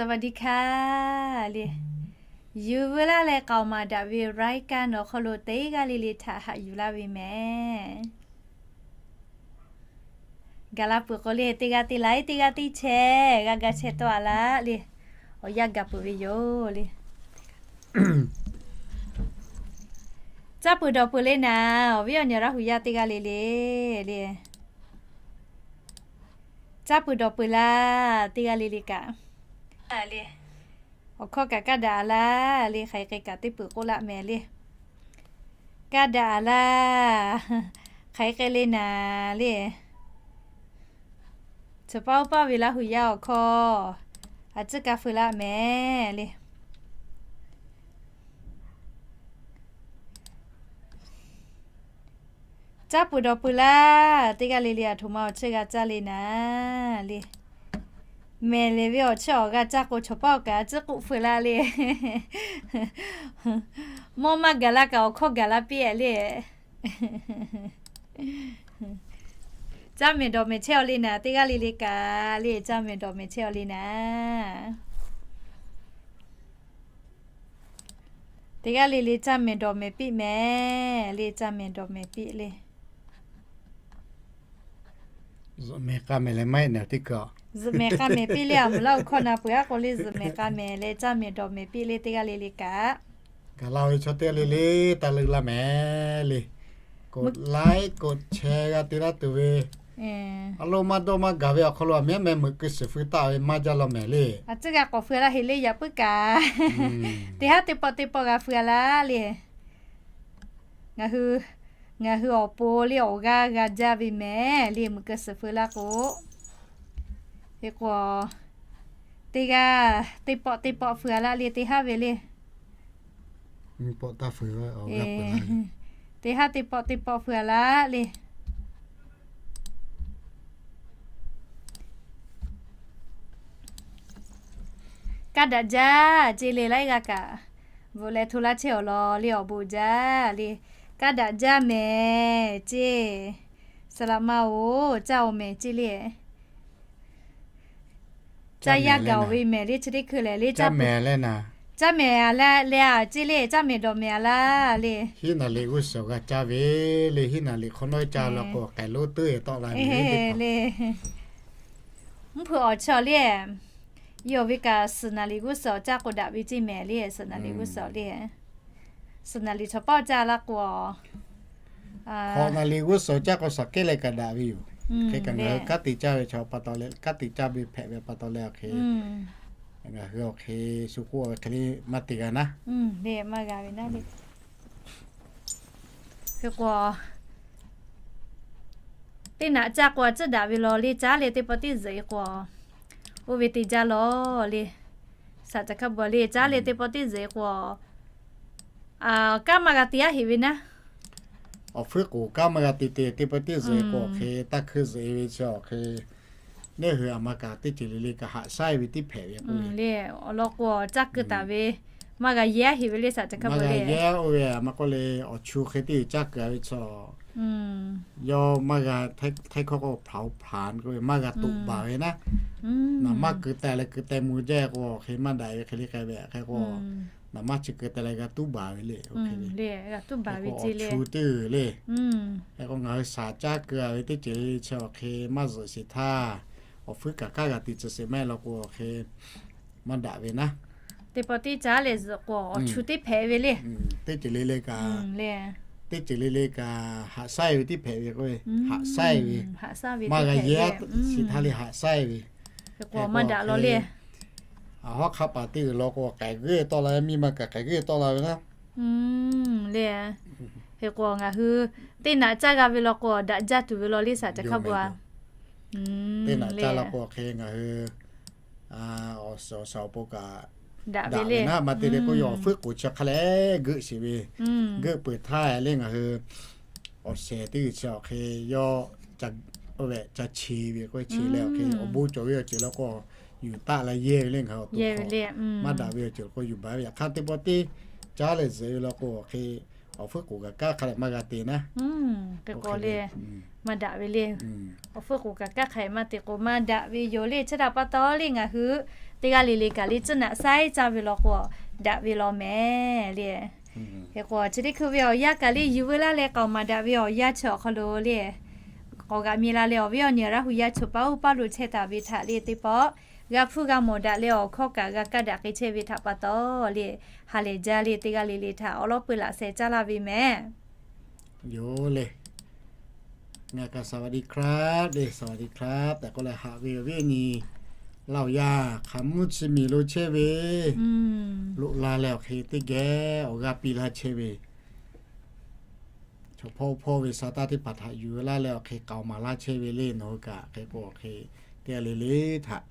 สวัสดีค่ะ le. Yuˬ veu laˇ leh k'aoˍ maˍ daꞈ ve รายการ awˬ hk'aw lo teˇ g'aˇ le le htaꞈ haꞈ yuˬ laˇ ve mehˍ. Gaˬ la peuˬ k'o le, teˇ g'aˇ teˇ laiˉ, teˇ g'aˇ teˇ chehˇ, g'a ga chehˇ tawˆ a laˇ le. Awˬ yanˇ gaˬ peuˬ ve yoˬ le. Caˇ peuˬ dawˬ peuˬ le naˍ, awˬ viˉ awˬ nyi Laˇ hu yaˇ teˇ g'aˇ le le le. Caˇ peuˬ dawˬ peuˬ laˇ, teˇ g'aˇ le le kaꞈ le. Awˬ hkawˇ kaꞈ kaˇ daꞈ a laˇ le, hk'aˬ hk'e kaꞈ teˇ peuˬ k'oˆ laˆ mehˍ le. Kaˇ daꞈ a laˇ, hk'aˬ hk'e le naˍ le. Chaw paˇ oˇ paˇ ve Laˇ hu yaˇ awˬ hkawˇ a ciˉ kaˇ feu laˆ mehˍ le. Caˇ peuˬ dawˬ peuˬ laˇ, teˇ g'aˇ le le aˬ htoꞈ ma awˬ cheuˇ g'a caˇ le naˍ le. Mehˍ lehˬ ve awˬ cheuˇ awˬ g'a caˇ k'o, chaw paˇ awˬ kaꞈ a ciˉ k'oˆ feu laˇ le. Mawˇ maˇ gaˬ la kaꞈ awˬ hkawˇ gaˬ la piˇ le. Caˇ mehˍ dawˬ mehˍ chehˇ aw le naˍ, teˇ g'aˇ le le kaꞈ le, caˇ mehˍ dawˬ mehˍ chehˇ aw le naˍ. Teˇ g'aˇ le le caˇ mehˍ dawˬ mehˍ piˇ mehˍ le, caˇ mehˍ dawˬ mehˍ piˇ le. Zuhꞈ mehˍ k'a mehˍ leh maˇ heˆ naˍ teˇ kaꞈ. Zuhꞈ mehˍ k'a mehˍ piˇ le, aˬ mvuhˬ laˇ awˬ hkawˇ na peuˬ aˉ k'o le, zuhꞈ mehˍ k'a mehˍ leh caˇ mehˍ dawˬ mehˍ piˇ le, teˇ g'aˇ le le kaꞈ. Gaˬ la ve chaw teˇ g'aˇ le le taˇ leuˆ laˇ mehˍ le. กดไลค์ กดแชร์ g'a te laˇ tuˬ ve, a lo maˇ dawˇ maˇ gaˬ ve awˬ hk'aw lo aˬ miˉ meh meuꞈ keu shiˍ feu taˆ ve maˇ jaˇ law mehˍ le. A ciˉ g'a k'awꞈ feu laˇ heˆ le, yaꞈ puiˉ kaꞈ teˇ haˉ teˇ pawˆ teˇ pawˆ g'a feu a laˇ le. Ngaˬ hui, ngaˬ hui awˬ pon le awˬ g'aˇ g'a jaˇ ve mehˍ le, meuꞈ keu shiˍ feu laˇ k'o. Hk'e k'o, teˇ g'aˇ teˇ pawˆ teˇ pawˆ feu a laˇ le, teˇ haˉ ve le. Teˇ haˉ teˇ pawˆ teˇ pawˆ feu a laˇ le. Kaˇ daꞈ jaˇ ceˇ le, laiˉ g'aˇ kaꞈ bvuhꞈ leh hto laˇ chehˇ awˬ lawn le, awˬ bon jaˇ le. Kaˇ daꞈ jaˇ mehˍ ceˇ. Saˍ laꞈ ma oˬ, caˇ awˬ mehˍ ceˇ le. Caˇ yaˇ gaˬ awˬ ve mehˍ le, chi teˇ hkui lehˬ le, caˇ mehˍ a le, caˇ mehˍ a le, a ceˇ le, caˇ mehˍ dawˬ mehˍ a laˇ le. Hiˉ naˍ liꞈ g'uˇ suhˍ g'a caˇ ve le, hiˉ naˍ liꞈ hk'awꞈ nawˉ caˇ law k'o, k'ai lonˉ teuˉ e tawˆ la ve le. Mvuhˇ hpeuꞈ awˬ chaw le, yawˇ ve kaꞈ suhˍ naˍ liꞈ g'uˇ suhˍ caˇ k'o daꞈ ve ceˇ mehˍ le, suhˍ naˍ liꞈ g'uˇ suhˍ le. Suhˍ naˍ liꞈ chaw paˇ caˇ laˇ k'o, hk'awꞈ naˍ liꞈ g'uˇ suhˍ caˇ k'o shaˍ kehˉ leh kaꞈ daꞈ ve yoˬ. Hk'e kaꞈ ngaˬ hui kanˉ te caˇ ve chaw pa taw leh, kanˉ te caˇ ve hpehꞈ ve pa taw leh awˬ hk'e, ngaˬ hui awˬ hk'e shu k'oˆ ve hk'e le maˇ te g'a naˉ. Hk'e k'o, teˇ naꞈ caˇ k'o a ciˉ daꞈ ve law le, caˉ leh teˇ pawˆ teˇ zuhꞈ e k'o, oˇ ve te jaˇ law le. Saˍ caˍ hkaˇ bvuhꞈ le, caˉ leh teˇ pawˆ teˇ zuhꞈ e k'o, kanˉ maˇ g'a te aˉ heꞈ ve naˉ. Awˬ hpfuhˇ k'oˍ kanˉ maˇ g'a te te, teˇ pawˆ teˇ zuhꞈ e k'o awˬ hk'e, taˇ hkui zuhꞈ e ve chi awˬ hk'e, neˇ hui aˬ ma kaꞈ teˇ ceuˬ le le kaꞈ haꞈ shaˉ e ve tiˉ hpehꞈ ve k'o le. Awˬ lawn k'o caˇ keu taˍ ve maˇ g'a yehˇ aˉ heꞈ ve le, saˍ caˍ hk'a bvuhꞈ le. Yehˇ oˇ ve aˬ ma k'oˆ le, awˬ chu hk'e teˇ ceuˬ caˇ keu a ve chi, yawˇ maˇ g'a, htaiˇ hkawˇ k'o hpaˍ-oˬ hpaˍ k'oˆ ve maˇ g'a toꞈ baˬ ve naˉ. Naˍ maˇ keu teh leh keu teh mvuh jaˇ k'o, awˬ hk'e maˇ daꞈ ve hk'e le k'ai ve hk'e k'o, naˍ maˇ chi keu teh leh g'a tuˉ baˬ ve le. Awˬ chu teˇ g'uiˬ le. Hk'e k'o ngaˬ hui shaˍ caˇ keu a ve teˇ ceuˬ le chi awˬ hk'e maˇ zuhꞈ sheˍ htaˇ, awˬ hpfuhˇ kaꞈ kanˉ g'a te tcuh sheˍ maˇ heˆ law k'o awˬ hk'e maˇ daꞈ ve naˉ. Teˇ pawˆ teˇ caˉ leh zuhꞈ k'o awˬ chu teˇ hpehꞈ ve le. Teˇ ceuˬ le le kaꞈ, teˇ ceuˬ le le kaꞈ haꞈ shaˉ e ve tiˉ hpehꞈ ve k'o, haꞈ shaˉ e ve, maˇ g'a yehˇ sheˍ htaˇ le haꞈ shaˉ e ve. Hk'e k'o maˇ daꞈ law le. Aˬ hawˉ hk'a paˍ teˇ g'uiˬ law k'o k'ai g'euˆ tawˆ la ve, miˇ ma kaꞈ k'ai g'euˆ tawˆ la ve naˉ. Le, hk'e k'o ngaˬ hui teˇ naꞈ caˇ g'a ve law k'o daꞈ jaˇ tuˬ ve law le, saˍ caˍ hk'a bvuhꞈ a. Teˇ naꞈ caˇ law k'o hk'e ngaˬ hui awˬ suhˍ awˬ suhˍ awˬ pon kaꞈ daꞈ ve naˉ. Maˇ te le k'o yawˇ awˬ hpfuhˇ k'oˍ chi hk'a leh geuˆ sheˍ ve, geuˆ peuˬ htaˇ le ngaˬ hui awˬ shehˍ teˇ g'uiˬ chi awˬ hk'e yawˇ oˇ ve ca che ve k'o, che leh awˬ hk'e awˬ bon cawˬ ve awˬ ceuˬ law k'o yuˬ taˆ la yehˇ ve le, ngaˬ hui awˬ to maˇ daꞈ ve awˬ ceuˬ law k'o yuˬ baˬ ve. Yaꞈ hk'aˇ teˇ pawˆ teˇ caˉ leh zuhꞈ ve law k'o awˬ hk'e Awˬ hpfuhˇ k'oˍ kaꞈ kanˉ hk'a leh maˇ g'a te naˉ. Hk'e k'o le, maˇ daꞈ ve le. Awˬ hpfuhˇ k'oˍ kaꞈ kanˉ hk'a leh maˇ te k'o maˇ daꞈ ve yoˬ le. Chi htaꞈ pa taw le ngaˬ hui teˇ g'aˇ le le kaꞈ le tcuhˉ naꞈ saiˉ caˇ ve law k'o daꞈ ve law mehˍ le. Hk'e k'o chi teˇ hkui ve awˬ yanˇ kaꞈ le yuˬ veu laˇ leh k'aoˍ maˍ daꞈ ve awˬ yanˇ chi awˬ hk'aw lo le k'awꞈ g'aꞈ mi la leh awˬ viˉ awˬ nyi Laˇ hu yaˇ choˬ paˉ oˇ paˉ lo chehˇ taˍ ve htaꞈ le teˇ pawˆ g'a hpuˇ g'a mawˬ daꞈ leh awˬ hkawˇ kaꞈ g'a kaˇ daꞈ k'ai chehˇ ve htaꞈ pa taw le ha lehˬ jaˇ le teˇ g'aˇ le le htaꞈ awˉ lawˉ peu laꞈ sheh caˇ laˇ ve mehˍ. Yoˬ le. Ngaˬ kaꞈ สวัสดีครับ le สวัสดีครับ tehꞈ k'oˆ leh haꞈ ve awˬ viˉ awˬ nyi Laˇ hu yaˇ hk'aˬ mvuhˇ chi miˬ lo chehˇ ve loꞈ la leh awˬ hk'e teˇ geh awˬ g'aˇ piˇ laˇ chehˇ ve chaw hpawˇ hpawˇ ve sa taˇ teˇ hpaˍ htaꞈ yuˬ laˇ leh awˬ hk'e k'aoˍ maˍ laˇ chehˇ ve le nawˬ hui kaꞈ hk'e k'o awˬ hk'e teˇ g'aˇ le le htaꞈ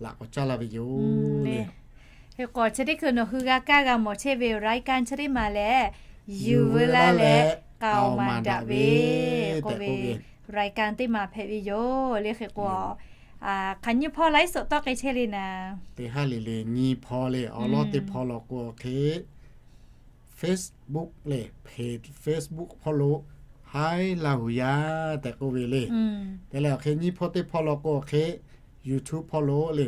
laꞈ k'awꞈ caˇ laˇ ve yoˬ le. Hk'e k'o chi teˇ hkui nawˬ hui g'a kaˇ g'a mawˬ chehˇ ve รายการ chi teˇ maˬ lehˬ yuˬ veu laˇ leh k'aoˍ maˍ daꞈ ve k'oˆ ve รายการ teˇ maˬ hpehꞈ ve yoˬ le. Hk'e k'o hk'aˬ nyiˇ hpawˇ ไลฟ์สด tawˆ k'ai chehˇ le naˍ. Teˇ haˉ le le nyiˇ hpawˇ le awˬ lawn teˇ hpawˇ law k'o awˬ hk'e Facebook le, Facebook hpawˇ lo Hi Laˇ hu yaˇ tehꞈ k'oˆ ve le. Te leh awˬ hk'e nyiˇ hpawˇ teˇ hpawˇ law k'o awˬ hk'e YouTube hpawˇ lo le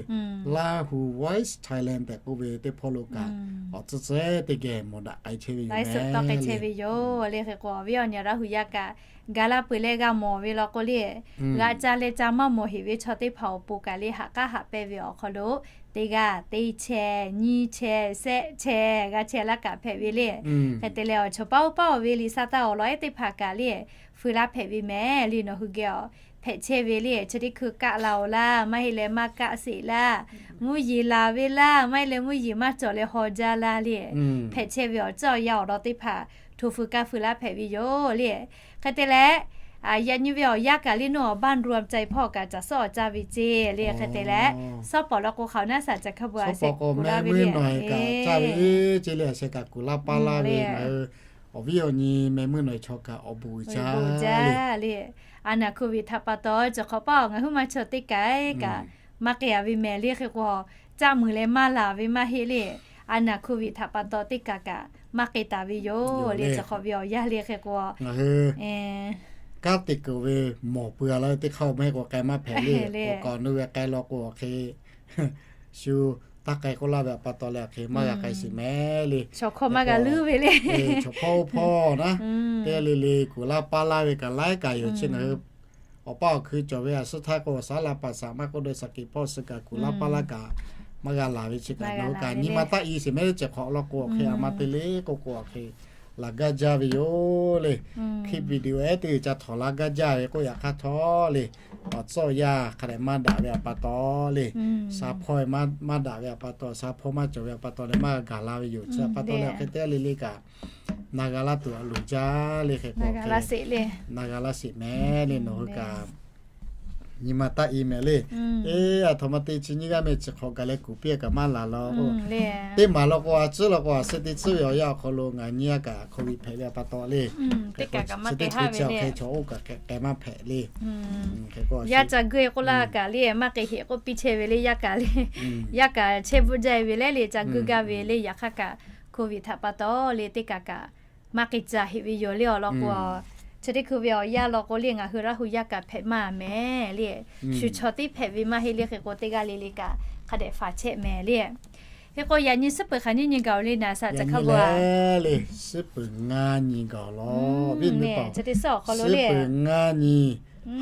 Lahu Voice Thailand tehꞈ k'oˆ ve teˇ hpawˇ lo kaꞈ awˬ tcuhˉ tcuhˉ teˇ geh mawˬ daꞈ k'ai chehˇ ve yoˬ. Tawˆ k'ai chehˇ ve yoˬ le. Hk'e k'o awˬ viˉ awˬ nyi Laˇ hu yaˇ kaꞈ ga laˇ peuˬ leh g'a mawˬ ve law k'o le g'a caˇ leh caˇ maˇ mawˬ heꞈ ve chaw teˇ hpaˍ awˬ pon kaꞈ le haꞈ k'aˉ haꞈ pehnˇ ve awˬ hk'aw lo teˇ g'aˇ teˇ chehˇ nyiˇ chehˇ shehˆ chehˇ g'a chehˇ laˇ kaꞈ hpehꞈ ve le. Hk'e te leh awˬ chawˬ paˉ oˇ paˉ awˬ ve liꞈ sa taˇ awˬ lawn ehˉ teˇ hpaˍ kaꞈ le fuiˍ laˇ hpehꞈ ve mehˍ le nawˬ hui geh awˬ hpehꞈ chehˇ ve le chi teˇ hkui kaˆ la awˬ laˇ maˇ heˆ leh maˇ kaˆ sheˍ laˇ mvuhˇ yeˬ laˬ ve laˇ maˇ heˆ leh mvuhˇ yeˬ maˇ cawˬ leh haw jaˇ laˇ le hpehꞈ chehˇ ve awˬ cawˇ awˬ yanˇ awˬ lawn teˇ hpaˍ hto fuiˍ kaˇ fuiˍ laˇ hpehꞈ ve yoˬ le. Hk'e te leh yaꞈ nyi ve awˬ yanˇ kaꞈ le nawˬ awˬ บ้านรวมใจ hpawˇ kaꞈ caˬ suhˉ awˬ caˇ ve ceˇ le. Hk'e te leh shawˉ pawˍ law k'o hk'aoˍ naˉ shaˍ ca hk'a bu a sheh kuˬ laˇ ve le kaꞈ caˇ ve ceˇ le a sheh kaꞈ kuˬ laˇ paˇ laˇ ve ngaˬ hui awˬ viˉ awˬ nyi meh meuˇ nawˬ chaw kaꞈ awˬ bon uiˍ jaˇ le. A naˬ โควิด htaꞈ pa taw cawˬ hk'awꞈ paˇ awˬ ngaˬ huiˉ ma chaw teˇ kaˬ kaꞈ maˇ k'ai a ve mehˍ le. Hk'e k'o caˆ muiˬ leh maˇ laˬ ve maˇ heˆ le. A naˬ โควิด htaꞈ pa taw teˇ kaˬ kaꞈ maˇ k'ai taˍ ve yoˬ le. Cawˬ hk'awꞈ ve awˬ yanˇ le hk'e k'o ngaˬ hui kanˉ te kuiˬ ve mawˬ peuˬ a la ve teˇ hk'aˇ maˇ heˆ k'o k'ai maˇ hpehꞈ le. Awˬ kaˍ awˬ nu ve k'ai law k'o awˬ hk'e shu taˇ k'ai k'oˆ laˇ ve htaꞈ pa taw leh awˬ hk'e maˇ g'a k'ai sheˍ mehˍ le. Chaw hkawˇ maˇ g'a luˇ ve le. Chaw hpawˇ oˇ hpawˇ naˉ teˇ g'aˇ le le kuˬ laˇ paˇ laˇ ve kaꞈ laiˉ kaꞈ yoˬ. Chi ngaˬ hui awˬ paˇ awˬ hkui cawˬ ve a suhˉ htaˇ k'o saˉ la paˍ saˍ maˇ k'oˆ dawˇ shaˍ kiˍ hpawˇ suh kaꞈ kuˬ laˇ paˇ laˇ kaꞈ maˇ g'a laˬ ve chi kaꞈ ngaˬ hui kaꞈ nyi ma taˆ i sheˍ mehˍ le. Cawˬ hk'awꞈ law k'o awˬ hk'e a ma te le k'oˆ k'o awˬ hk'e laˬ gaˇ jaˇ ve yoˬ le. Hkiˇ video ehˉ teˇ g'uiˬ ca htawnˍ laˇ gaˇ jaˇ ve k'oˆ yaꞈ hk'aˇ htawˇ le awˬ tcuhˉ awˬ yanˇ hk'a dehꞈ maˇ daꞈ ve htaꞈ pa taw le, sha hpawˇ maˇ daꞈ ve htaꞈ pa taw, sha hpawˇ maˇ cawˬ ve htaꞈ pa taw leh maˇ g'a gaˬ la ve yoˬ. Chi htaꞈ pa taw leh awˬ hk'e teˇ g'aˇ le le kaꞈ na g'a laˇ tuˬ a loˍ jaˇ le. Hk'e k'o na g'a laˇ sheˍ le nawˬ hui kaꞈ nyi ma taˆ i mehˍ le. Eˬ, aˬ htoꞈ ma te chi nyiˇ g'aˇ meh chi hk'awꞈ gaˬ leh kuˬ piˇ kaꞈ maˇ laˬ law. Teˇ maˬ law k'o a tcuhˉ law k'o a suhˉ teˇ tcuhˉ ve awˬ yanˇ awˬ hk'aw lo ngaˬ nyi a kaꞈ โควิด hpehꞈ ve htaꞈ pa taw le, chi teˇ hkui chi awˬ hk'e chaw oˇ kaꞈ k'ai maˇ hpehꞈ le. Yaˇ ca geuˆ k'oˆ laˇ kaꞈ le maˇ k'ai heˍ k'oˆ piˇ chehˇ ve le. Yaˇ kaꞈ le yaˇ kaꞈ chehˇ bvuhˆ jaˇ ve le le ca geuˆ gaˇ ve le. Yaꞈ hk'aˇ kaꞈ โควิด htaꞈ pa taw le teˇ kaꞈ kaꞈ maˇ k'ai ca heˍ ve yoˬ le awˬ lawn k'o, chi teˇ hkui ve awˬ yanˇ law k'o le ngaˬ hui Laˇ hu yaˇ kaꞈ hpehꞈ maˇ mehˍ le. Shu chaw teˇ hpehꞈ ve maˇ heˆ le. Hk'e k'o teˇ g'aˇ le le kaꞈ hk'a dehꞈ faˍ chehˇ mehˍ le. Hk'e k'o yaꞈ nyi suhˉ peuˬ hk'aˬ nyiˇ nyi gaˬ le naˬ shaˍ ca hk'a bu a le suhˉ peuˬ ngaˇ nyi gaˬ law. Chi teˇ suhˉ awˬ hk'aw lo le suhˉ peuˬ ngaˇ nyi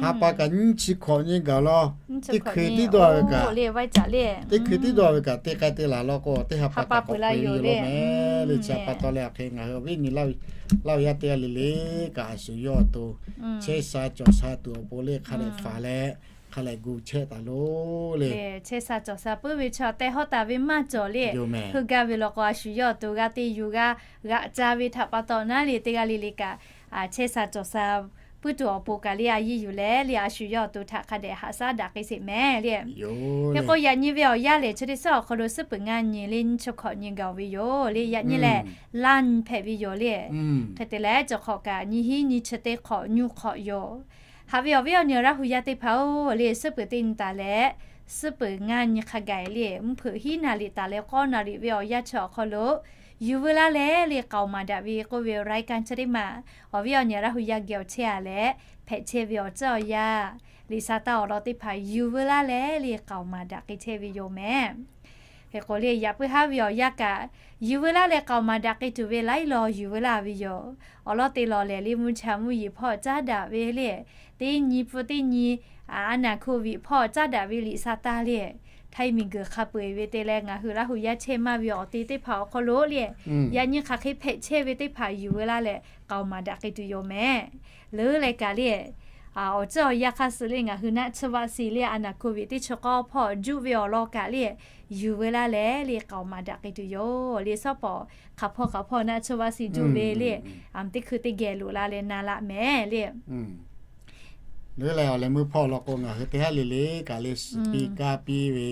ha pa kaꞈ nyiˇ chi hkawꞈ nyi gaˬ law. Teˇ hkui tiˉ dawˇ ve kaꞈ le teˇ hkui tiˉ dawˇ ve kaꞈ te k'ai te laˬ law k'o teˇ ha pa kaꞈ k'awꞈ peuˬ ve yoˬ law mehˍ le. Chi htaꞈ pa taw leh awˬ hk'e ngaˬ hui awˬ viˉ nyi Laˇ hu yaˇ teˇ g'aˇ le le kaꞈ a shu yawˇ awˬ to chehˇ sha cawˬ sha tuˬ awˬ pon le hk'a dehꞈ faˍ leh hk'a dehꞈ gu chehˇ taˍ loˬ le. Chehˇ sha cawˬ sha puiˉ ve chaw tehꞈ hawˉ taˍ ve maˇ cawˬ le. Heuˆ gaˇ ve law k'o a shu yawˇ awˬ to g'aˇ teˇ yuˬ g'a g'aꞈ ca ve htaꞈ pa taw naˉ le teˇ g'aˇ le le kaꞈ chehˇ sha cawˬ sha puiˉ tuˬ awˬ pon kaꞈ le a yiˇ yuˬ leh le a shu yawˇ awˬ to htaꞈ hk'a dehꞈ haꞈ shaˉ daꞈ k'ai sheˍ mehˍ le. Hk'e k'o yaꞈ nyi ve awˬ yanˇ lehˬ chi teˇ suhˉ awˬ hk'aw lo suhˉ peuˬ ngaˇ nyi le nyiˇ chi hkawꞈ nyi gaˬ ve yoˬ le. Yaꞈ nyi lehˬ laˇ nyi hpehꞈ ve yoˬ le. Hk'e te leh cawˬ hk'awꞈ kaꞈ nyiˇ hinˉ nyiˇ chi teˇ hk'awꞈ nyiˇ hk'awꞈ yoˬ. Haꞈ ve awˬ viˉ awˬ nyi Laˇ hu yaˇ teˇ hpaˍ-oˬ le suhˉ peuˬ teˇ nyi taˍ leh suhˉ peuˬ ngaˇ nyi hk'a gaˬ le mvuhˇ hpeuꞈ hiˉ naˍ riˍ taˍ leh k'awˇ naˍ riˍ ve awˬ yanˇ chi awˬ hk'aw lo Yuˬ veu laˇ leh le k'aoˍ maˍ daꞈ ve k'oˆ ve รายการ chi teˇ maˬ, awˬ viˉ awˬ nyi Laˇ hu yaˇ geh awˬ chehˇ a leh, hpehꞈ chehˇ ve awˬ ceuˬ awˬ yanˇ, liꞈ sa taˇ awˬ lawn teˇ hpaˍ yuˬ veu laˇ leh le k'aoˍ maˍ daꞈ k'ai chehˇ ve yoˬ mehˍ. Hk'e k'o le, yaꞈ puiˉ haˉ ve awˬ yanˇ kaꞈ, yuˬ veu laˇ leh k'aoˍ maˍ daꞈ k'ai tuˬ ve laiˉ law yuˬ veu laˇ ve yoˬ. Awˬ lawn te lawˬ lehˬ le, mvuhˇ cha mvuhˇ yeˬ hpawˇ caˉ daꞈ ve le, teˇ nyi pfuhˇ teˇ nyi, a naˍ hko viꞈ hpawˇ caˉ daꞈ ve liꞈ sa taˇ le, htaiˇ miˬguiˬ hk'a peu-eˬ ve te leh ngaˬ hui Laˇ hu yaˇ chehˇ maˇ ve awˬ te teˇ hpaˍ awˬ hk'aw lo le, yaꞈ nyi hk'aˬ hk'e hpehꞈ chehˇ ve teˇ hpaˍ yuˬ veu laˇ leh k'aoˍ maˍ daꞈ k'ai tuˬ yoˬ mehˍ. Leuˉ leh kaꞈ le, awˬ ceuˬ awˬ yanˇ hk'aˇ suh le ngaˬ hui naˆ tsuhˇ vaˆ si le a naˍ hko viꞈ teˇ chi k'awˇ hpawˇ juˆ ve awˬ lawn kaꞈ le, yuˬ veu laˇ leh le k'aoˍ maˍ daꞈ k'ai tuˬ yoˬ le. Shawˉ pawˍ hk'aˬ hpawˇ hk'aˬ hpawˇ naˆ tsuhˇ vaˆ si juˆ ve le, teˇ hkui teˇ geh loꞈ la leh na laˆ mehˍ le. Leuˉ leh awˬ leh meuˇ hpawˇ law k'o, ngaˬ hui teˇ haˉ le le kaꞈ le shiˍ piˇ kaˇ piˇ ve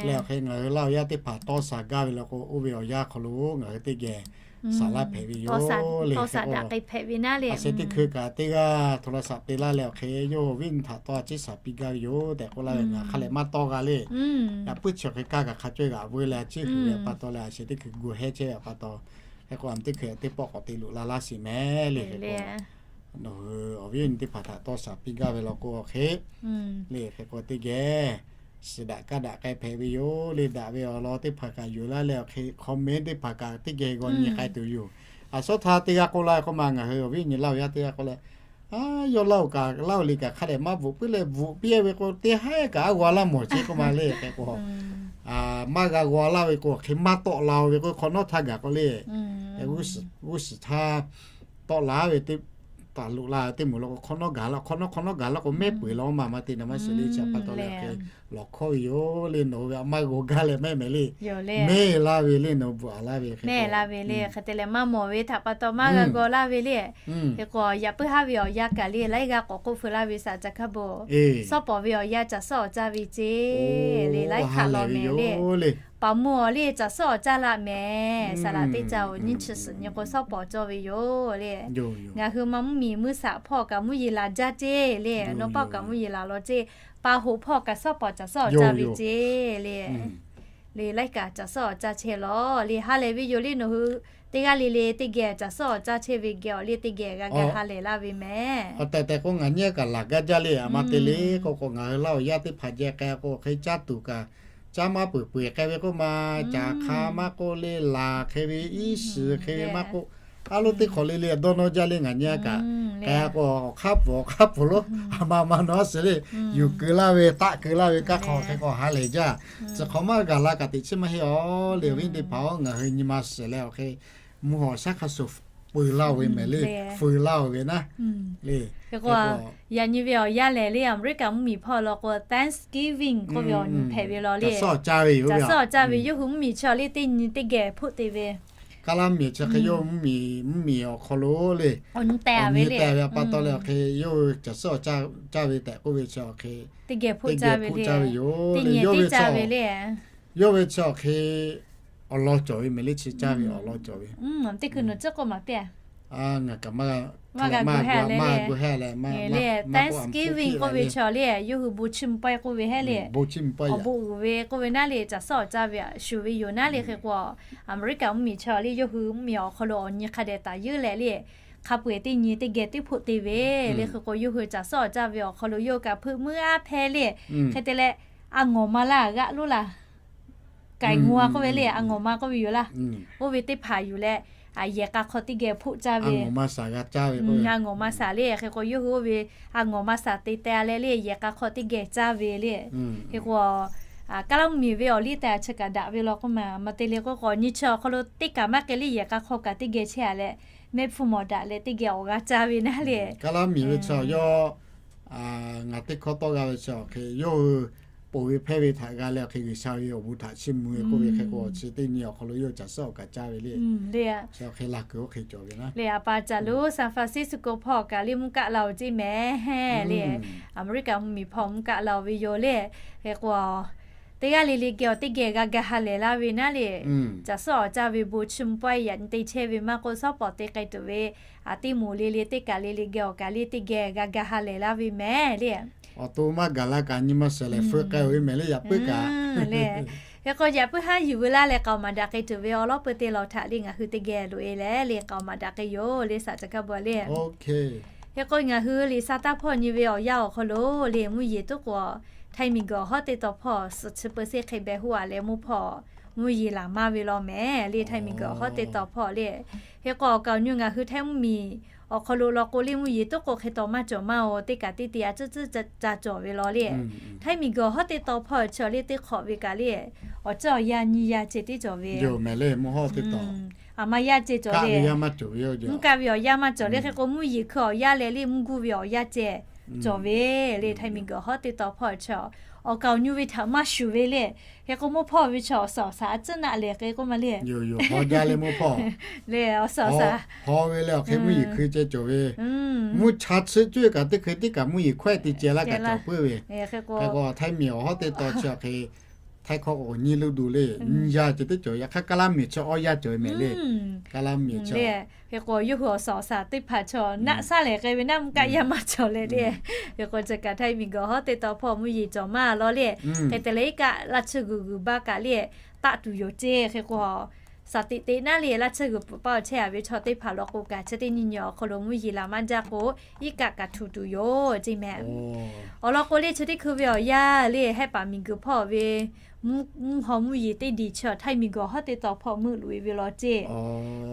leh awˬ hk'e ngaˬ hui Laˇ hu yaˇ teˇ hpaˍ tawˇ shaˍ gaˇ ve law k'o, oˇ ve awˬ yanˇ hk'aw lo ngaˬ hui teˇ geh saˍ laˇ hpehꞈ ve yoˬ le. Hk'e k'o, a sheh teˇ hkui kaꞈ teˇ g'aˇ โทรศัพท์ te laˇ leh awˬ hk'e yawˇ hui awˬ viˉ nyi htaꞈ tawˇ a ciˉ shaˍ piˇ gaˇ ve yoˬ tehꞈ k'oˆ laˇ ve ngaˬ hk'a lehˬ maˇ tawˇ g'a le. Yaꞈ puiˉ chi awˬ hk'e kaˇ kaꞈ hk'a cawehˇ g'aꞈ veu leh a ciˉ hui ve pa taw leh a sheh teˇ hkui gu hehˉ chehˇ ve pa taw, hk'e k'o a teˇ hkui teˇ pawˆ k'awꞈ te loꞈ la laˇ shiˍ mehˍ le. Hk'e k'o nawˬ hui awˬ viˉ awˬ nyi teˇ hpaˍ htaꞈ tawˇ shaˍ piˇ gaˇ ve law k'o awˬ hk'e le, hk'e k'o teˇ geh shiˍ daꞈ kaˇ daꞈ k'ai hpehꞈ ve yoˬ le. Daꞈ ve awˬ lawn teˇ hpaˍ kaꞈ yuˬ laˇ leh awˬ hk'e comment teˇ hpaˍ kaꞈ teˇ geh g'aw nyi k'ai tuˬ yoˬ. A shawˉ htaˇ teˇ g'aˇ k'oˆ laˇ k'oˆ ma, ngaˬ hui awˬ viˉ awˬ nyi Laˇ hu yaˇ teˇ g'aˇ k'oˆ leh, a yawˇ Laˇ hu kaꞈ Laˇ hu liꞈ kaꞈ hk'a dehꞈ maˇ bvuhꞈ puiˉ leh bvuhꞈ piˇ ve k'o teˇ haˉ kaꞈ a g'aw laˇ mawˬ ceˇ k'oˆ ma le. Hk'e k'o maˇ g'a g'aw laˇ ve k'o hk'e maˇ tawˆ la-o ve k'o hk'awꞈ nawˉ htaˇ gaˬ k'o le, g'uˇ suhˍ htaˇ tawˆ la ve teˇ hpaˍ loꞈ la teˇ moˍ law k'o hk'awꞈ nawˉ gaˬ la, hk'awꞈ nawˉ hk'awꞈ nawˉ gaˬ laˇ k'o mehˉ peuˬ law maˇ maˇ te na maˇ shiˍ le. Chi pa taw leh hk'e lawˬ hkawˇ ve yoˬ le. Nawˬ hui ve a maˇ g'aw gaˇ leh mehˉ mehˍ le, mehˉ laˇ ve le, nawˬ bvuhꞈ a laˇ ve hk'e te leh maˇ mawˬ ve htaꞈ pa taw maˇ g'a g'aw laˇ ve le. Hk'e k'o yaꞈ puiˉ haˉ ve awˬ yanˇ kaꞈ le laiˉ g'aˇ k'awꞈ k'oˆ feu laˇ ve shaˍ ca hkaˇ bon, shawˉ pawˍ ve awˬ yanˇ caˬ suhˉ awˬ caˇ ve ceˇ le, laiˉ hk'aˆ law mehˍ le. Paˍ mvuhˇ awˬ le caˬ suhˉ awˬ caˇ laˇ mehˍ. Saˍ laꞈ teˇ ca-oˬ nyiˇ chi suhˍ nyi k'o shawˉ pawˍ cawˇ ve yoˬ le. Ngaˬ hui ma mvuhˇ miˬ mvuhˇ shaꞈ hpawˇ kaꞈ mvuhˇ yeˬ laˬ jaˇ ceˇ le, nawˬ pawˆ kaꞈ mvuhˇ yeˬ laˬ law ceˇ, pa hoꞈ hpawˇ kaꞈ shawˉ pawˍ caˬ suhˉ awˬ caˇ ve ceˇ le. Le laiˉ kaꞈ caˬ suhˉ awˬ caˇ chehˇ law le. Ha lehˬ ve yoˬ le, nawˬ hui teˇ g'aˇ le le teˇ geh caˬ suhˉ awˬ caˇ chehˇ ve geh awˬ le teˇ geh g'a ga ha lehˬ laˇ ve mehˍ. Awˬ tehˬ tehˬ k'o ngaˬ nyiˇ kaꞈ laˬ gaˇ jaˇ le. A ma te le k'o k'o ngaˬ hui Laˇ hu yaˇ teˇ hpaˍ jeh k'ai k'o hk'e caˇ tuˬ kaꞈ caˇ maˇ peuˬ peuˬ k'ai ve k'oˆ ma, caˬ hk'a maˇ k'oˆ le, laˬ hk'e ve iˉ shiˍ hk'e ve maˇ k'oˆ, a loˉ teˇ hk'awꞈ le le dawˇ nawˇ jaˇ le. Ngaˬ nyiˇ kaꞈ k'ai k'o awˬ hk'aˇ pfuhˍ awˬ hk'aˇ pfuhˍ lo a ma ma nawˬ a shiˍ le, yuˬ keu laˇ ve taˆ keu laˇ ve kanˇ hk'aw hk'e k'o ha lehˬ jaˇ. Chi hk'awꞈ maˇ gaˬ la kaꞈ teꞈ chiˉ maˇ heˆ aˬ le. Awˬ viˉ teˇ hpaˍ-oˬ, ngaˬ hui nyi ma shiˍ leh awˬ hk'e mvuhˇ hawˬ shaˉ hk'a shuˍ peu laˇ-oˬ ve mehˍ le, feu laˇ-oˬ ve naˉ le. Yaꞈ nyi ve awˬ yanˇ lehˬ le, Aˍmeˍriˆkaꞈ mvuhˇmiˬ hpawˇ law k'o Thanksgiving k'oˆ ve awˬ nyi hpehꞈ ve law le. Caˬ suhˉ awˬ caˇ ve yawˇ hui mvuhˇmiˬ chi awˬ le teˇ nyi teˇ geh hpoˆ te ve. Kaˉ laˇ mvuhˇmiˬ chi hk'e yawˇ hui mvuhˇmiˬ mvuhˇmiˬ awˬ hk'aw lo le, awˬ nyi te ve pa taw leh awˬ hk'e yawˇ hui caˬ suhˉ awˬ caˇ ve tehꞈ k'oˆ ve chi awˬ hk'e teˇ geh hpoˆ caˇ ve yoˬ le. Yawˇ ve chi awˬ hk'e awˬ lawn cawˬ ve mehˍ le, chi caˇ ve awˬ lawn cawˬ ve. Teˇ hkui nawˬ tcuhˉ k'oˆ maˍ piˇ-a. Ngaˬ kaꞈ maˇ g'a gu hehˉ leh, Thanksgiving k'oˆ ve chi awˬ le, yawˇ hui bon chiˇ mvuh pawehˇ k'oˆ ve hehˉ le, awˬ bon uiˍ ve k'oˆ ve naˉ le, caˬ suhˉ awˬ caˇ ve shuˍ ve yoˬ naˉ le. Hk'e k'o Aˍmeˍriˆkaꞈ mvuhˇmiˬ chi awˬ le, yawˇ hui mvuhˇmiˬ awˬ hk'aw lo awˬ nyi hk'a dehꞈ taˍ yeunˇ leh le, hk'a peu-eˬ teˇ nyi teˇ geh teˇ hpoˆ te ve le. Hk'e k'o yawˇ hui caˬ suhˉ awˬ caˇ ve awˬ hk'aw lo yawˇ hui kaꞈ hpeuꞈ meuˇ aˉ hpehˇ le. Hk'e te leh, a ngawˬ ma laˇ g'aˆ lonˉ laˇ, kaiˬ ngawˬ a k'oˆ ve le, a ngawˬ ma k'oˆ ve yoˬ laˇ. Oˇ ve teˇ hpaˍ yuˬ leh, yehˬ k'a hk'aw teˇ geh hpoˆ caˇ ve, a ngawˬ ma shaˍ le. Hk'e k'o yawˇ hui oˇ ve a ngawˬ ma shaˍ te teh leh le, yehˬ k'a hk'aw teˇ geh caˇ ve le. Hk'e k'o, Kaˉlaˇ mvuhˇmiˬ ve awˬ liˇ tehꞈ chi kaꞈ daꞈ ve law k'oˆ ma, maˇ te le k'o k'o nyi chi awˬ hk'aw lo teˇ kaꞈ maˇ k'ai le, yehˬ k'a hk'aw kaꞈ teˇ geh chehˇ-a leh, mehˆ hpfuhˇ mawˬ daꞈ leh teˇ geh awˬ g'a caˇ ve naˉ le. Kaˉlaˇ mvuhˇmiˬ ve chi yawˇ ngaˬ teˇ hkawˇ tawˆ g'a ve chi awˬ hk'e yawˇ hui ponˬ ve hpehˇ ve htaꞈ g'a leh awˬ hk'e G'uiˬsha ve awˬ bon htaꞈ chiˇ mvuh ve k'oˆ ve hk'e k'o chi teˇ nyi awˬ hk'aw lo yawˇ caˬ suhˉ awˬ kaꞈ caˇ ve le. Chi awˬ hk'e laˬ kuiˬ oˇ hk'e cawˬ ve naˉ le. A pa caˬ lo San Francisco hpawˇ kaꞈ le mvuhˇ kaˆ la-oˬ ceˇ mehˍ le. Aˍmeˍriˆkaꞈ mvuhˇmiˬ hpawˇ mvuhˇ kaˆ la-oˬ ve yoˬ le. Hk'e k'o teˇ g'aˇ le le geh awˬ teˇ geh g'a ga ha lehˬ laˇ ve naˉ le. Caˬ suhˉ awˬ caˇ ve bon chiˇ mvuh pawehˇ yaꞈ nyi te chehˇ ve maˇ k'oˆ, shawˉ pawˍ te k'ai tuˬ ve a teˇ moˍ le le teˇ kaꞈ le le geh awˬ kaꞈ le teˇ geh g'a ga ha lehˬ laˇ ve mehˍ le. Awˬ to maˇ gaˬ la kaꞈ nyi ma shiˍ lehˬ feu k'ai-oˬ ve mehˍ le, yaꞈ puiˉ kaꞈ le. Hk'e k'o, yaꞈ puiˉ haˉ yuˬ veu laˇ leh k'aoˍ maˍ daꞈ k'e tuˬ ve awˬ lawn peu te lawˬ htaꞈ le ngaˬ hui teˇ geh loꞈ e leh le k'aoˍ maˍ daꞈ k'e yoˬ le saˍ ca kaˇ bu le. Hk'e k'o, ngaˬ hui liꞈ sa taˇ hpawˇ nyi ve awˬ yanˇ awˬ hk'aw lo le mvuhˇ yeˬ tuˉ k'o, htaiˇ miˬ guiˬ awˬ hawˉ teˇ taw hpawˇ suhˍ chi peu seˆ hk'e beh hoˆ a leh mvuhˇ hpawˇ mvuhˇ yeˬ laˬ maˇ ve law mehˍ le htaiˇ miˬ guiˬ awˬ hawˉ teˇ taw hpawˇ le. Hk'e k'o, awˬ kaˍ awˬ nyi ngaˬ hui htaiˇ mvuhˇ miˬ awˬ hk'aw lo law k'o le mvuhˇ yeˬ tuˉ k'o hk'e taw maˇ cawˬ maˇ oˬ, teˇ kaꞈ teˇ te a tcuhˉ tcuhˉ ca cawˬ ve law le. Htaiˇ miˬ guiˬ awˬ hawˉ teˇ taw hpawˇ chi le teˇ hk'awꞈ ve kaꞈ le awˬ ceuˬ awˬ yanˇ nyiˇ yanˇ ceh tiˉ cawˬ ve. Aˬ ma yanˇ ceh cawˬ le. Mvuhˇ kaˆ ve awˬ yanˇ maˇ cawˬ le. Hk'e k'o, mvuhˇ yeˬ hkui awˬ yanˇ leh le mvuhˇ guˇ ve awˬ yanˇ ceh cawˬ ve le htaiˇ miˬ guiˬ awˬ hawˉ teˇ taw hpawˇ chi awˬ kaˍ awˬ nyi ve htaꞈ maˇ shuˍ ve le. Hk'e k'o, mvuhˇ hpawˇ ve chi awˬ suhˍ awˬ shaˍ a tcuhˉ naˆ lehˬ hk'e k'oˆ ma le. Awˬ jaˇ leh mvuhˇ hpawˇ le awˬ suhˍ awˬ shaˍ haw ve leh awˬ hk'e mvuhˇ yeˬ hkui ceh cawˬ ve. Mvuhˇ cha chi cuˇ kaꞈ teˇ hkui teˇ kaꞈ mvuhˇ yeˬ hkawehˇ te ceh laˇ kaꞈ cawˬ puiˉ ve. Hk'e k'o, htaiˇ miˬ awˬ hawˉ teˇ taw chi awˬ hk'e htaiˇ hkawˇ k'o nyiˇ luˇ duˬ le, nyiˇ yanˇ ceh tiˉ cawˬ. Yaꞈ hk'aˇ kaˇ laˇ miˬ chi awˇ yanˇ cawˬ ve mehˍ le. Kaˇ laˇ miˬ chi le. Hk'e k'o, yawˇ hui awˬ suhˍ awˬ shaˍ teˇ hpaˍ chi naˆ shaˉ lehˬ k'ai ve naˆ mvuhˇ kaˆ yanˇ maˇ cawˬ leh le. Hk'e k'o, chi kaꞈ htaiˇ miˬ guiˬ awˬ hawˉ teˇ taw hpawˇ mvuhˇ yeˬ cawˬ maˇ law le. Hk'e te leh iˉ kaˆ laˇ tsuhˇ g'uiˬ g'uiˬ baˇ kaꞈ le taˆ tuˬ yoˬ ceˇ. Hk'e k'o, shaˍ teꞈ teꞈ naˉ le laˇ tsuhˇ g'uiˬ pfuhˍ paˇ awˬ chehˇ a ve chaw teˇ hpaˍ law k'o kaꞈ chi teˇ nyi nyi awˬ hk'aw lo mvuhˇ yeˬ laˬ maˇ jaˇ k'o, iˉ kaˆ kaꞈ htu tuˬ yoˬ ceˇ mehˍ. Awˬ lawn k'o le chi teˇ hkui ve awˬ yanˇ le hehˆ paˍ miˬ guiˬ hpawˇ ve mvuhˇ haw mvuhˇ yeˬ teˇ diˬ chi htaiˇ miˬ guiˬ awˬ hawˉ teˇ taw hpawˇ meuˆ loꞈ e ve law ceˇ.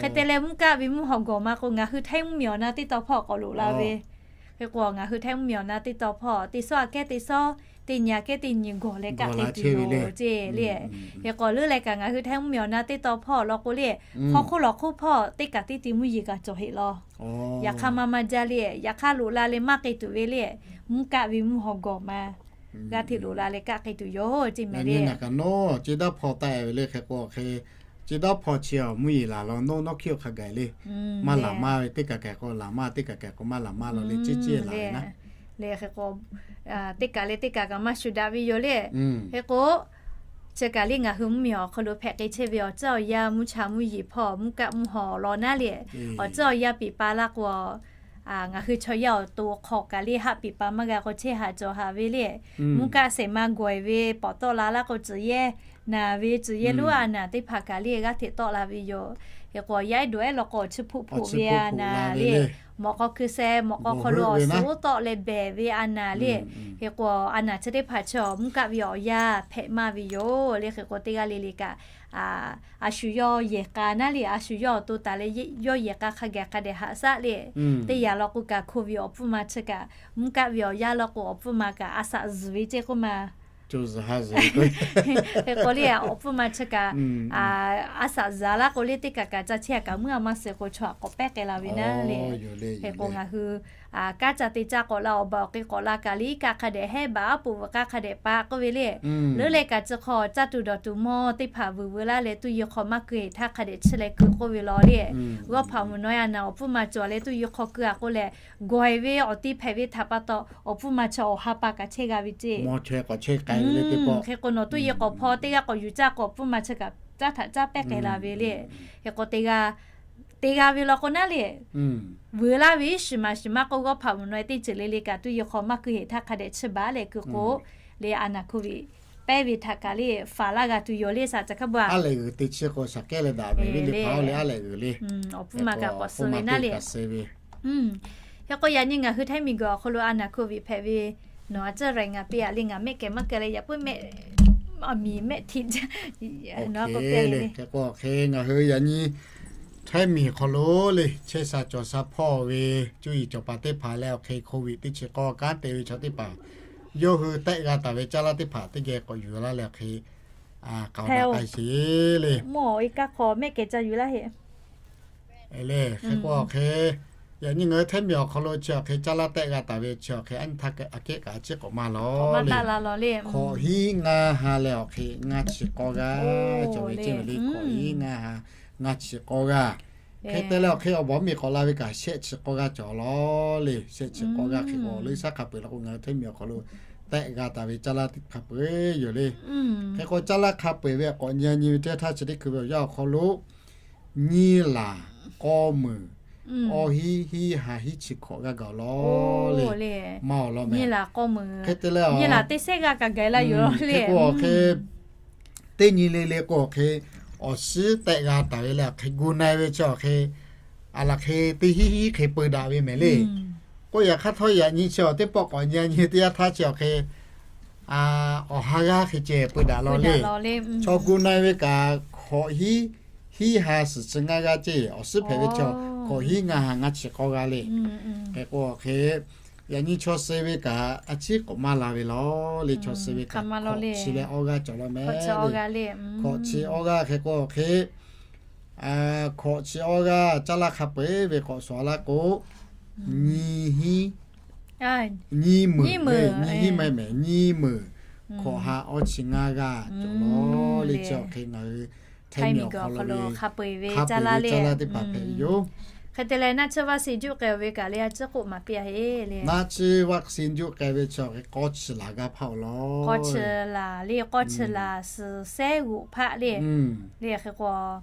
Hk'e te leh mvuhˇ kaˆ ve mvuhˇ haw gawˬ ma k'o ngaˬ hui htaiˇ mvuhˇ miˬ awˬ na teˇ taw hpawˇ k'awꞈ loꞈ la ve. Hk'e k'o, ngaˬ hui htaiˇ mvuhˇ miˬ awˬ na teˇ taw hpawˇ teˇ sawˉ aꞈ kehˉ teˇ sawˉ, teˇ nyi aꞈ kehˉ teˇ nyi gawˬ leh kaˆ te tuˬ yoˬ ceˇ le. Hk'e k'o, leuˉ leh kaꞈ ngaˬ hui htaiˇ mvuhˇ miˬ awˬ na teˇ taw hpawˇ law k'o le, hk'aw hk'oˆ lawˬ hk'oˆ hpawˇ teˇ kaꞈ teˇ te mvuhˇ yeˬ kaꞈ cawˬ heˆ law. Yaꞈ hk'aˇ maˇ maˇ jaˇ le, yaꞈ hk'aˇ loꞈ la leh maˇ k'ai tuˬ ve le, mvuhˇ kaˆ ve mvuhˇ haw gawˬ ma g'a hteꞈ loꞈ la leh kaˆ k'ai tuˬ yoˬ ceˇ mehˍ le. Chi dawˇ hpawˇ taˆ ve le hk'e k'o hk'e, chi dawˇ hpawˇ chi awˬ mvuhˇ yeˬ laˬ law nawˇ nawˇ hkiˆ awˬ hk'a gaˬ le. Maˇ laˬ maˇ ve teˇ kaꞈ kaꞈ k'o laˬ maˇ, teˇ kaꞈ kaꞈ k'o maˇ laˬ maˇ law le ceˇ ceˇ laˬ ve naˉ. Le hk'e k'o, teˇ kaꞈ leh teˇ kaꞈ kaꞈ maˇ shuˍ daꞈ ve yoˬ le. Hk'e k'o, chi kaꞈ le ngaˬ hui mvuhˇ miˬ awˬ hk'aw lo hpehꞈ k'ai chehˇ ve awˬ ceuˬ awˬ yanˇ mvuhˇ cha mvuhˇ yeˬ hpawˇ mvuhˇ kaˆ mvuhˇ haw law naˉ le, awˬ ceuˬ awˬ yanˇ peꞈ pa laˇ k'o, ngaˬ hui chaw yaˇ awˬ to hk'aw kaꞈ le haˆ peꞈ pa maˇ g'a k'o chehˇ haꞈ cawˬ haꞈ ve le. Mvuhˇ kaˆ shehˍ ma gawˬ e ve pawˍ tawˆ la laˇ k'o tcuhˬ yehˇ naˬ ve tcuhˬ yehˇ lonˉ a naˬ teˇ hpaˍ kaꞈ le g'aˇ hteꞈ tawˆ la ve yoˬ. Hk'e k'o, yaˇ ehˉ dawˬ ehˉ law k'o awˬ chi hpuˆ hpoꞈ ve a naˬ le, mawꞈ k'aw hkui sheh mawꞈ k'aw hk'aw lo awˬ suhˉ tawˆ leh behˬ ve a naˬ le. Hk'e k'o, a naˬ chi teˇ hpaˍ chi mvuhˇ kaˆ ve awˬ yanˇ hpehꞈ maˇ ve yoˬ le. Hk'e k'o, teˇ g'aˇ le le kaꞈ a shu yawˇ yehˬ k'a naˉ le, a shu yawˇ awˬ to taˍ leh yawˇ yehˬ k'a hk'a gaˬ hk'a dehꞈ haꞈ shaˆ le. Teˇ yanˇ law k'o kaꞈ hko ve awˬ pfuhˇ ma chi kaꞈ, mvuhˇ kaˆ ve awˬ yanˇ law k'o awˬ pfuhˇ ma kaꞈ a shaꞈ zuhˬ ve ceˇ k'oˆ ma. Hk'e k'o le, awˬ pfuhˇ ma chi kaꞈ a shaꞈ zuhˬ laˇ k'o le teˇ kaꞈ kaꞈ ca chehˇ a kaꞈ meuˇ a maˇ suh k'o chaw aꞈ k'awꞈ pehˉ k'ai la ve naˉ le. Hk'e k'o ngaˬ hui kanˉ ca te ca k'awꞈ la awˬ ba awˬ k'e k'awꞈ la kaꞈ le iˉ kaˆ hk'a dehꞈ hehˉ baˬ aˉ poꞈ veuꞈ k'aˇ hk'a dehꞈ pa k'oˆ ve le. Leuˉ leh kaꞈ chi hk'aw caˇ tuˬ dawˬ tuˬ mawˇ teˇ hpaˍ vuiˬ veu laˇ leh tuˇ yeˬ hk'aw maˇ keu heˍ htaˇ hk'a dehꞈ chi leh keu k'oˆ ve law le. G'awˇ hpaꞈ mvuhˬ nawˉ a naˬ awˬ pfuhˇ ma cawˬ leh tuˇ yeˬ hk'aw keu a k'oˆ leh gawˬ e ve awˬ ti hpehꞈ ve htaꞈ pa taw awˬ pfuhˇ ma chi awˬ ha pa kaꞈ chehˇ g'a ve ceˇ. Hk'e k'o nawˬ tuˇ yeˬ k'awꞈ hpaw teˇ g'aˇ k'awꞈ yuˬ caˇ k'o awˬ pfuhˇ ma chi kaꞈ caˇ htaꞈ caˇ pehˉ k'ai la ve le. Hk'e k'o teˇ g'aˇ te g'a ve law k'o naˉ le, vuiˬ laˇ ve iˉ shiˍ maˍ shiˍ maˇ k'oˆ g'awˇ hpaꞈ mvuhˬ nawˉ e teˇ ceuˬ le le kaꞈ tuˇ yeˬ hk'aw maˇ keu heˍ htaˇ hk'a dehꞈ chi baˬ leh keu k'o le a naˬ hko ve pehˉ ve htaꞈ kaꞈ le faˍ laˇ g'a tuˬ yoˬ le shaˍ ca hkaˇ bu a. Aˉ lehꞈ g'uiˬ te chi k'o shaˍ kehˉ leh daꞈ ve le le pa le aˉ lehꞈ g'uiˬ le. Awˬ pfuhˇ ma kaꞈ k'awꞈ suh ve naˉ le. Hk'e k'o yaꞈ nyi ngaˬ hui htaiˇ miˬ guiˬ awˬ hk'aw lo a naˬ hko ve hpehꞈ ve nawˬ a ceuˬ raiˍ ngaˬ piˇ a le ngaˬ mehˆ kehˬ maˇ kehˬ leh yaꞈ puiˉ mehˆ a miˬ mehˆ htiꞈ nawˬ a k'o piˇ le. Hk'e k'o hk'e ngaˬ hui yaꞈ nyi htaiˇ miˬ hk'aw lo le chehˇ sha cawˬ sha hpawˇ ve cuˇ yiˍ cawˬ paˍ teˇ hpaˍ leh awˬ hk'e hk'oˆ ve teˇ chi k'awˇ kanˉ te ve chaw teˇ hpaˍ yawˇ hui tehˆ g'a taˍ ve caˇ laˇ teˇ hpaˍ teˇ geh k'awꞈ yuˬ laˇ leh awˬ hk'e k'aoˍ daꞈ k'ai sheˍ le. Mvuhˇ awˬ e kaˇ hk'aw mehˆ kehˬ ca yuˬ laˇ heˆ. Le hk'e k'o awˬ hk'e yaꞈ nyi ngaˬ hui htaiˇ miˬ awˬ hk'aw lo chi awˬ hk'e caˇ laˇ tehˆ g'a taˍ ve chi awˬ hk'e aˉ nyi htaˇ aꞈ kehˉ kaꞈ a ciˉ k'awꞈ maˇ lawˬ le. Hk'awꞈ hiˉ ngaˇ ha leh awˬ hk'e ngaˇ chi k'awˇ g'aˇ cawˬ ve ceˇ ve le. Hk'awꞈ hiˉ ngaˇ ha ngaˇ chi k'awˇ g'aˇ. Hk'e te leh awˬ hk'e awˬ baˬ mvuhˇ miˬ k'awꞈ la ve kaꞈ shehˆ chi k'awˇ g'aˇ cawˬ lawˬ le. Shehˆ chi k'awˇ g'aˇ hk'e k'o leuˉ shaˉ hk'a peu-eˬ law k'o ngaˬ hui htaiˇ miˬ awˬ hk'aw lo tehˆ g'a taˍ ve caˇ laˇ hk'a peu-eˬ yoˬ le. Hk'e k'o caˇ laˇ hk'a peu-eˬ ve k'awꞈ nyi nyi ve teˇ htaˇ chi teˇ hkui ve awˬ yanˇ awˬ hk'aw lo nyiˇ laˬ k'awˇ meunˍ awˇ hiˉ hiˉ ha hiˉ chi hkawꞈ g'aˇ gaˬ lawˬ le. Maˇ awˬ lawn mehˍ. Hk'e te leh nyiˇ laˬ teˇ sehˉ g'aˇ kaꞈ gaˬ la yoˬ le. Hk'e k'o awˬ hk'e teˇ nyi le le k'o awˬ hk'e awˬ shiˉ tehˆ g'a taˍ ve le, awˬ hk'e gu na-e ve chi awˬ hk'e, a laˬ hk'e teˇ hinˉ hinˉ hk'e peu daꞈ ve mehˍ le. K'o yaꞈ hk'aˇ htawˇ yaꞈ nyi chi awˬ teˇ pawˆ k'awꞈ nyi nyi teˇ yanˇ htaˇ chi awˬ hk'e, awˬ ha g'aˇ hk'e ceh peu daꞈ law le. Chaw gu na-e ve kaꞈ hkawꞈ hinˉ, hinˉ ha suhˍ chi ngaˇ g'aˇ ceˇ, awˬ shiˉ hpehꞈ ve chi hkawꞈ hinˉ ngaˇ ha ngaˇ chi k'awˇ g'aˇ le. Hk'e k'o awˬ hk'e, yaꞈ nyi chaw suh ve kaꞈ a ciˉ k'awꞈ maˇ la ve law le. Chaw suh ve kaꞈ hkawꞈ chi leh awˇ g'aˇ cawˬ law mehˍ le. Hkawꞈ chi awˇ g'aˇ hk'e k'o awˬ hk'e, hkawꞈ chi awˇ g'aˇ caˇ laˇ hk'a peu-eˬ ve k'awꞈ shawˍ laˇ k'o, nyi hinˉ, nyi meunˍ le, nyi hinˉ maˇ mehˍ, nyi meunˍ hkawꞈ ha awˇ chi ngaˇ g'aˇ cawˬ law le. Chi awˬ hk'e ngaˬ hui Htaiˇ miˬguiˬ awˬ hk'aw lo hk'a peu-eˬ ve caˇ laˇ teˇ hpaˍ hpehꞈ ve yoˬ. Hk'e te leh naˆ tsuhˇ vaˆ si juˆ k'ai-o ve kaꞈ le a ciˉ k'oˆ maˍ piˇ-a heˆ le. Naˆ tsuhˇ vaˆ si juˆ k'ai ve chi awˬ hk'e k'awˇ chi laˬ g'aˇ hpaˇ-oˬ law. K'awˇ chi laˬ le, k'awˇ chi laˬ suhˍ sehˉ g'uꞈ hpaˆ le. Le hk'e k'o,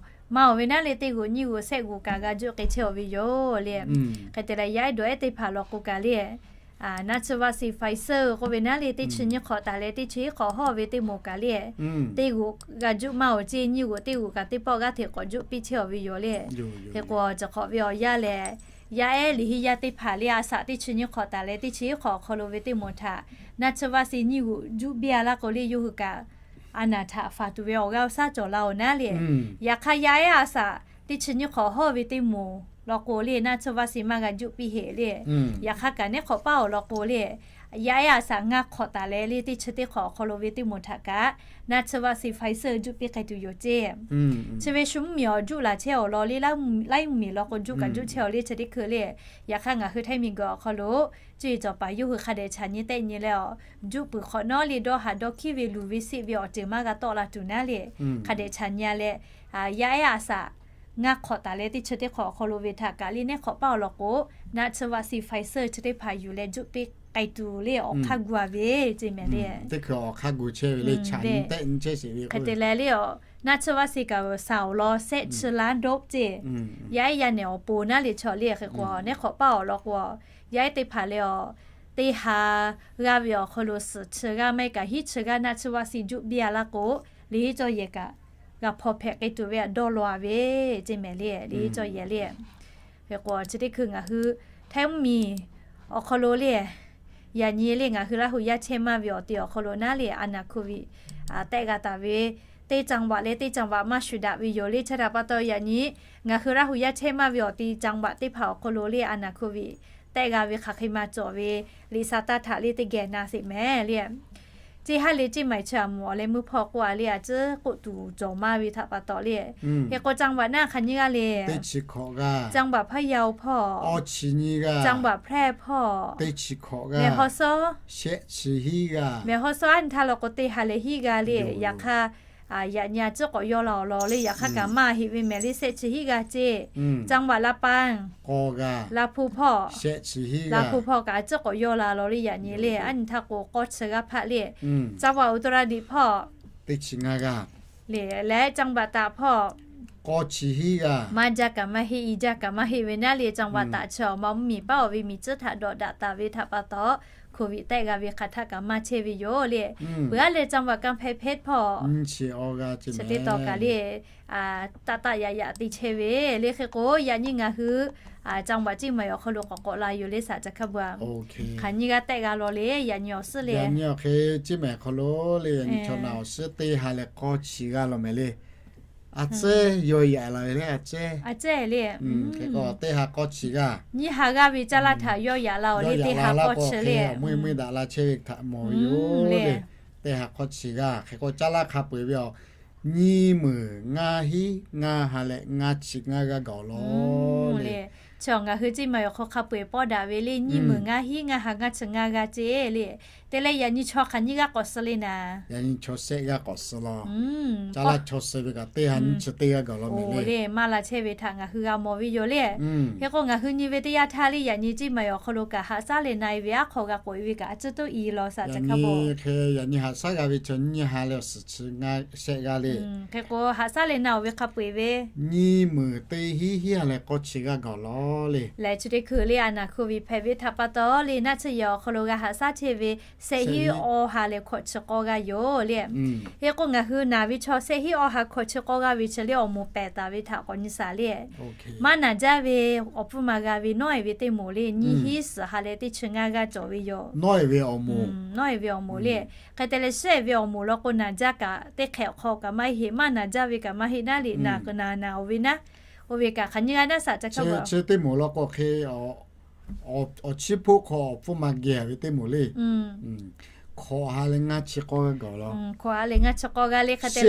maˇ-oˬ ve naˉ le teˇ g'uꞈ nyiˇ g'uꞈ sehˆ g'uꞈ kaꞈ g'a juˆ k'ai chehˇ-oˬ ve yoˬ le. Hk'e te leh yaˇ ehˉ dawˬ ehˉ teˇ hpaˍ law k'o kaꞈ le, naˆ tsuhˇ vaˆ si Pfizer k'oˆ ve naˉ le teˇ chi nyiˇ hk'awꞈ taˍ leh teˇ chi iˉ hk'awꞈ hawˇ ve teˇ moˍ kaꞈ le, teˇ g'uꞈ g'a juˆ maˇ-oˬ ceˇ, nyiˇ g'uꞈ teˇ g'uꞈ kaꞈ teˇ pawˆ g'aˇ hteꞈ k'awꞈ juˆ piˇ chehˇ-oˬ ve yoˬ le. Hk'e k'o cawˬ hk'awꞈ ve awˬ yanˇ lehˬ, yaˇ ehˉ liꞈ henˇ yaˇ teˇ hpaˍ le a shaꞈ teˇ chi nyiˇ hk'awꞈ taˍ leh teˇ chi iˉ hk'awꞈ awˬ hk'aw lo ve teˇ moˍ htaꞈ naˆ tsuhˇ vaˆ si nyiˇ g'uꞈ juˆ biˇ-a laˇ k'o le yawˇ hui kaꞈ a naˍ htaꞈ faˍ tuˬ ve awˬ g'aˇ awˬ shaˉ cawˬ laˇ-oˬ naˉ le. Yaꞈ hk'aˇ yaˇ ehˉ a shaꞈ teˇ chi nyiˇ hk'awꞈ hawˇ ve teˇ moˍ law k'o le naˆ tsuhˇ vaˆ si maˇ g'a juˆ piˇ heˆ le. Yaꞈ hk'aˇ kaꞈ neˉ hk'awꞈ paˇ awˬ law k'o le, yaˇ ehˉ a shaꞈ ngaˇ hk'awꞈ taˍ leh le teˇ chi teˇ hk'awꞈ awˬ hk'aw lo ve teˇ moˍ htaꞈ kaꞈ naˆ tsuhˇ vaˆ si Pfizer juˆ piˇ k'ai tuˬ yoˬ ceˇ. Chi ve shu mvuhˇ miˬ awˬ juˆ laˬ chehˇ awˬ lawn le, laiˉ mvuhˇ miˬ law k'o juˆ kaꞈ juˆ chehˇ-oˬ le chi teˇ hkui le. Yaꞈ hk'aˇ ngaˬ hui Htaiˇ miˬguiˬ awˬ hk'aw lo cuˇ yiˍ cawˬ paˍ yawˇ hui hk'a dehꞈ chaꞈ nyi tehˆ nyi leh awˬ juˆ puiˍ hk'awꞈ nawˉ le dawˇ haꞈ dawˇ hkiˉ ve luˬ ve seˆ ve awˬ ceuˬ maˇ g'a tawˆ la tuˬ naˉ le. Hk'a dehꞈ chaꞈ nyi-a leh, yaˇ ehˉ a shaꞈ ngaˇ hk'awꞈ taˍ leh teˇ chi teˇ hk'awꞈ awˬ hk'aw lo ve htaꞈ kaꞈ le neˉ hk'awꞈ paˇ awˬ lawn k'o, naˆ tsuhˇ vaˆ si Pfizer chi teˇ hpaˍ yuˬ leh juˆ piˇ k'ai tuˬ le awˬ hk'aˇ gu-a ve ceˇ mehˍ le. Hk'e te leh le, naˆ tsuhˇ vaˆ si kaꞈ shaˍ awˬ lawn sehˆ chi laˇ dawˆ ceˇ. Yaˇ ehˉ yaˇ nehˬ awˬ pon naˉ le chaw le hk'e k'o neˉ hk'awꞈ paˇ awˬ lawn k'o, yaˇ ehˉ teˇ hpaˍ leh awˬ teˇ ha g'aˇ ve awˬ hk'aw lo suhˍ chi g'aˇ maˇ heˆ kaꞈ hiˉ chi g'aˇ naˆ tsuhˇ vaˆ si juˆ biˇ-a laˇ k'o, liꞈ henˇ cawˇ yehˬ kaꞈ g'a hpaw hpehꞈ k'ai tuˬ ve htaꞈ dawˇ law-a ve ceˇ mehˍ le. Liꞈ henˇ cawˇ yehˬ le. Hk'e k'o chi teˇ hkui ngaˬ hui Htaiˇ mvuhˇ miˬ awˬ hk'aw lo le, yaꞈ nyi le ngaˬ hui Laˇ huˍ yaˇ chehˇ maˇ ve awˬ ti awˬ hk'aw lo naˉ le a naˍ hkuˇ viꞈ tehˆ g'a taˍ ve teˇ จังหวัด leh teˇ จังหวัด maˇ shuˍ daꞈ ve yoˬ le. Chi htaꞈ pa taw yaꞈ nyi ngaˬ hui Laˇ huˍ yaˇ chehˇ maˇ ve awˬ ti จังหวัด teˇ hpaˍ awˬ hk'aw lo le a naˍ hkuˇ viꞈ tehˆ g'a ve hk'aˬ hk'e ma cawˬ ve liꞈ sa taˇ htaꞈ le teˇ geh na sheˍ mehˍ le. Ceˇ haˉ le ceˇ maiˬ chi a moˍ awˬ leh meuˇ hpawˇ k'oˆ-a le a ciˉ k'oˆ tuˬ cawˬ maˇ ve htaꞈ pa taw le. Hk'e k'o จังหวัด naˉ hk'aˬ nyiˇ g'aˇ le. จังหวัด พะเยา hpawˇ, จังหวัด แพร่ hpawˇ, แม่ฮ่องสอน shehˆ chi hiˉ g'aˇ, แม่ฮ่องสอน aˉ nyi htaˇ law k'o teˇ ha leh hiˉ g'aˇ le. Yaꞈ hk'aˇ yaꞈ nyi a ciˉ k'awꞈ yaw la awˬ lawn le. Yaꞈ hk'aˇ kaꞈ maˇ heˆ ve mehˍ le, shehˆ chi hiˉ g'aˇ ceˇ. จังหวัด ลำปาง, Laˇ hpu hpawˇ, Laˇ hpu hpawˇ kaꞈ a ciˉ k'awꞈ yaw la law le. Yaꞈ nyi le aˉ nyi htaˇ k'o k'awˇ chi g'aˇ hpaˆ le. จังหวัด อุตรดิตถ์ hpawˇ, teˇ chi ngaˇ g'aˇ le. Leh จังหวัดตาก hpawˇ, k'awˇ chi hiˉ g'aˇ, maˇ jaˇ kaꞈ maˇ heˆ, i jaˇ kaꞈ maˇ heˆ ve naˉ le จังหวัดตาก chi awˬ ma mvuhˇ miˬ paˉ-oˬ ve miˬ tcuhˉ htaꞈ dawꞈ daꞈ taˍ ve htaꞈ pa taw, hkoˍ viꞈ tehˆ g'a ve hk'aˬ htaˆ kaꞈ maˇ chehˇ ve yoˬ le. Peuˬ aˉ leh จังหวัดกำแพงเพชร hpawˇ, chi teˇ taw kaꞈ le taˆ taˆ yaꞈ yaꞈ te chehˇ ve le. Hk'e k'o yaꞈ nyi ngaˬ hui จังหวัด ceˇ maiˬ awˬ hk'aw lo k'awꞈ k'awꞈ la yoˬ le. Saˍ ca hkaˇ bu a, hk'aˬ nyi g'aˇ tehˆ g'a law le. Yaꞈ nyi awˬ suhˉ le, yaꞈ nyi awˬ hk'e ceˇ maiˬ awˬ hk'aw lo le yaꞈ nyi chaw naˬ awˬ suhˉ teˇ ha leh k'awˇ chi g'aˇ law mehˍ le. A cehˇ yawˇ yaꞈ la ve le a cehˇ, a cehˇ le. Hk'e k'o teˇ ha k'awˇ chi g'aˇ, nyiˇ ha g'aˇ ve caˇ laˇ htaꞈ yawˇ yaꞈ la-oˬ le. Teˇ ha k'awˇ chi le, awˬ mui mui daꞈ la chehˇ ve htaꞈ mawˬ ve yoˬ le. Teˇ ha k'awˇ chi g'aˇ hk'e k'o caˇ laˇ hk'a peu-eˬ ve awˬ nyiˇ meunˍ ngaˇ hiˉ ngaˇ ha leh ngaˇ chi ngaˇ g'aˇ gaˬ awˬ lawn le. Chi awˬ ngaˬ hui ceˇ maiˬ awˬ hk'aw hk'a peu-eˬ pawˆ daꞈ ve le. Nyiˇ meunˍ ngaˇ hiˉ ngaˇ ha ngaˇ chi ngaˇ g'aˇ ceˇ le. Te leh yaꞈ nyi chaw hk'aˬ nyiˇ g'aˇ k'awꞈ suh le naˍ, yaꞈ nyi chaw shehˆ g'aˇ k'awꞈ suh law. Caˇ laˇ chaw suh ve kaꞈ teˇ ha nyiˇ chi teˇ g'aˇ gaˬ law mehˍ le. Maˇ la chehˇ ve htaꞈ ngaˬ hui g'a mawˬ ve yoˬ le. Hk'e k'o ngaˬ hui nyi ve teˇ yanˇ htaˇ le yaꞈ nyi ceˇ maiˬ awˬ hk'aw lo kaꞈ haꞈ shaˉ leh na-e ve aˉ hk'aw g'a k'oꞈ-e ve kaꞈ a ciˉ toˉ i law saˍ ca hk'a bo. Hk'e yaꞈ nyi haꞈ shaˉ g'a ve chaw nyiˇ ha leh awˬ suhˍ chi ngaˇ shehˆ g'aˇ le. Hk'e k'o haꞈ shaˉ leh na-oˬ ve hk'a peu-eˬ ve nyiˇ meunˍ teˇ hiˉ hiˉ ha leh k'awˇ chi g'aˇ gaˬ awˬ lawn le. Lehˬ chi teˇ hkui le a naˍ hkuˇ viꞈ hpehꞈ ve htaꞈ pa taw le naˆ tsuhˇ yehˬ awˬ hk'aw lo g'a haꞈ shaˉ chehˇ ve Shehˆ hinˉ awˇ ha leh hkawꞈ chi k'awˇ g'aˇ yoˬ le. Hk'e k'o ngaˬ hui naˬ ve chaw shehˆ hinˉ awˇ ha hkawꞈ chi k'awˇ g'aˇ ve chi le awˬ moˍ pehˬ taˍ ve htaꞈ k'awꞈ nyi shaˍ le. Maˇ naˬ jaˇ ve awˬ pfuhˇ ma g'a ve nawˉ-e ve teˇ moˍ le, nyiˇ hinˉ suhˍ ha leh teˇ chi ngaˇ g'aˇ cawˬ ve yoˬ. Nawˉ-e ve awˬ moˍ le. Hk'e te leh shehˆ-e ve awˬ moˍ law k'o naˬ jaˇ kaꞈ teˇ hk'e awˬ hk'aw kaꞈ maˇ heˆ, maˇ naˬ jaˇ ve kaꞈ maˇ heˆ naˉ le, naˬ kuiˬ naˬ naˬ oˬ ve naˉ, oˇ ve kaꞈ hk'aˬ nyi g'a naˉ shaˍ ca kaˇ ve. Chi teˇ moˍ law k'o hk'e awˬ chiˇ hpoˆ hk'aw awˬ pfuhˇ ma geh ve teˇ moˍ le. Hkawꞈ ha leh ngaˇ chi k'awˇ g'aˇ gaˬ law. Hkawꞈ ha leh ngaˇ chi k'awˇ g'aˇ le hk'e te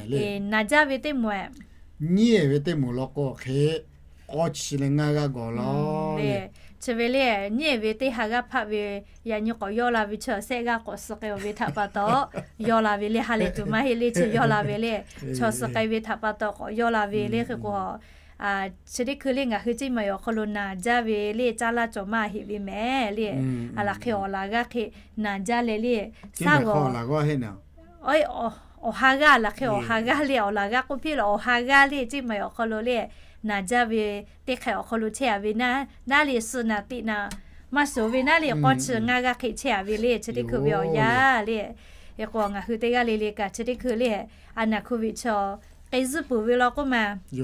leh, naˬ jaˇ ve teˇ moˍ, nyiˇ-e ve teˇ moˍ law k'o hk'e k'awˇ chi leh ngaˇ g'aˇ gaˬ law le. Chi ve le, nyiˇ-e ve teˇ ha g'aˇ hpaˆ ve yaꞈ nyi k'awꞈ yawˇ la ve chi shehˆ g'aˇ k'awꞈ suh k'ai-oˬ ve htaꞈ pa taw, yawˇ la ve le, ha lehˬ tuˬ maˇ heˆ le, chi yawˇ la ve le. Chaw suh k'ai ve htaꞈ pa taw k'awꞈ yawˇ la ve le. Hk'e k'o chi teˇ hkui le ngaˬ hui Ceˇ mawˬ awˬ hk'aw lo naˬ jaˇ ve le, caˇ laˇ cawˬ maˇ heˆ ve mehˍ le. A laˬ hk'e awˬ laˬ g'aˇ hk'e naˬ jaˇ leh le, saˉ g'awˬ awˬ ha g'aˇ laˬ hk'e awˬ ha g'aˇ le, awˬ laˬ g'aˇ k'oˆ piˇ leh awˬ ha g'aˇ le Ceˇ mawˬ awˬ hk'aw lo le, naˬ jaˇ ve teˇ hk'e awˬ hk'aw lo chehˇ-a ve naˉ le, suh naˬ teꞈ naˬ maˇ shuˍ ve naˉ le, k'awˇ chi ngaˇ g'aˇ hk'e chehˇ-a ve le, chi teˇ hkui ve awˬ yanˇ le. Hk'e k'o ngaˬ hui teˇ g'aˇ le le kaꞈ chi teˇ hkui le, a naˬ hkui ve chaw k'e zuhˇ peuˬ ve law k'oˆ ma. Chi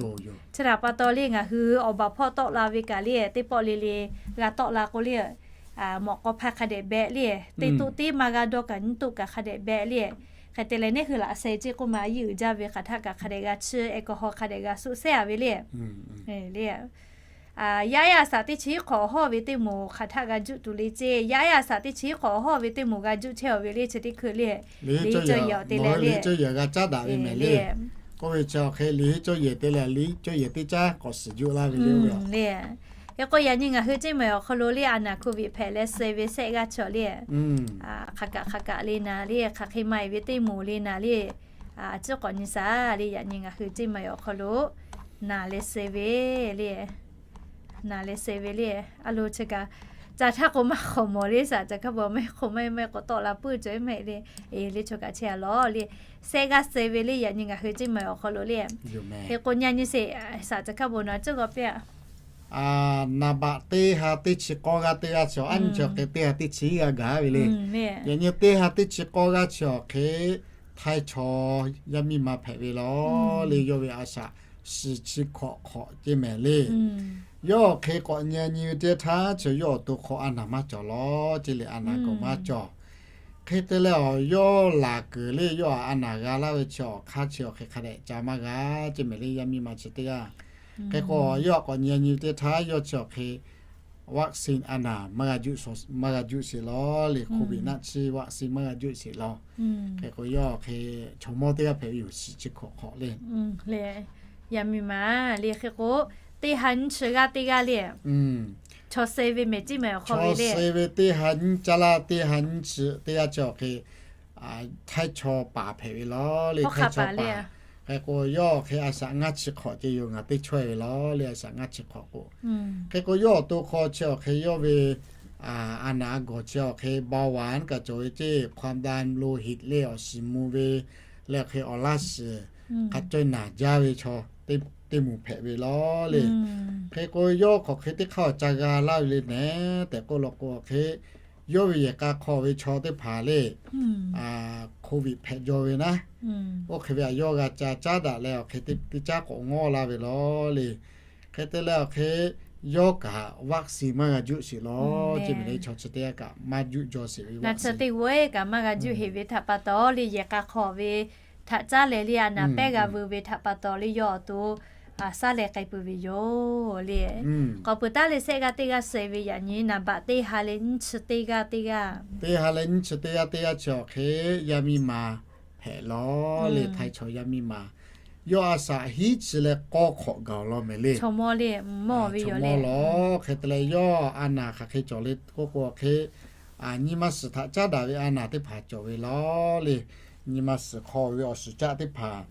htaꞈ pa taw le ngaˬ hui awˬ baˬ hpawˇ tawˆ la ve kaꞈ le, teˇ pawˆ le le g'a tawˆ la k'o le, mawꞈ k'aw hpaˇ hk'a dehꞈ behꞈ le, teˇ toˆ teˇ maˇ g'a dawˇ kaꞈ nyiˇ toˆ kaꞈ hk'a dehꞈ behꞈ le. Hk'e te leh neˇ hui laꞈ sheh ceˇ k'oˆ ma, a yiˇ uiˍ jaˇ ve hk'aˬ htaˆ kaꞈ hk'a dehꞈ g'a chiˇ, alcohol hk'a dehꞈ g'a suˆ shehˉ-a ve le. Le yaˇ yaˇ shaˍ teˇ chi hk'awꞈ awˬ hawˇ ve teˇ moˍ hk'aˬ htaˆ g'a juˆ tuˬ le ceˇ. Yaˇ yaˇ shaˍ teˇ chi hk'awꞈ awˬ hawˇ ve teˇ moˍ g'a juˆ chehˇ-a ve le, chi teˇ hkui le. Le caˇ yaꞈ te leh le, le caˇ yaꞈ g'a caˉ daꞈ ve mehˍ le. K'oˆ ve chi awˬ hk'e le caˇ yaꞈ te leh le caˇ yaꞈ teˇ caˉ k'awꞈ shiˍ juˆ laˇ ve le. Hk'e k'o yaꞈ nyi ngaˬ hui Ceˇ mawˬ awˬ hk'aw lo le a naˬ hkui ve hpehꞈ leh suh ve shehˆ g'aˇ chi le, hk'aˬ kaꞈ hk'aˬ kaꞈ le naˬ le, hk'aˬ hk'e ma-e ve teˇ moˍ le naˬ le, a ciˉ k'awꞈ nyi shaˍ le. Yaꞈ nyi ngaˬ hui Ceˇ mawˬ awˬ hk'aw lo naˬ leh suh ve le, naˬ leh suh ve le. A lo chi kaꞈ ca htaˇ k'o maˇ hk'awꞈ mawˬ le shaˍ, ca hkaˇ bvuhꞈ maˇ hk'awꞈ maˇ maˇ k'awꞈ tawˆ la puiˉ cawˬ maˇ heˆ le. Le chaw kaꞈ chehˇ-a lawˬ le, shehˆ g'aˇ suh ve le. Yaꞈ nyi ngaˬ hui Ceˇ mawˬ awˬ hk'aw lo le, hk'e k'o nyi nyi sheˍ shaˍ, ca hkaˇ bvuhꞈ nawˬ ciˉ k'awꞈ piˇ-a. Naˍ baꞈ teˇ ha teˇ chi k'awˇ g'aˇ teˇ g'aˇ chi awˬ aˉ nyi chi awˬ hk'e teˇ ha teˇ chi g'aˇ gaˬ ve le. Yaꞈ nyi teˇ ha teˇ chi k'awˇ g'aˇ chi awˬ hk'e Htaiˇ chaw yaˇ miˇ ma hpehꞈ ve law le, yawˇ ve a shaꞈ shiˍ chi hkawꞈ hk'awꞈ ceˇ mehˍ le. Yawˇ awˬ hk'e k'awꞈ nyi nyi ve teˇ htaˇ chi yawˇ awˬ to hk'aw a naˬ maˇ cawˬ law ceˇ le, a naˬ k'awꞈ maˇ cawˬ. Hk'e te leh awˬ yawˇ laˬ kuiˬ le, yawˇ a naˬ g'a laˇ ve chi awˬ hk'aˇ chi awˬ hk'e hk'a dehꞈ ca maˇ g'a ceˇ mehˍ le, yaˇ miˇ ma chi teˇ g'aˇ. Hk'e k'o yawˇ k'awꞈ nyi nyi ve teˇ htaˇ yawˇ chi awˬ hk'e vaccine a naˬ maˇ g'a juˆ sheˍ law le, Covid naˆ chi vaccine maˇ g'a juˆ sheˍ law. Hk'e k'o yawˇ hk'e chaw mawˇ teˇ g'aˇ hpehꞈ ve yoˬ, shiˍ chi hkawꞈ hk'awꞈ le. Yaˇ miˇ ma le, hk'e k'o teˇ ha nyiˇ chi g'aˇ teˇ g'aˇ le, chaw suh ve mehˍ ceˇ mehˍ awˬ hk'aw ve le, suh ve teˇ ha nyiˇ caˇ laˇ teˇ ha nyiˇ chi teˇ g'aˇ chi awˬ hk'e Htaiˇ chaw paˍ hpehꞈ ve law le, Htaiˇ chaw paˍ. Hk'e k'o yawˇ awˬ hk'e a shaꞈ ngaˇ chi hk'awꞈ ceˇ yoˬ, ngaˬ teˇ chaweh ve law le, a shaꞈ ngaˇ chi hk'awꞈ k'o. Hk'e k'o yawˇ awˬ to hk'aw chi awˬ hk'e yawˇ ve a naˬ a gawˬ chi awˬ hk'e bar-a kaꞈ cawˬ ve ceˇ, ความดันโลหิต le awˬ shiˍ mvuh ve leh awˬ hk'e awˬ laˇ shiˍ hk'a caweh naˬ jaˇ ve chaw teˇ moˍ hpehꞈ ve law le. Hk'e k'o yawˇ hk'awꞈ hk'e teˇ hk'aˇ awˬ ca g'a laˇ ve le mehˍ tehꞈ k'oˆ law k'o hk'e, yawˇ ve yehˬ k'a hk'aw ve chaw teˇ hpaˍ le Covid hpehꞈ jaw ve naˉ, oˇ hk'e ve a yawˇ g'a ca caˉ daꞈ leh awˬ hk'e teˇ caˉ k'awꞈ ngawˇ laˇ ve law le. Hk'e te leh awˬ hk'e yawˇ kaꞈ vaccine maˇ g'a juˆ sheˍ law ceˇ mehˍ le, chaw chi teˇ g'aˇ kaꞈ maˇ juˆ jaw sheˍ ve vaccine teˇ g'aˇ kaꞈ maˇ g'a juˆ heˍ ve htaꞈ pa taw le, yehˬ k'a hk'aw ve htaꞈ caˉ leh le a naˬ pehˉ g'a veu ve htaꞈ pa taw le yawˇ awˬ to shaˉ leh k'ai peuˬ ve yoˬ le. K'awꞈ peuˬ taˉ leh shehˆ g'aˇ teˇ g'aˇ suh ve yaꞈ nyi naˍ baꞈ teˇ ha leh nyiˇ chi teˇ g'aˇ teˇ g'aˇ, teˇ ha leh nyiˇ chi teˇ g'aˇ teˇ g'aˇ chi awˬ hk'e yaˇ miˇ ma hpehꞈ law le, Htaiˇ chaw yaˇ miˇ ma. Yawˇ a shaꞈ hiˉ chi leh k'awˇ hk'awꞈ gaˬ law mehˍ le. Chaw mawˇ le, mawˇ ve yoˬ le. Hk'e te leh yawˇ a naˬ hk'aˬ hk'e cawˬ le k'oˆ k'o hk'e, nyi ma shiˍ htaꞈ caˉ daꞈ ve a naˬ teˇ hpaˍ cawˬ ve law le. Nyi ma shiˍ hk'aw ve awˬ shiˍ caˆ teˇ hpaˍ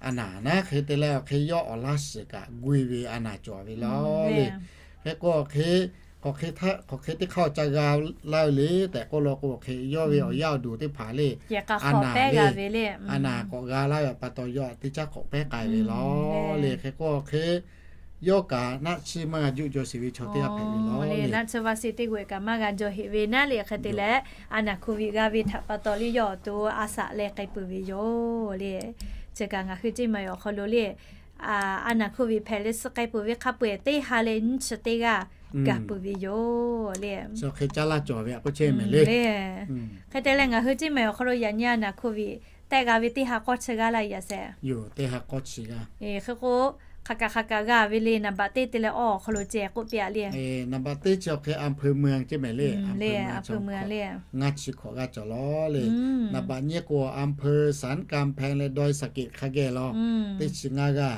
a naˬ naˉ, hk'e te leh awˬ hk'e yawˇ awˬ laˇ shiˍ kaꞈ gu-e ve a naˬ cawˬ ve law le. Hk'e k'o awˬ hk'e, k'awꞈ hk'e teˇ hk'aˇ awˬ ca g'a laˇ ve le tehꞈ k'oˆ law k'o hk'e, yawˇ ve awˬ yaˇ awˬ duˬ teˇ hpaˍ le, a naˬ le, a naˬ k'awꞈ g'a laˇ ve pa taw yawˇ teˇ caˉ k'awꞈ pehˉ k'ai ve law le. Hk'e k'o awˬ hk'e yawˇ kaꞈ naˆ chiˇ maˇ g'a juˆ jaw sheˍ ve chaw teˇ g'aˇ hpehꞈ ve yoˬ le. Naˆ chiˇ maˇ sheˍ teˇ g'aˇ kaꞈ maˇ g'a jaw sheˍ ve naˉ le. Hk'e te leh, a naˬ hkoˇ viˬ g'a ve htaꞈ pa taw le yawˇ awˬ to a shaꞈ leh k'ai peuˬ ve yoˬ le. Chi kaꞈ ngaˬ hui teˇ maˬ awˬ hk'aw lo le, a naˬ hkoˇ viˬ hpehꞈ leh suh k'ai peuˬ ve hk'a peu-eˬ teˇ ha leh nyiˇ chi teˇ g'aˇ gaˬ peuˬ ve yoˬ le. Hk'e te leh ngaˬ hui teˇ maˬ awˬ hk'aw lo yaꞈ nyi a naˬ hkoˇ viˬ tehˆ g'a ve teˇ ha k'awˇ chi g'aˇ laˇ yaꞈ sheˍ. Hk'e k'o, hk'aˬ kaꞈ hk'aˬ kaꞈ g'a ve le, naˍ baꞈ teˇ te leh awˬ hk'aw lo ceh k'oˆ piˇ-a le. Naˍ baꞈ teˇ chi awˬ hk'e อำเภอเมือง ceˇ mehˍ le. อำเภอเมือง ngaˇ chi hkawꞈ g'aˇ cawˬ lawˬ le. Naˍ baꞈ nyiˇ k'o อำเภอสันกำแพง leh ดอยสะเก็ด hk'a geh lawˬ, teˇ chi ngaˇ g'aˇ.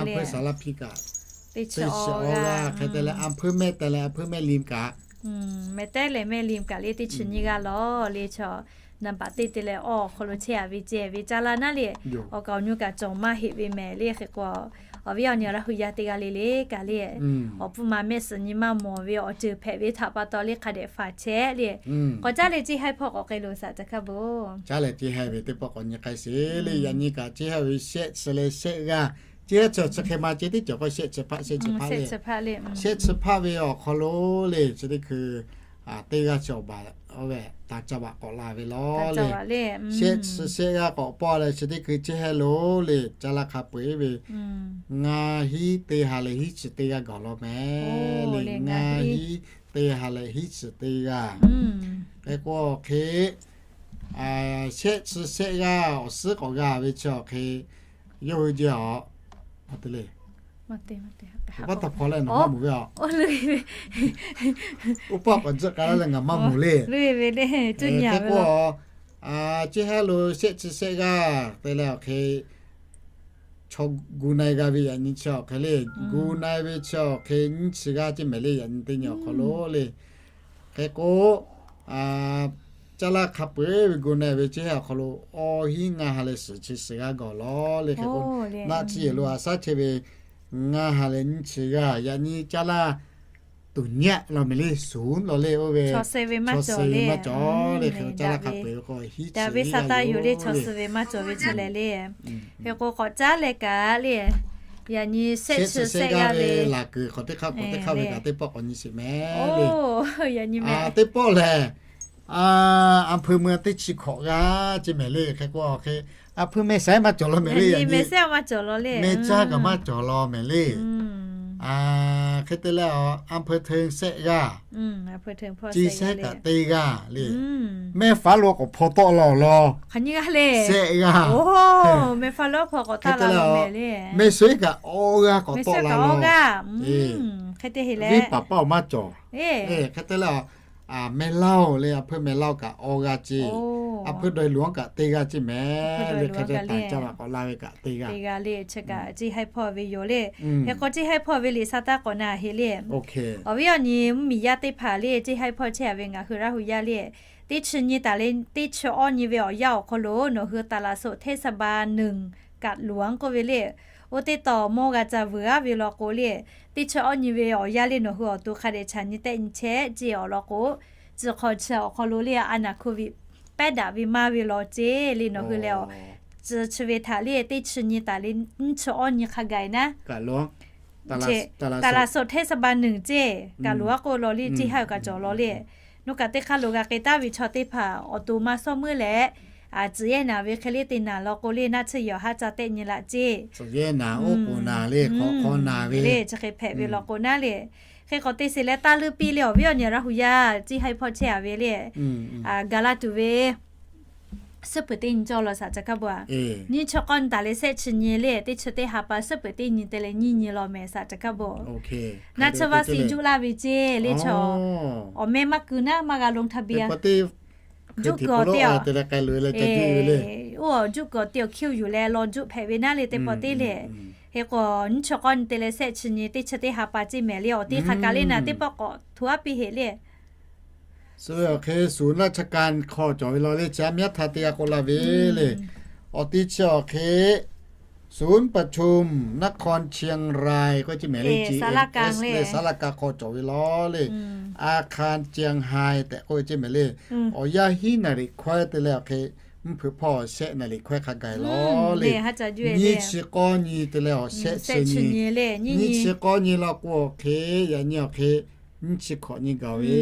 อำเภอสารพี kaꞈ teˇ chi awˇ g'aˇ. Hk'e te leh อำเภอแม่แตง leh อำเภอแม่ริม kaꞈ meh tehˉ leh meh liˇ kaꞈ le teˇ chi nyiˇ g'aˇ lawˬ le. Chaw naˍ baꞈ teˇ te leh awˬ hk'aw lo chehˇ-a ve ceh ve caˇ laˇ naˉ le. Awˬ kaˍ awˬ nu kaꞈ cawˬ maˇ heˆ ve mehˍ le. Hk'e k'o, awˬ viˉ awˬ nyi Laˇ hu yaˇ teˇ g'aˇ le le kaꞈ le, awˬ pfuhˇ ma mehˆ suhˍ nyi maˇ mawˬ ve awˬ ceuˬ hpehꞈ ve htaꞈ pa taw le hk'a dehꞈ faˍ chehˇ le. K'awꞈ caˉ leh ceˇ haiˇ hpawˇ k'awꞈ k'ai loˬ saꞈ ca hkaˇ bon. Caˉ leh ceˇ haiˇ ve teˇ pawˆ k'awꞈ nyi k'ai sheˍ le. Yaꞈ nyi kaꞈ ceˇ haiˇ ve shehˆ chi leh shehˆ g'aˇ, ceˇ haiˇ chi chi hk'e ma ceˇ teˇ cawˬ k'o shehˆ chi hpaˆ shehˆ chi hpaˆ le. Shehˆ chi hpaˆ ve awˬ hk'aw lo le chi teˇ hkui teˇ g'aˇ chi awˬ baˬ oˇ ve taˍ ca baꞈ k'awꞈ la ve lawˬ le. Shehˆ chi shehˆ g'aˇ k'awꞈ pawˇ leh chi teˇ hkui ceˇ haiˇ lo le caˇ laˇ hk'a peu-eˬ ve ngaˇ hinˉ teˇ ha leh hiˉ chi teˇ g'aˇ gaˬ lawˬ mehˍ le. Ngaˇ hinˉ teˇ ha leh hiˉ chi teˇ g'aˇ. Hk'e k'o hk'e shehˆ chi shehˆ g'aˇ awˬ suhˉ k'awꞈ g'a ve chi awˬ hk'e yawˇ hui jehˇ awˬ, a te le, awˬ paˉ taw hpaw leh nawˬ maˇ mawˬ ve a. Oˇ paˆ k'awꞈ tzuhˆ k'ai laˇ leh ngaˬ maˇ mawˬ le. Hk'e k'o, ceˇ haiˇ lo shehˆ chi shehˆ g'aˇ te leh awˬ hk'e chaw gu na-e g'a ve yaꞈ nyi chi awˬ hk'e le. Gu na-e ve chi awˬ hk'e nyiˇ chi g'aˇ ceˇ mehˍ le. Yaꞈ nyi teˇ nyi awˬ hk'aw lo le. Hk'e k'o, caˇ laˇ hk'a peu-eˬ ve gu na-e ve ceˇ haiˇ awˬ hk'aw lo awˇ hinˉ ngaˇ ha leh suhˍ chi suhˍ g'aˇ gaˬ lawˬ le. Hk'e k'o, naˆ chi yehˬ lo a shaˉ chehˇ ve ngaˇ ha leh nyiˇ chi g'aˇ yaꞈ nyi caˇ laˇ tuˬ nyaˆ lawˬ mehˍ le, suˍ lawˬ le oˇ ve chaw suhˍ ve maˇ cawˬ le. Hk'e k'o caˇ laˇ hk'a peu-eˬ ve k'o hiˉ chi g'aˇ yoˬ le, chaw suhˍ ve maˇ cawˬ ve chi lehˬ le. Hk'e k'o k'awꞈ caˉ leh kaꞈ le, yaꞈ nyi shehˆ chi shehˆ g'aˇ ve laˬ kuiˬ hk'awꞈ teˇ hk'aˇ k'awꞈ teˇ hk'aˇ ve kaꞈ teˇ pawˆ k'awꞈ nyi sheˍ mehˍ le. Yaꞈ nyi mehˍ teˇ pawˆ lehˬ, a hpui mui teˇ chi hkawꞈ g'aˇ ceˇ mehˍ le. Hk'e k'o hk'e, a hpui meh saiˉ maˇ cawˬ lawˬ mehˍ le. Yaꞈ nyi meh caˇ kaꞈ maˇ cawˬ lawˬ mehˍ le. Hk'e te leh a hpui hteˇ shehˆ g'aˇ, ceˇ shehˆ kaꞈ teˇ g'aˇ le. Mehˆ faˉ lo k'awꞈ hpaw tawˆ la-oˬ lawˬ, shehˆ g'aˇ. Hk'e te leh mehˆ suhˍ kaꞈ awˇ g'aˇ k'awꞈ tawˆ la lawˬ. Hk'e te heˆ le, venˇ paˍ paˇ-oˬ maˇ cawˬ. Hk'e te leh, meh laˇ-oˬ le, a hpui meh laˇ-oˬ kaꞈ awˇ g'aˇ ceˇ, a hpui dawˬ-e loˬ-anˉ kaꞈ teˇ g'aˇ ceˇ mehˍ le. Hk'e te leh taˍ caˇ baꞈ k'awꞈ la ve kaꞈ teˇ g'aˇ le. Chi kaꞈ ceˇ haiˇ hpawˇ ve yoˬ le. Hk'e k'o ceˇ haiˇ hpawˇ ve liꞈ sha taˇ k'awꞈ na heˆ le. Awˬ viˉ awˬ nyi mvuhˇmiˬ yaˇ teˇ hpaˍ le ceˇ haiˇ hpawˇ chehˇ-a ve ngaˬ hui Laˇ hu yaˇ le, teˇ chi nyi taˍ le teˇ chi awˇ nyi ve awˬ yanˇ awˬ hk'aw lo nawˬ hui ตลาดสดเทศบาลหนึ่ง kaꞈ loˬ-anˉ k'oˆ ve le. Oˇ teˇ tawˍ mawˇ g'a ca vuiˬ-aˉ ve law k'o le, teˇ chi awˇ nyi ve awˬ yanˇ le nawˬ hui awˬ to hk'a dehꞈ chaꞈ nyi tehˆ nyi chehˇ ceˇ awˬ lawn k'o, tcuh hk'aw chi awˬ hk'aw lo le a naˬ hkoˇ viˬ pehˉ daꞈ ve maˇ ve law ceˇ le nawˬ hui leh awˬ, tcuh chi ve htaꞈ le teˇ chi nyi taˍ le nyiˇ chi awˇ nyi hk'a gaˬ-e naˉ ตลาดสดเทศบาลหนึ่ง ceˇ kaꞈ loˬ-aˉ k'oˆ law le ceˇ haiˇ-oˬ kaꞈ cawˬ law le. Nawˬ kaꞈ teˇ hk'aˇ lo g'a k'ai taˍ ve chaw teˇ hpaˍ awˬ to maˇ sawˉ meuˇ leh, tcuh yehˇ naˍ ve hk'e le te naˍ law k'o le naˆ chi yehˬ awˬ haˉ ca tehˆ nyi laꞈ ceˇ. Tcuh yehˇ naˍ oˇ k'oˍ naˍ le hk'awꞈ hk'awꞈ naˍ ve le chi hk'e hpehꞈ ve law k'o naˉ le. Hk'e k'awꞈ te sheˍ leh taˇ leuˇ piˇ le awˬ viˉ awˬ nyi Laˇ hu yaˇ ceˇ haiˇ hpawˇ chehˇ-a ve le, gaˬ la tuˬ ve suhˉ peuˬ teˇ nyi cawˇ law saꞈ ca hkaˇ bon-a. Nyiˇ chi k'awˇ nyi taˍ leh shehˆ chi nyi le teˇ chi teˇ ha pa suhˉ peuˬ teˇ nyi te leh nyiˇ nyi law mehˍ saꞈ ca hkaˇ bon. Naˆ chi vaˇ si juˆ laˇ ve ceˇ le chaw, awˬ meh maˇ ku naˉ maˇ g'a ลงทะเบียน juˆ kuiˬ awˬ te-a, oˇ juˆ kuiˬ awˬ te awˬ hkiˇ-oˬ yuˬ leh law juˆ hpehꞈ ve naˉ le teˇ pawˆ teˇ le. Hk'e k'o nyiˇ chi k'awˇ nyi te leh shehˆ chi nyi teˇ chi teˇ ha pa ceˇ mehˍ le awˬ te hk'a kaˬ le naˬ teˇ pawˆ k'awꞈ hto aˉ piˇ heˆ le. Suh ve awˬ hk'e ศูนย์ราชการ hk'aw cawˬ ve law le chi a myaˇ htaˇ teˇ g'aˇ k'oˆ laˇ ve le. Awˬ te chi awˬ hk'e ศูนย์ประชุมนครเชียงราย k'oˆ ceˇ mehˍ le, สารากลาง hk'aw cawˬ ve law le. อาคารเชียงฮาย tehꞈ k'oˆ ve ceˇ mehˍ le. Awˬ yanˇ hiˉ naˍ riꞈ hkawehˉ te leh awˬ hk'e mvuhˇ hpeuꞈ hpawˇ shehˆ naˍ riˍ hkawehˇ hk'a gaˬ lawˬ le. Nyiˇ chi k'awˇ nyi te leh awˬ shehˆ chi nyi, nyiˇ chi k'awˇ nyi law k'o awˬ hk'e, yaꞈ nyi awˬ hk'e nyiˇ chi hkawꞈ nyi gaˬ ve,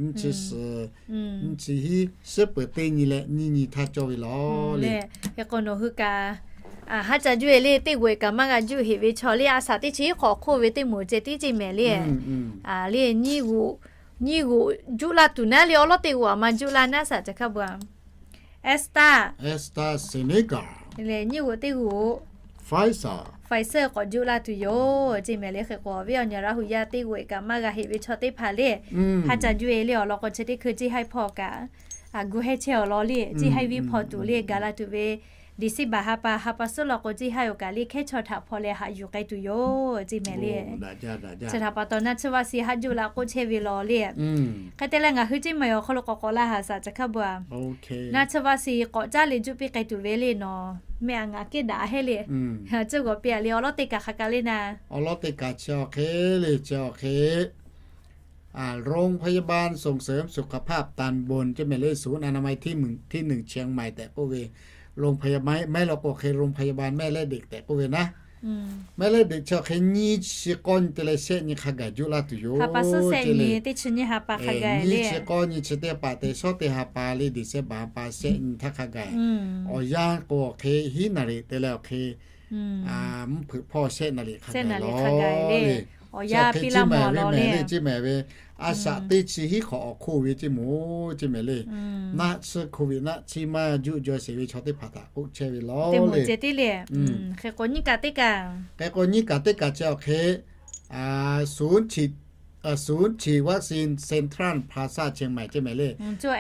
nyiˇ chi suhˍ, nyiˇ chi hiˉ, shiˉ peuˍ teˇ nyi leh nyiˇ nyi htaˇ cawˇ ve lawˬ le. Hk'e k'o nawˬ hui kaꞈ haˉ ca juˇ e le, teˇ g'uiˬ kaꞈ maˇ g'a juˇ heꞈ ve chaw le, a shaꞈ teˇ chi hiˉ hk'awꞈ hk'oˆ ve teˇ moˍ ceh tiˉ ceˇ mehˍ le. Le nyiˇ g'uꞈ, nyiˇ g'uꞈ juˇ laˇ tuˬ naˉ le, awˬ lawˉ teˇ g'uꞈ aꞈ maˇ juˇ laˇ naˉ shaꞈ ca hk'a bvuhꞈ. Esther, Esther Senegal, le nyiˇ g'uꞈ teˇ g'uꞈ Pfizer, Pfizer k'awꞈ juˇ laˇ tuˬ yoˬ ceˇ mehˍ le. Hk'e k'o awˬ viˉ awˬ nyi Laˇ hu yaˇ teˇ g'uiˬ kaꞈ maˇ g'a heꞈ ve chaw teˇ hpaˍ le, haˉ ca juˇ e le awˬ lawn k'o chi teˇ hkui ceˇ haiˉ hpawˇ kaꞈ a gu hehˇ chehˇ awˬ lawn le, ceˇ haiˉ viˉ hpawˇ tuˬ le gaˬ la tuˬ ve December ha pa ha pa suhˉ law k'o ceˇ haiˉ oˬ kaꞈ le hkehˉ chaw htaꞈ hpaw leh haꞈ yuˬ k'ai tuˬ yoˬ ceˇ mehˍ le. Chi htaꞈ pa taw naˆ tsuhˇ vaˆ si haˉ juˇ la k'oˆ chehˇ ve lawˬ le. Hk'e te leh ngaˬ hui ceˇ maˬ awˬ hk'aw lo k'awꞈ k'awꞈ la haꞈ shaꞈ ca hk'a bvuhꞈ. Naˆ tsuhˇ vaˆ si k'awꞈ caˉ leh juˇ piˇ k'ai tuˬ ve le nawˬ meh aꞈ ngaˬ kehˉ daꞈ hehˉ le. Ceuˬ g'awˬ piˇ a le awˬ lawˉ teˇ kaꞈ hk'a kaˬ le naˆ. Awˬ lawˉ teˇ kaꞈ chi awˬ hk'e le chi awˬ hk'e โรงพยาบาลส่งเสริมสุขภาพตำบล ceˇ mehˍ le, ศูนย์อนามัยที่หนึ่งเชียงใหม่ tehꞈ k'oˆ ve, โรงพยาบาล mehˉ law k'o hk'e โรงพยาบาลแม่และเด็ก tehꞈ k'oˆ ve naˆ. Mehˉ leh deꞈ chi awˬ hk'e nyiˇ chi k'awˇ nyi te leh shehˆ nyi hk'a gaˬ juˇ laˇ tuˬ yoˬ. Nyiˇ chi k'awˇ nyi chi teˇ ha pa te shawˉ teˇ ha pa le December ha pa shehˆ nyi htaˇ hk'a gaˬ. Awˬ yanˇ k'o awˬ hk'e hiˉ naˍ riˍ te leh awˬ hk'e mvuhˇ hpeuꞈ hpawˇ shehˆ naˍ riˍ hk'a gaˬ lawˬ le. Awˬ yanˇ piˇ laˇ mawˬ lawˬ le. Chi awˬ hk'e ceˇ mehˍ ve, mehˍ le ceˇ mehˍ ve, a shaꞈ teˇ chi hiˉ hk'awꞈ awˬ hk'oˆ ve ceˇ moˍ ceˇ mehˍ le. Naˆ tsuhˇ โควิด naˆ tsuhˇ maˇ juˆ jaw sheˍ ve chaw teˇ hpaˍ htaꞈ k'oˆ chehˇ ve lawˬ le. Hk'e k'o nyiˇ kaꞈ teˇ kaꞈ, hk'e k'o nyiˇ kaꞈ teˇ kaꞈ chi awˬ hk'e ศูนย์ฉีด วัคซีน Central Plaza เชียงใหม่ ceˇ mehˍ le.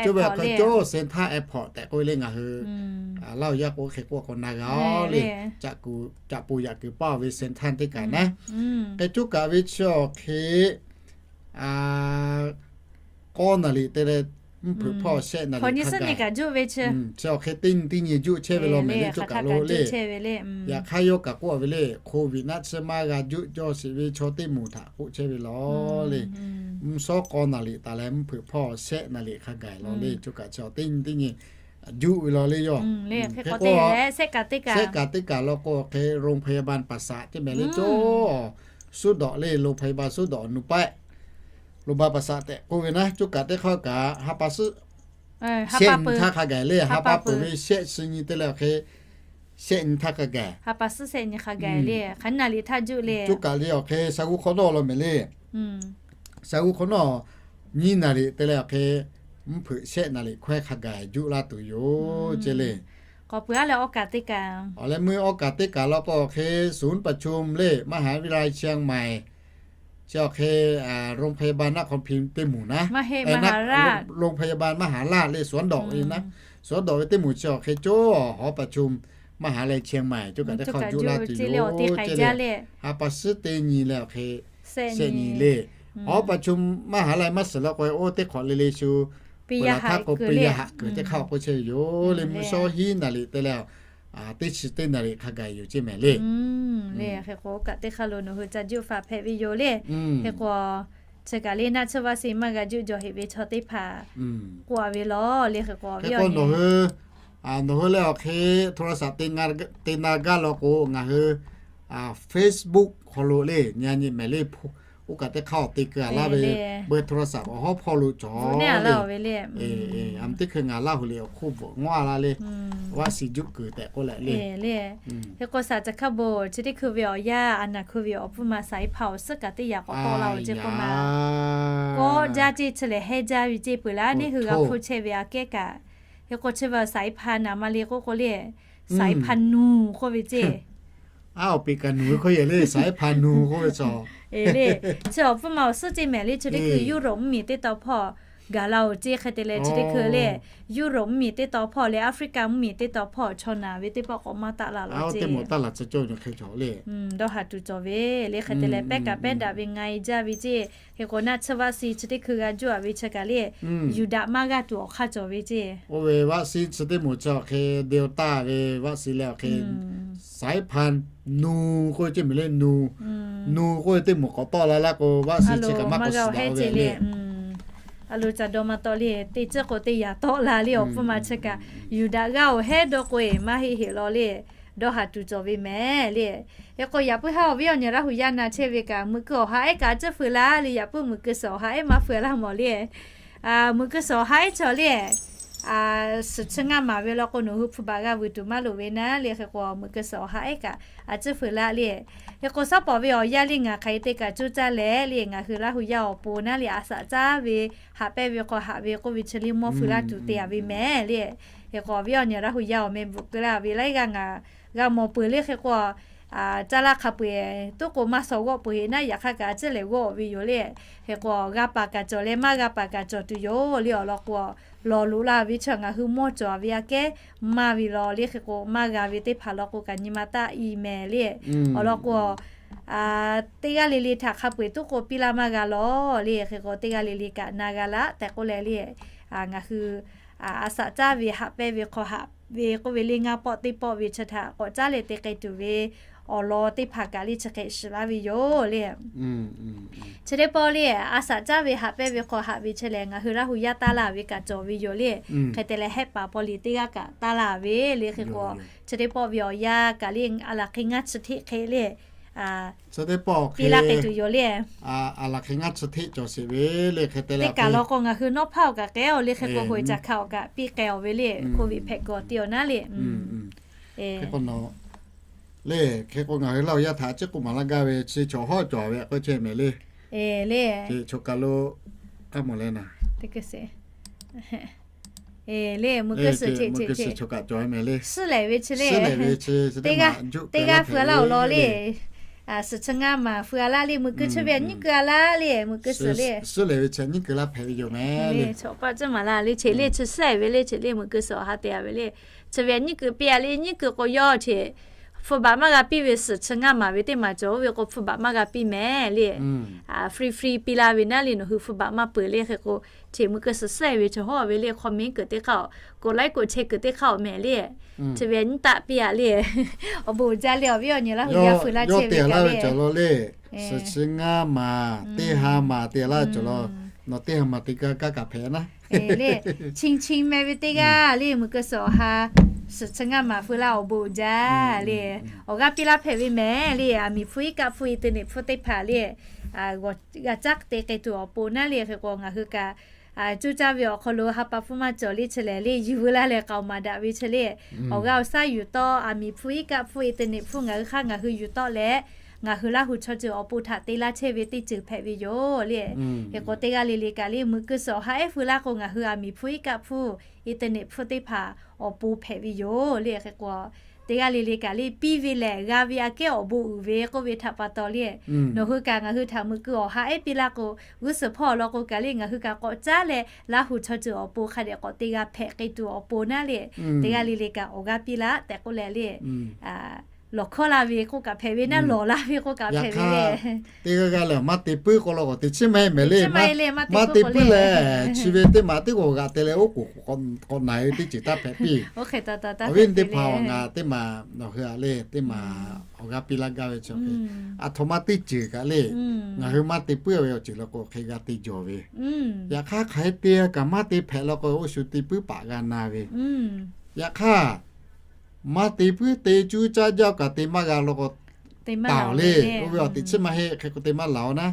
Coˇ ve awˬ hk'e coˇ Central Airport tehꞈ k'oˆ ve le ngaˬ hui Laˇ huˍ yaˇ k'o hk'e k'oˆ k'o na g'a le. Caꞈ pun yaꞈ kuiˬ paˇ ve Central teˇ kaꞈ naˆ. Hk'e coˇ kaꞈ ve chi awˬ hk'e k'awˇ naˍ riˍ te leh mvuhˇ hpeuꞈ hpawˇ shehˆ naˍ riˍ hk'a gaˬ. Chi awˬ hk'e teˇ nyi teˇ nyi juˆ chehˇ ve lawˬ mehˍ le coˇ kaꞈ lo le. Yaꞈ hk'aˇ yawˇ kaꞈ k'oˆ ve le โควิด naˆ tsuhˇ maˇ g'a juˆ jaw sheˍ ve chaw teˇ moˍ htaꞈ k'oˆ chehˇ ve lawˬ le. Mvuhˇ shawˉ k'awˇ naˍ riˍ taˍ leh mvuhˇ hpeuꞈ hpawˇ shehˆ naˍ riˍ hk'a gaˬ lawˬ le. Coˇ kaꞈ chi awˬ teˇ nyi teˇ nyi juˆ ve lawˬ le yoˬ. Hk'e k'o shehˆ kaꞈ teˇ kaꞈ law k'o hk'e โรงพยาบาลประสาท ceˇ mehˍ le coˇ suˉ dawꞈ le โรงพยาบาล suˉ dawꞈ nu paˆ โรงพยาบาลประสาท tehꞈ k'oˆ ve naˆ. Coˇ kaꞈ teˇ hk'aˇ kaꞈ ha pa suhˉ shehˆ nyi htaˇ hk'a gaˬ le. Ha pa peuˬ ve shehˆ chi nyi te leh awˬ hk'e shehˆ nyi htaˇ hk'a gaˬ. Ha pa suhˉ shehˆ nyi hk'a gaˬ le. Hk'aˬ naˍ riˍ htaˇ juˆ le. Coˇ kaꞈ le awˬ hk'e sha g'uˇ hk'awꞈ nawˉ law mehˍ le. Sha g'uˇ hk'awꞈ nawˉ nyiˇ naˍ riˍ te leh awˬ hk'e mvuhˇ hpeuꞈ shehˆ naˍ riˍ hkawehˇ hk'a gaˬ juˆ laˇ tuˬ yoˬ ceˇ le. K'awꞈ peuˬ a leh awˬ kaꞈ teˇ kaꞈ, awˬ leh meuˇ awˬ kaꞈ teˇ kaꞈ law k'o awˬ hk'e ศูนย์ประชุม le มหาวิทยาลัยเชียงใหม่ chi awˬ hk'e โรงพยาบาล นครพิงค์ teˇ moˍ naˆ. โรงพยาบาลมหาราช le suhˉ dawꞈ ve naˆ. Suhˉ dawꞈ ve teˇ moˍ chi awˬ hk'e coˇ หอประชุมมหาวิทยาลัยเชียงใหม่ coˇ kaꞈ teˇ hk'aˇ juˆ laˇ tuˬ yoˬ ceˇ le. Ha pa suhˉ teˇ nyi leh awˬ hk'e shehˆ nyi le. หอประชุมมหาวิทยาลัย maˇ shiˍ law k'o oˇ teˇ hk'awꞈ le le shu peuˬ laˬ htaˇ k'o peuˬ yaˇ haꞈ kuiˬ teˇ hk'aˇ awˬ k'oˆ chehˇ ve yoˬ le. Mvuhˇ shawˉ hiˉ naˍ riˍ te leh teˇ chi teˇ naˍ riˍ hk'a gaˬ yoˬ ceˇ mehˍ le. Le hk'e k'o kaꞈ teˇ hk'aˇ lo nawˬ hui ca juˆ faˍ hpehꞈ ve yoˬ le. Hk'e k'o chi kaꞈ le naˆ tsuhˇ vaˆ si maˇ g'a juˆ jaw heꞈ ve chaw teˇ hpaˍ k'oˆ a ve lawˬ le. Hk'e k'o nawˬ hui, nawˬ hui leh awˬ hk'e โทรศัพท์ te na gaˇ law k'o ngaˬ hui Facebook hk'aw lo le nyi nyi mehˍ le. Oˇ kaꞈ teˇ hk'aˇ awˬ te keu a laˇ ve เบอร์โทรศัพท์ awˬ hawˉ hpawˇ lo cawˬ ve le. Teˇ hkui ngaˬ Laˇ huˍ liꞈ awˬ hk'oˆ bvuhꞈ ngawˇ a laˇ le. Vaˆ si juˆ kuiˬ tehꞈ k'oˆ leh le. Hk'e k'o shaˍ ca hk'a bon chi teˇ hkui ve awˬ yanˇ a naˍ hkui ve awˬ pfuhˇ ma สายพันธุ์ awˬ suhˉ kaꞈ teˇ yaꞈ k'awꞈ tawˆ la oˬ ceˇ k'oˆ ma. Kawˆ jaˇ ceˇ chi lehˬ hehˇ jaˇ ve ceˇ peuˬ laˇ neˇ hui g'a hpuˇ chehˇ ve aꞈ kehˉ kaꞈ. Hk'e k'o chi ve awˬ สายพันธุ์ a ma le k'oˆ k'o le, สายพันธุ์ nu k'oˆ ve ceˇ. A awˬ peꞈ kaꞈ nuˬ ve hkawˇ yehˬ le สายพันธุ์ nu k'oˆ ve chaw. Le, chi awˬ pfuhˇ ma awˬ suhˉ ceˇ mehˍ le chi teˇ hkui Europe mvuhˇmiˬ teˇ taw hpawˇ gaˬ la oˬ ceˇ. Hk'e te leh chi teˇ hkui le Europe mvuhˇmiˬ teˇ taw hpawˇ leh Africa mvuhˇmiˬ teˇ taw hpawˇ chaw naˬ ve teˇ pawˆ k'awꞈ maˇ taˆ la laˬ ceˇ. Dawˇ haˍ tuˬ cawˬ ve le. Hk'e te leh pehˉ kaꞈ pehˉ daꞈ ve nga e jaˇ ve ceˇ. Hk'e k'o naˆ tsuhˇ vaˆ si chi teˇ hkui g'a juˇ a ve chi kaꞈ le yuˬ daꞈ maˇ g'aˇ tuˬ awˬ hk'aˇ cawˬ ve ceˇ. Oˇ ve vaˆ si chi teˇ moˍ chi awˬ hk'e Delta ve vaˆ si leh awˬ hk'e สายพันธุ์ nu k'oˆ ve ceˇ mehˍ le. Nu, nu k'oˆ ve teˇ moˍ k'awꞈ tawˆ la laˇ k'o vaˆ si chi kaꞈ maˇ k'awꞈ shiˍ daꞈ ve le. A lo ca dawˇ maˇ tawˆ le, teˇ ceuˬ k'o teˇ yanˇ tawˆ la le awˬ pfuhˇ ma chi kaꞈ, Yuˇdaꞈ g'aˇ awˬ hehˉ dawˇ k'o-e maˇ heˆ heˆ law le, dawˇ haˍ tuˬ cawˬ ve mehˍ le. Hk'e k'o yaꞈ puiˉ haˉ awˬ viˉ awˬ nyi Laˇ hu yaˇ na chehˇ ve kaꞈ, muꞈ keu awˬ ha ehˉ kaꞈ a ciˉ feu laˇ le, yaꞈ puiˉ muꞈ keu suhˍ awˬ ha ehˉ maˇ feu laˇ mawˬ le. Muꞈ keu suhˍ awˬ ha ehˉ chaw le, suhˍ chi ngaˇ maˍ ve law k'o nawˬ hui hpu baꞈ g'a vuiˬ tuˬ maˇ loˍ ve naˉ le. Hk'e k'o muꞈ keu suhˍ awˬ ha ehˉ kaꞈ a ciˉ feu laˇ le. Hk'e k'o shaˉ pawˍ ve awˬ yaˇ le ngaˬ hk'aˬ hk'e te kaꞈ coˇ caˇ leh le, ngaˬ hui Laˇ hu yaˇ awˬ pon naˉ le, a shaꞈ caˉ ve haꞈ pehnˇ ve hk'aw haꞈ ve k'oˆ ve chi le mawˇ feu laˇ tuˬ te a ve mehˍ le. Hk'e k'o awˬ viˉ awˬ nyi Laˇ hu yaˇ awˬ meh bvuhꞈ keu laˇ ve laiˉ g'aˇ ngaˬ g'a mawˬ peuˬ le. Hk'e k'o caˇ laˇ hk'a peu-e toˉ k'o maˇ shaw g'awˆ peuˬ heˆ naˉ, yaꞈ hk'aˇ kaꞈ a ciˉ lehˬ g'awˆ ve yoˬ le. Hk'e k'o g'a paˍ kaꞈ cawˬ leh maˇ g'a paˍ kaꞈ cawˬ tuˬ yoˬ le. Awˬ lawn k'o lawˬ loꞈ la ve chi ngaˬ hui mawˇ cawˬ ve aꞈ kehˉ maˇ ve law le. Hk'e k'o maˇ g'a ve teˇ hpaˍ law k'o kaꞈ nyi ma taˆ i mehˍ le. Awˬ lawn k'o teˇ g'aˇ le le htaꞈ hk'a peu-e toˉ k'o piˇ laˇ maˇ g'a law le. Hk'e k'o teˇ g'aˇ le le kaꞈ na g'a laˇ tehꞈ k'oˆ leh le, ngaˬ hui a shaꞈ caˉ ve haꞈ pehnˇ ve hk'aw haꞈ ve k'oˆ ve le ngaˇ pawˆ teˇ pawˆ ve chi htaꞈ k'awꞈ caˉ leh te k'ai tuˬ ve awˬ lawn teˇ hpaˍ kaꞈ le chi hk'e shiˍ laˇ ve yoˬ le. Chi teˇ pawˆ le, a shaꞈ caˉ ve haꞈ pehnˇ ve hk'aw haꞈ ve chi lehˬ ngaˬ hui Laˇ hu yaˇ taˇ laˇ ve kaꞈ cawˬ ve yoˬ le. Hk'e te leh hehˆ paˍ paw liꞈ teˇ g'aˇ kaꞈ taˇ laˇ ve le. Hk'e k'o chi teˇ pawˆ ve awˬ yanˇ kaꞈ le a laˬ hk'e ngaˇ chi hteˆ hk'e le, piˇ laˇ k'ai tuˬ yoˬ le. A laˬ hk'e ngaˇ chi hteˆ cawˬ sheˍ ve le. Hk'e te leh teˇ kaˬ law k'o ngaˬ hui nawˉ hpaˇ awˬ kaꞈ k'ehˉ-oˬ le. Hk'e k'o hoꞈ e caꞈ hka awˬ kaꞈ piˇ k'ai-oˬ ve le. Covid hpehꞈ gawˬ te-oˬ naˉ le. Hk'e k'o nawˬ le, hk'e k'o ngaˬ hui Laˇ hu yaˇ htaꞈ a ciˉ k'oˆ maˍ laˇ gaˇ ve chi chaw hawˉ cawˬ ve k'oˆ chehˇ mehˍ le. Le, chaw kaˬ lo a mawˬ leh naˍ le, mvuhˇ keu suhˍ chaw kaꞈ cawˬ mehˍ le. Suhˉ lehˍ ve chi le, teˇ g'aˇ feu laˇ awˬ lawn le. Suhˍ chi ngaˇ maˍ feu a laˇ le, mvuhˇ keu chi ve a nyiˉ keu a laˇ le, mvuhˇ keu suhˍ le. Suhˉ lehˍ ve chi nyiˉ keu laˇ hpehꞈ ve yoˬ mehˍ le. Chaw paˆ ciˉ maˍ laˇ le, cheꞈ le chi suhˉ lehˍ ve le, cheꞈ le mvuhˇ keu suhˍ awˬ ha te a ve le. Chi ve a nyiˉ keu piˇ a le, nyiˉ keu k'o yawˇ cheꞈ hpu baꞈ maˇ g'a piˇ ve suhˍ chi ngaˇ maˍ ve teˇ maˬ cawˬ oˇ ve k'o hpu baꞈ maˇ g'a piˇ mehˍ le. Free free piˇ laˇ ve naˉ le, nawˬ hui hpu baꞈ maˇ peuˬ le. Hk'e k'o cheꞈ mvuhˇ keu suhˍ suhˉ ve chi hawˉ ve le, comment kuiˬ teˇ hk'aˇ, กดไลค์ กดแชร์ kuiˬ teˇ hk'aˇ awˬ mehˍ le. Chi ve a nyiˉ taˆ piˇ a le. Awˬ bon uiˍ jaˇ le, awˬ viˉ awˬ nyi Laˇ hu yaˇ feu laˇ chehˇ ve kaꞈ le. Suhˍ chi ngaˇ maˍ teˇ ha maˍ te laˇ cawˬ law. Nawˬ teˇ ha maˍ te gaˇ kaꞈ hpehꞈ naˉ le. Chi chi meh ve teˇ g'aˇ le, mvuhˇ keu suhˍ awˬ ha suhˍ chi ngaˇ maˍ feu laˇ awˬ bon uiˍ jaˇ le. Awˬ g'aˇ piˇ laˇ hpehꞈ ve mehˍ le. Aˬ miˍ hpu iˉ kaˆ hpu internet hpu teˇ hpaˍ le g'a caˉ te k'ai tuˬ awˬ pon naˉ le. Hk'e k'o ngaˬ hui kaꞈ coˇ caˇ ve awˬ hk'aw lo ha pa hpfuhˇ maˇ cawˬ le chi lehˬ le, yuˬ veu laˇ leh k'aoˍ maˍ daꞈ ve chi le. Awˬ g'aˇ awˬ shaˉ yuˬ tawˆ, aˬ miˍ hpu iˉ kaˆ hpu internet hpu ngaˬ hui hk'aˇ ngaˬ hui yuˬ tawˆ leh, ngaˬ hui Laˇ hu chaw ceuˬ awˬ pon htaꞈ te laˇ chehˇ ve teˇ ceuˬ hpehꞈ ve yoˬ le. Hk'e k'o teˇ g'aˇ le le kaꞈ le, mvuhˇ keu suhˍ awˬ ha ehˉ feu laˇ k'o ngaˬ hui aˬ miˍ hpu iˉ kaˆ hpu internet hpu teˇ hpaˍ awˬ pon hpehꞈ ve yoˬ le. Hk'e k'o teˇ g'aˇ le le kaꞈ le piˇ ve lehˬ g'a ve aꞈ kehˉ awˬ bon uiˍ ve k'oˆ ve htaꞈ pa taw le, nawˬ hui kaꞈ ngaˬ hui htaꞈ mvuhˇ keu awˬ ha ehˉ piˇ laˇ k'o, g'uˇ suhˍ hpawˇ awˬ lawn k'o kaꞈ le ngaˬ hui kaꞈ k'awꞈ caˉ leh Laˇ hu chaw ceuˬ awˬ pon hk'a dehꞈ k'awꞈ te g'a hpehꞈ k'ai tuˬ awˬ pon naˉ le. Teˇ g'aˇ le le kaꞈ awˬ g'aˇ piˇ laˇ tehꞈ k'oˆ leh le, lawˬ hkawˇ la ve k'oˆ kaꞈ hpehꞈ ve naˉ, lawˬ la ve k'oˆ kaꞈ hpehꞈ ve le. Teˇ g'aˇ g'aˇ lehˬ maˇ te puiˉ k'o law k'o teˇ chiˉ maˇ heˆ mehˍ le. Maˇ te puiˉ lehˬ chi ve teˇ maˬ teˇ g'awˬ g'aꞈ te leh oˉ k'oˍ k'awꞈ na ve teˇ ceuˬ taˇ hpehꞈ piˇ. Awˬ viˉ teˇ hpaˍ awˬ ngaˬ teˇ maˬ nawˬ hui a le teˇ maˬ awˬ g'aˇ piˇ laˇ gaˇ ve chi aˬ htoꞈ ma teˇ ceuˬ kaꞈ le, ngaˬ hui maˇ te puiˉ ve awˬ ceuˬ law k'o hk'e g'a te jawˬ ve. Yaꞈ hk'aˇ hk'aˬ hk'e te kaꞈ maˇ te hpehꞈ law k'o oˇ shu te puiˉ paˍ g'a na ve. Yaꞈ hk'aˇ maˇ te puiˉ te cuˇ caˇ jaˇ kaꞈ te maˇ g'a law k'o, taˍ le, oˇ ve awˬ teꞈ chiˉ maˇ heˆ. Hk'e k'o te maˇ laˬ-oˬ naˉ.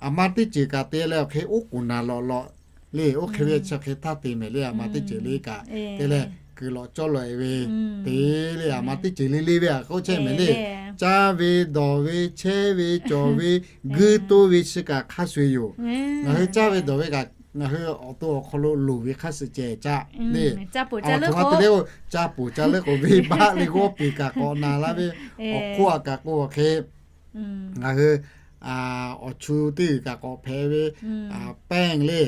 Aˬ ma teˇ ceuˬ kaꞈ te leh awˬ hk'e oˉ k'oˍ naˍ lawꞈ lawꞈ le, oˇ hk'e ve chi hk'e htaˇ te mehˍ le. Aˬ ma teˇ ceuˬ le kaꞈ te leh kuiˬ lawꞈ cawˇ lawꞈ-e ve te le, aˬ ma teˇ ceuˬ le le ve a k'oˆ chehˇ mehˍ le. Caˇ ve dawˬ ve chehˇ ve cawˬ ve guiˇ toˇ ve chi kaꞈ hk'aˇ suh yoˬ. Ngaˬ hui caˇ ve dawˬ ve kaꞈ ngaˬ hui awˬ to awˬ hk'aw lo loˍ ve hk'aˇ suh ceh caˇ le. Aˬ htoꞈ ma te le, caˇ poˬ caˇ leuˉ k'o venˇbaˆ le g'awˇ peˬ kaꞈ k'awꞈ na laˇ ve, awˬ hk'oˆ a kaꞈ k'o hk'e ngaˬ hui awˬ chu teˇ g'uiˬ kaꞈ k'awꞈ hpehꞈ ve, แป้ง le,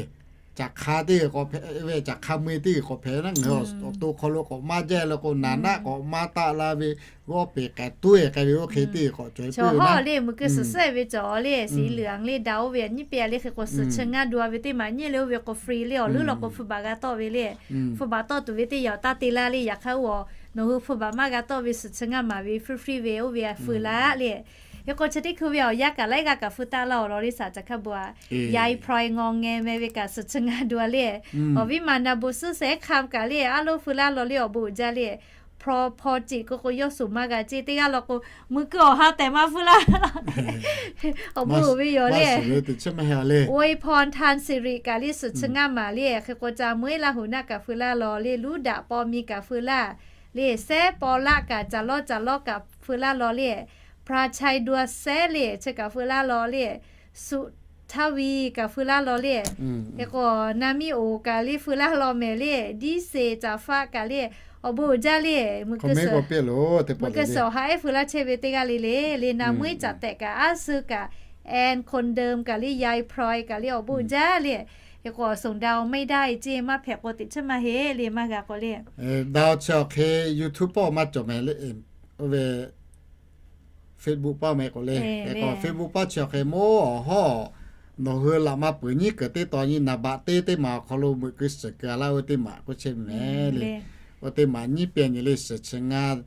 caˬ hk'a teˇ g'uiˬ k'awꞈ hpehꞈ ve, caˬ hk'a mui teˇ g'uiˬ k'awꞈ hpehꞈ ve naˉ, ngaˬ hui awˬ to hk'aw lo k'awꞈ maˇ jaˇ la k'o naˍ naˆ k'awꞈ maˇ taˆ la ve, g'awˇ peˬ k'ai tuˉ k'ai ve oˇ hk'e teˇ g'uiˬ k'awꞈ cawˬ ve naˉ le. Mvuhˇ keu suhˍ suhˉ ve cawˬ le, siˍ liꞈ le daꞈ oˇ ve nyiˉ piˇ a le. Hk'e k'o suhˍ chi ngaˇ du a ve teˇ maˬ nyiˉ le, oˇ ve k'o free le, awˬ leuˉ law k'o hpu baꞈ g'a tawˆ ve le. Hpu baꞈ tawˆ tuˬ ve teˇ yanˇ awˬ taˇ te laˇ le. Yaꞈ hk'aˇ oˇ nawˬ hui hpu baꞈ maˇ g'a tawˆ ve suhˍ chi ngaˇ maˍ ve free free ve oˇ ve a feu laˇ le. Hk'e k'o chi teˇ hkui ve awˬ yanˇ kaꞈ laiˉ g'aˇ kaꞈ feu taˆ laˇ awˬ lawn le saˍ caˬ hkaˇ bon a. Yaˇ i Praw i ngawˬ ngeh meh ve kaꞈ suhˍ chi ngaˇ dua le. Awˬ viˉ maˍ na bon suhˉ sehˉ hk'am kaꞈ le, aˉ loˉ feu laˇ law le awˬ bon uiˍ jaˇ le. Praw Paw Ciꞈ k'o k'o yawˇ suhˍ maˇ g'a ceˇ teˇ g'aˇ law k'o, mui kuiˬ awˬ ha tehꞈ maˇ feu laˇ. Awˬ bon uiˍ ve yoˬ le. Oe Paw Htan Siˍriˆ kaꞈ le suhˍ chi ngaˇ maˍ le. Hk'e k'o ca meuˉ laˇ hoꞈ naˆ kaꞈ feu laˇ law le, Luˉdaꞈ Paw Mi kaꞈ feu laˇ le, Sehˉ Paw Laˆ kaꞈ Caˬ lawˇ Caˬ lawˇ kaꞈ feu laˇ law le. Praw Chai Dua Sehˉ le chi kaꞈ feu laˇ law le. Suꞈ Htaˇ Viˍ kaꞈ feu laˇ law le. Hk'e k'o na miˇ oˍ kaꞈ le feu laˇ law mehˍ le. Diˇ Seˍ Caˍ Faˆ kaꞈ le, awˬ bon uiˍ jaˇ le. Mui kuiˬ suhˍ awˬ ha ehˉ feu laˇ chehˇ ve teˇ g'aˇ le le le, na meuˉ caꞈ tehꞈ kaꞈ aˉ suh kaꞈ, Ann Khon Dơm kaꞈ le, Yaˇ i Praw kaꞈ le awˬ bon uiˍ jaˇ le. Hk'e k'o awˬ suhˍ daꞈ mehˆ daꞈ e ceˇ maˇ hpehꞈ k'o teꞈ chiˉ maˇ heˆ le maˇ g'a k'o le. Daꞈ chi awˬ hk'e YouTube paˆ maˇ cawˬ mehˍ le, oˇ ve Facebook paˆ mehˍ k'o le. Hk'e k'o Facebook paˆ chi awˬ hk'e mawˇ awˬ hawˉ, nawˬ hui laꞈ ma peuˬ nyiˉ keu teˇ taw nyi naˍ baꞈ teˇ teˇ maˬ awˬ hk'aw lo meuꞈ keu suhˍ keu a laˇ oˇ teˇ maˬ k'oˆ chehˇ mehˍ le. Oˇ teˇ maˬ nyiˉ pehˇ nyi le suhˍ chi ngaˇ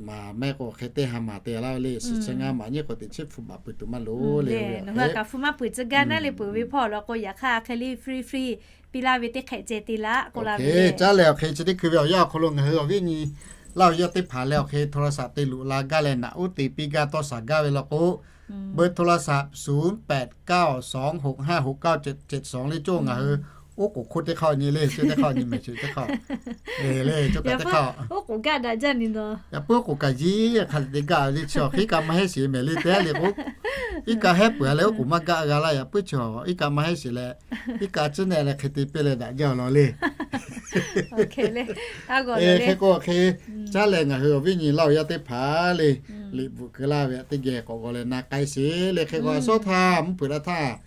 maˍ mehˍ k'o hk'e teˇ ha maˍ te laˇ le. Suhˍ chi ngaˇ maˍ nyiˉ k'o teꞈ chiˉ hpu maꞈ peuˬ tuˬ maˇ loˍ le. Nawˬ hui kaꞈ hpu maˇ peuˬ tcuh gaˇ naˉ le peuˬ ve hpawˇ law k'o yaꞈ hk'aˇ hk'e le free free piˇ laˇ ve teˇ hk'ehꞈ ceh te laˇ k'oˆ laˇ ve le. Caˉ leh awˬ hk'e chi teˇ hkui ve awˬ yanˇ awˬ hk'aw lo ngaˬ hui awˬ viˉ nyi laˇ awˬ yaˇ teˇ hpaˍ leh awˬ hk'e โทรศัพท์ te luꞈ la gaˇ leh naꞈ uˉ te piˇ gaˇ tawˇ shaˍ gaˇ ve law k'o, เบอร์โทรศัพท์ ศูนย์แปดเก้าสองหกห้าหกเก้าเจ็ดเจ็ดสอง le cawˇ ngaˬ hui oˉ k'oˍ hk'oˆ teˇ hk'aˇ nyi le, chi teˇ hk'aˇ nyi mehˍ chi teˇ hk'aˇ le, cawˇ kaꞈ teˇ hk'aˇ oˉ k'oˍ gaˇ daꞈ jaˇ ni nawˬ. Yaꞈ puiˉ oˉ k'oˍ kaꞈ yiˇ hk'a le te gaˇ le chi awˬ hk'e iˉ kaˆ maˇ heˆ sheˍ mehˍ le te le k'o, iˉ kaˆ heˆ peuˬ a leh oˉ k'oˍ maˇ gaˇ g'a laˇ. Yaꞈ puiˉ chi iˉ kaˆ maˇ heˆ sheˍ leh, iˉ kaˆ ciˉ nehˆ leh hk'e te piˇ leh daꞈ jaˇ awˬ lawn le. Hk'e k'o hk'e, caˉ leh ngaˬ hui awˬ viˉ nyi laˇ awˬ yaˇ teˇ hpaˍ le, liꞈ bvuhꞈ keu laˇ ve teˇ geh k'awꞈ g'aw leh na k'ai sheˍ le. Hk'e k'o a shawˉ htaˇ mvuhˇ hpeuꞈ la htaˇ,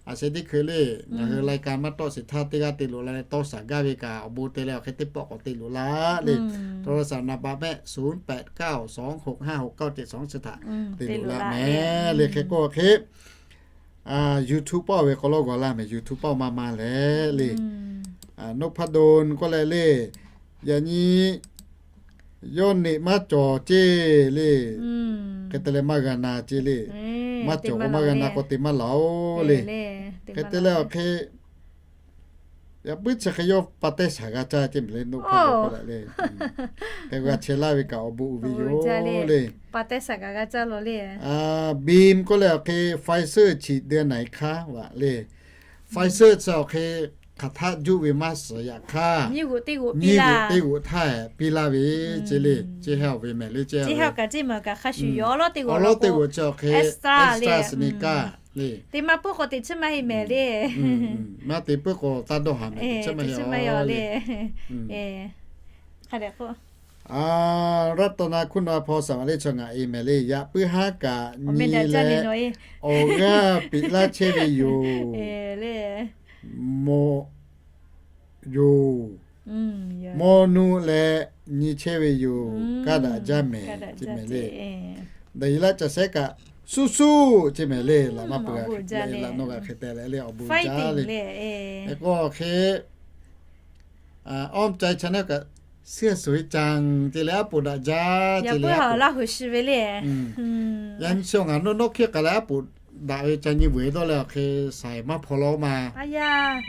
a sheh teˇ hkui le, ngaˬ hui lai ka maˇ tawˆ sheˍ htaˇ teˇ g'aˇ te loꞈ la leh tawˇ shaˍ gaˇ ve kaꞈ awˬ bon te leh awˬ hk'e teˇ pawˆ k'awꞈ te loꞈ la le. โทรศัพท์ naˍ baꞈ mehˆ ศูนย์แปดเก้าสองหกห้าหกเก้าเจ็ดสอง chi htaꞈ te loꞈ la mehˍ le. Hk'e k'o hk'e, YouTube paˆ ve k'aw lawˇ g'aw laˇ mehˍ, YouTube paˆ maˇ maˇ leh le. Noˇ hpaˇ don k'oˆ leh le, yaꞈ nyi yawˇ neꞈ maˇ cawˬ ceˇ le. Hk'e te leh maˇ g'a na ceˇ le. Maˇ cawˬ k'o maˇ g'a na k'o te maˇ laˬ oˬ le. Hk'e te leh awˬ hk'e, yaꞈ puiˉ chi hk'e yawˇ pa teh shaˍ g'a caˇ ceˇ mehˍ le, noˇ hpaˇ don k'oˆ leh le. Hk'e g'a chehˇ laˇ ve kaꞈ awˬ bon uiˍ ve yoˬ le. เบม k'oˆ leh awˬ hk'e Pfizer chi de naiˬ hk'aˇ vaꞈ le. Pfizer chi awˬ hk'e hk'aˬ htaˆ juˆ ve maˇ suhˍ yaꞈ hk'aˇ, nyiˇ g'oꞈ teˇ g'oꞈ piˇ laˇ ve ceˇ le. Ceˇ haˇ oˬ ve mehˍ le, ceˇ haˇ oˬ ve awˬ lawˉ teˇ g'oꞈ chi awˬ hk'e AstraZeneca le. Te maˇ puiˉ k'o teꞈ chiˉ maˇ heˆ mehˍ le. Maˇ te puiˉ k'o taˇ dawˇ haˍ mehˍ, teꞈ chiˉ maˇ heˆ le. Raˇ taw na hkunˉ naw hpaw saˍ maˍ le chaw ngaˬ e mehˍ le. Yaꞈ puiˉ haˉ kaꞈ nyi leh awˬ g'aˇ peꞈ laˇ chehˇ ve yoˬ. Mawˇ yoˬ. Mawˇ nuˇ leh nyi chehˇ ve yoˬ. Kaˇ daꞈ jaˇ mehˍ ceˇ mehˍ le. Daꞈ yi laˇ ca shehˉ kaꞈ suˇ suˇ ceˇ mehˍ le. Laꞈ maˇ peuˬ g'a hk'e te leh, laꞈ nawˇ g'a hk'e te leh le awˬ bon jaˇ le. K'o hk'e, awˇ ca channel kaꞈ suˇ suˇ ve caˇ ceˇ leh aˉ poꞈ daꞈ jaˇ ceˇ le. Laˇ hoꞈ shi ve le. Yaꞈ nyi chi ngaˬ nawˇ nawˇ hkiˇ k'ai leh aˉ poꞈ daꞈ ve ca nyi vuiˬ dawˇ leh awˬ hk'e shaiˍ maˇ hpaw law ma.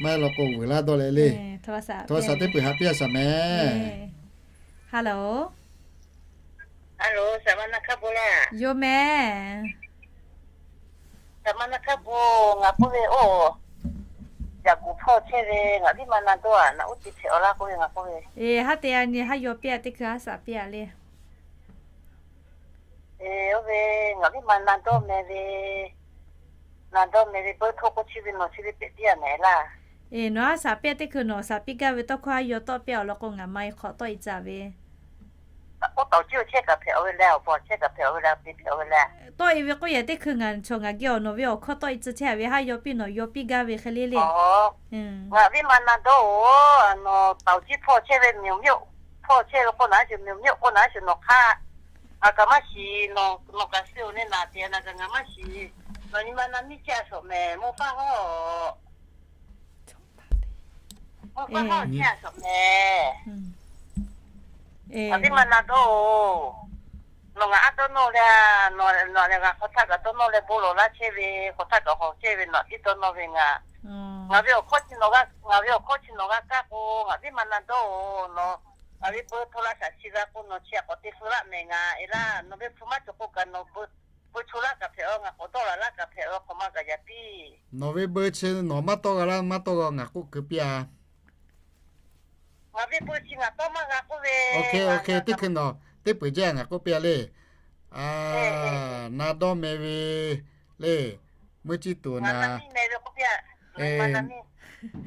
Maˇ heˆ law k'o vuiˬ laˇ dawˇ leh le. โทรศัพท์ teˇ peuˬ haꞈ piˇ a shaˍ mehˍ. Yoˬ mehˍ. Saˍ ma na hkaˇ bon ngaˬ k'oˆ ve oˇ, yaꞈ kuˬ hpawˇ chehˇ ve ngaˬ viˉ ma na dawˇ a, naꞈ uˉ te hpehꞈ awˬ laˇ k'oˆ ve ngaˬ k'oˆ ve. Eˬ, haˉ te a nyi haˉ yaw piˇ a teˇ hkui haˉ shaˍ piˇ a le. Eˬ, oˇ ve ngaˬ viˉ ma na dawˇ meh ve, na dawˇ meh ve beuˇ htoˇ k'oˆ chi ve nawˬ chi ve pehꞈ piˇ a mehˍ laˇ. Eˬ, nawˬ haˉ shaˍ piˇ a teˇ hkui nawˬ shaˍ piˇ gaˇ ve tawˇ hkawˇ haˉ yaw tawˆ piˇ awˬ lawn k'o ngaˬ ma e hk'awꞈ tawˆ e tcuh ve. Oˇ taoˍ ciˇ oˇ chehˇ kaꞈ hpehꞈ awˬ ve leh, awˬ paw chehˇ kaꞈ hpehꞈ awˬ ve leh, te hpehꞈ awˬ ve leh. Tawˆ e ve k'oˆ yehˬ teˇ hkui ngaˬ chaw ngaˬ geh awˬ nawˬ ve awˬ hkawˇ tawˆ e tcuh chehˇ a ve haˉ yaw piˇ nawˬ yaw piˇ gaˇ ve hk'e le le. Ngaˬ viˉ ma na dawˇ oˬ, nawˬ taoˍ ciˇ hpawˇ chehˇ ve miˬ miˬ hpawˇ chehˇ ve k'oˆ naˉ shuˍ, miˬ miˬ k'oˆ naˉ shuˍ nawˬ hk'aˇ, ngaˬ kaꞈ maˇ shiˍ, nawˬ kaꞈ suh oˬ neˇ naˍ te a na kaꞈ ngaˬ maˇ shiˍ. Nawˬ nyi ma na miˇ chehˇ a shawˍ mehˍ, mawˇ faˇ hawˉ. Mawˇ faˇ hawˉ chehˇ a shawˍ mehˍ. Ngaˬ viˉ ma na dawˇ oˬ. Nawˬ ngaˬ aˉ dawˇ nawˇ leh, nawˬ leh ngaˬ hk'aw htaˇ kaꞈ dawˇ nawˇ leh bon lawˬ laˇ chehˇ ve, hk'aw htaˇ kaꞈ hawˬ chehˇ ve nawˬ tiˉ dawˇ nawˇ ve ngaˬ. Ngaˬ ve awˬ hkawˇ chi nawˬ g'a, ngaˬ ve awˬ hkawˇ chi nawˬ g'a kaˇ k'o, ngaˬ viˉ ma na dawˇ-oˬ nawˬ. Ngaˬ ve beu hto la shaˍ chi g'a k'o, nawˬ chi htaꞈ k'awꞈ te feu laˇ mehˍ ngaˬ. Eˬ laˇ, nawˬ ve hpu maˇ cawˬ k'o kaꞈ nawˬ beu hto laˇ kaꞈ hpehꞈ-aw, ngaˬ k'awꞈ dawˇ laˬ laˇ kaꞈ hpehꞈ-aw, k'awꞈ maˇ gaˬ yaꞈ piˇ. Nawˬ ve beu chi nawˬ maˇ tawˇ g'a laˇ, maˇ tawˇ g'a, ngaˬ k'oˆ keu piˇ-a. Ngaˬ ve beu chi ngaˬ tawˇ maˇ g'a k'oˆ ve. Oˇ hk'e, oˇ hk'e, teˇ hkui nawˬ teˇ peuˬ jaˇ ngaˬ k'oˆ piˇ-a le. Na dawˇ meh ve le, meuˇ ciˇ tuˬ na.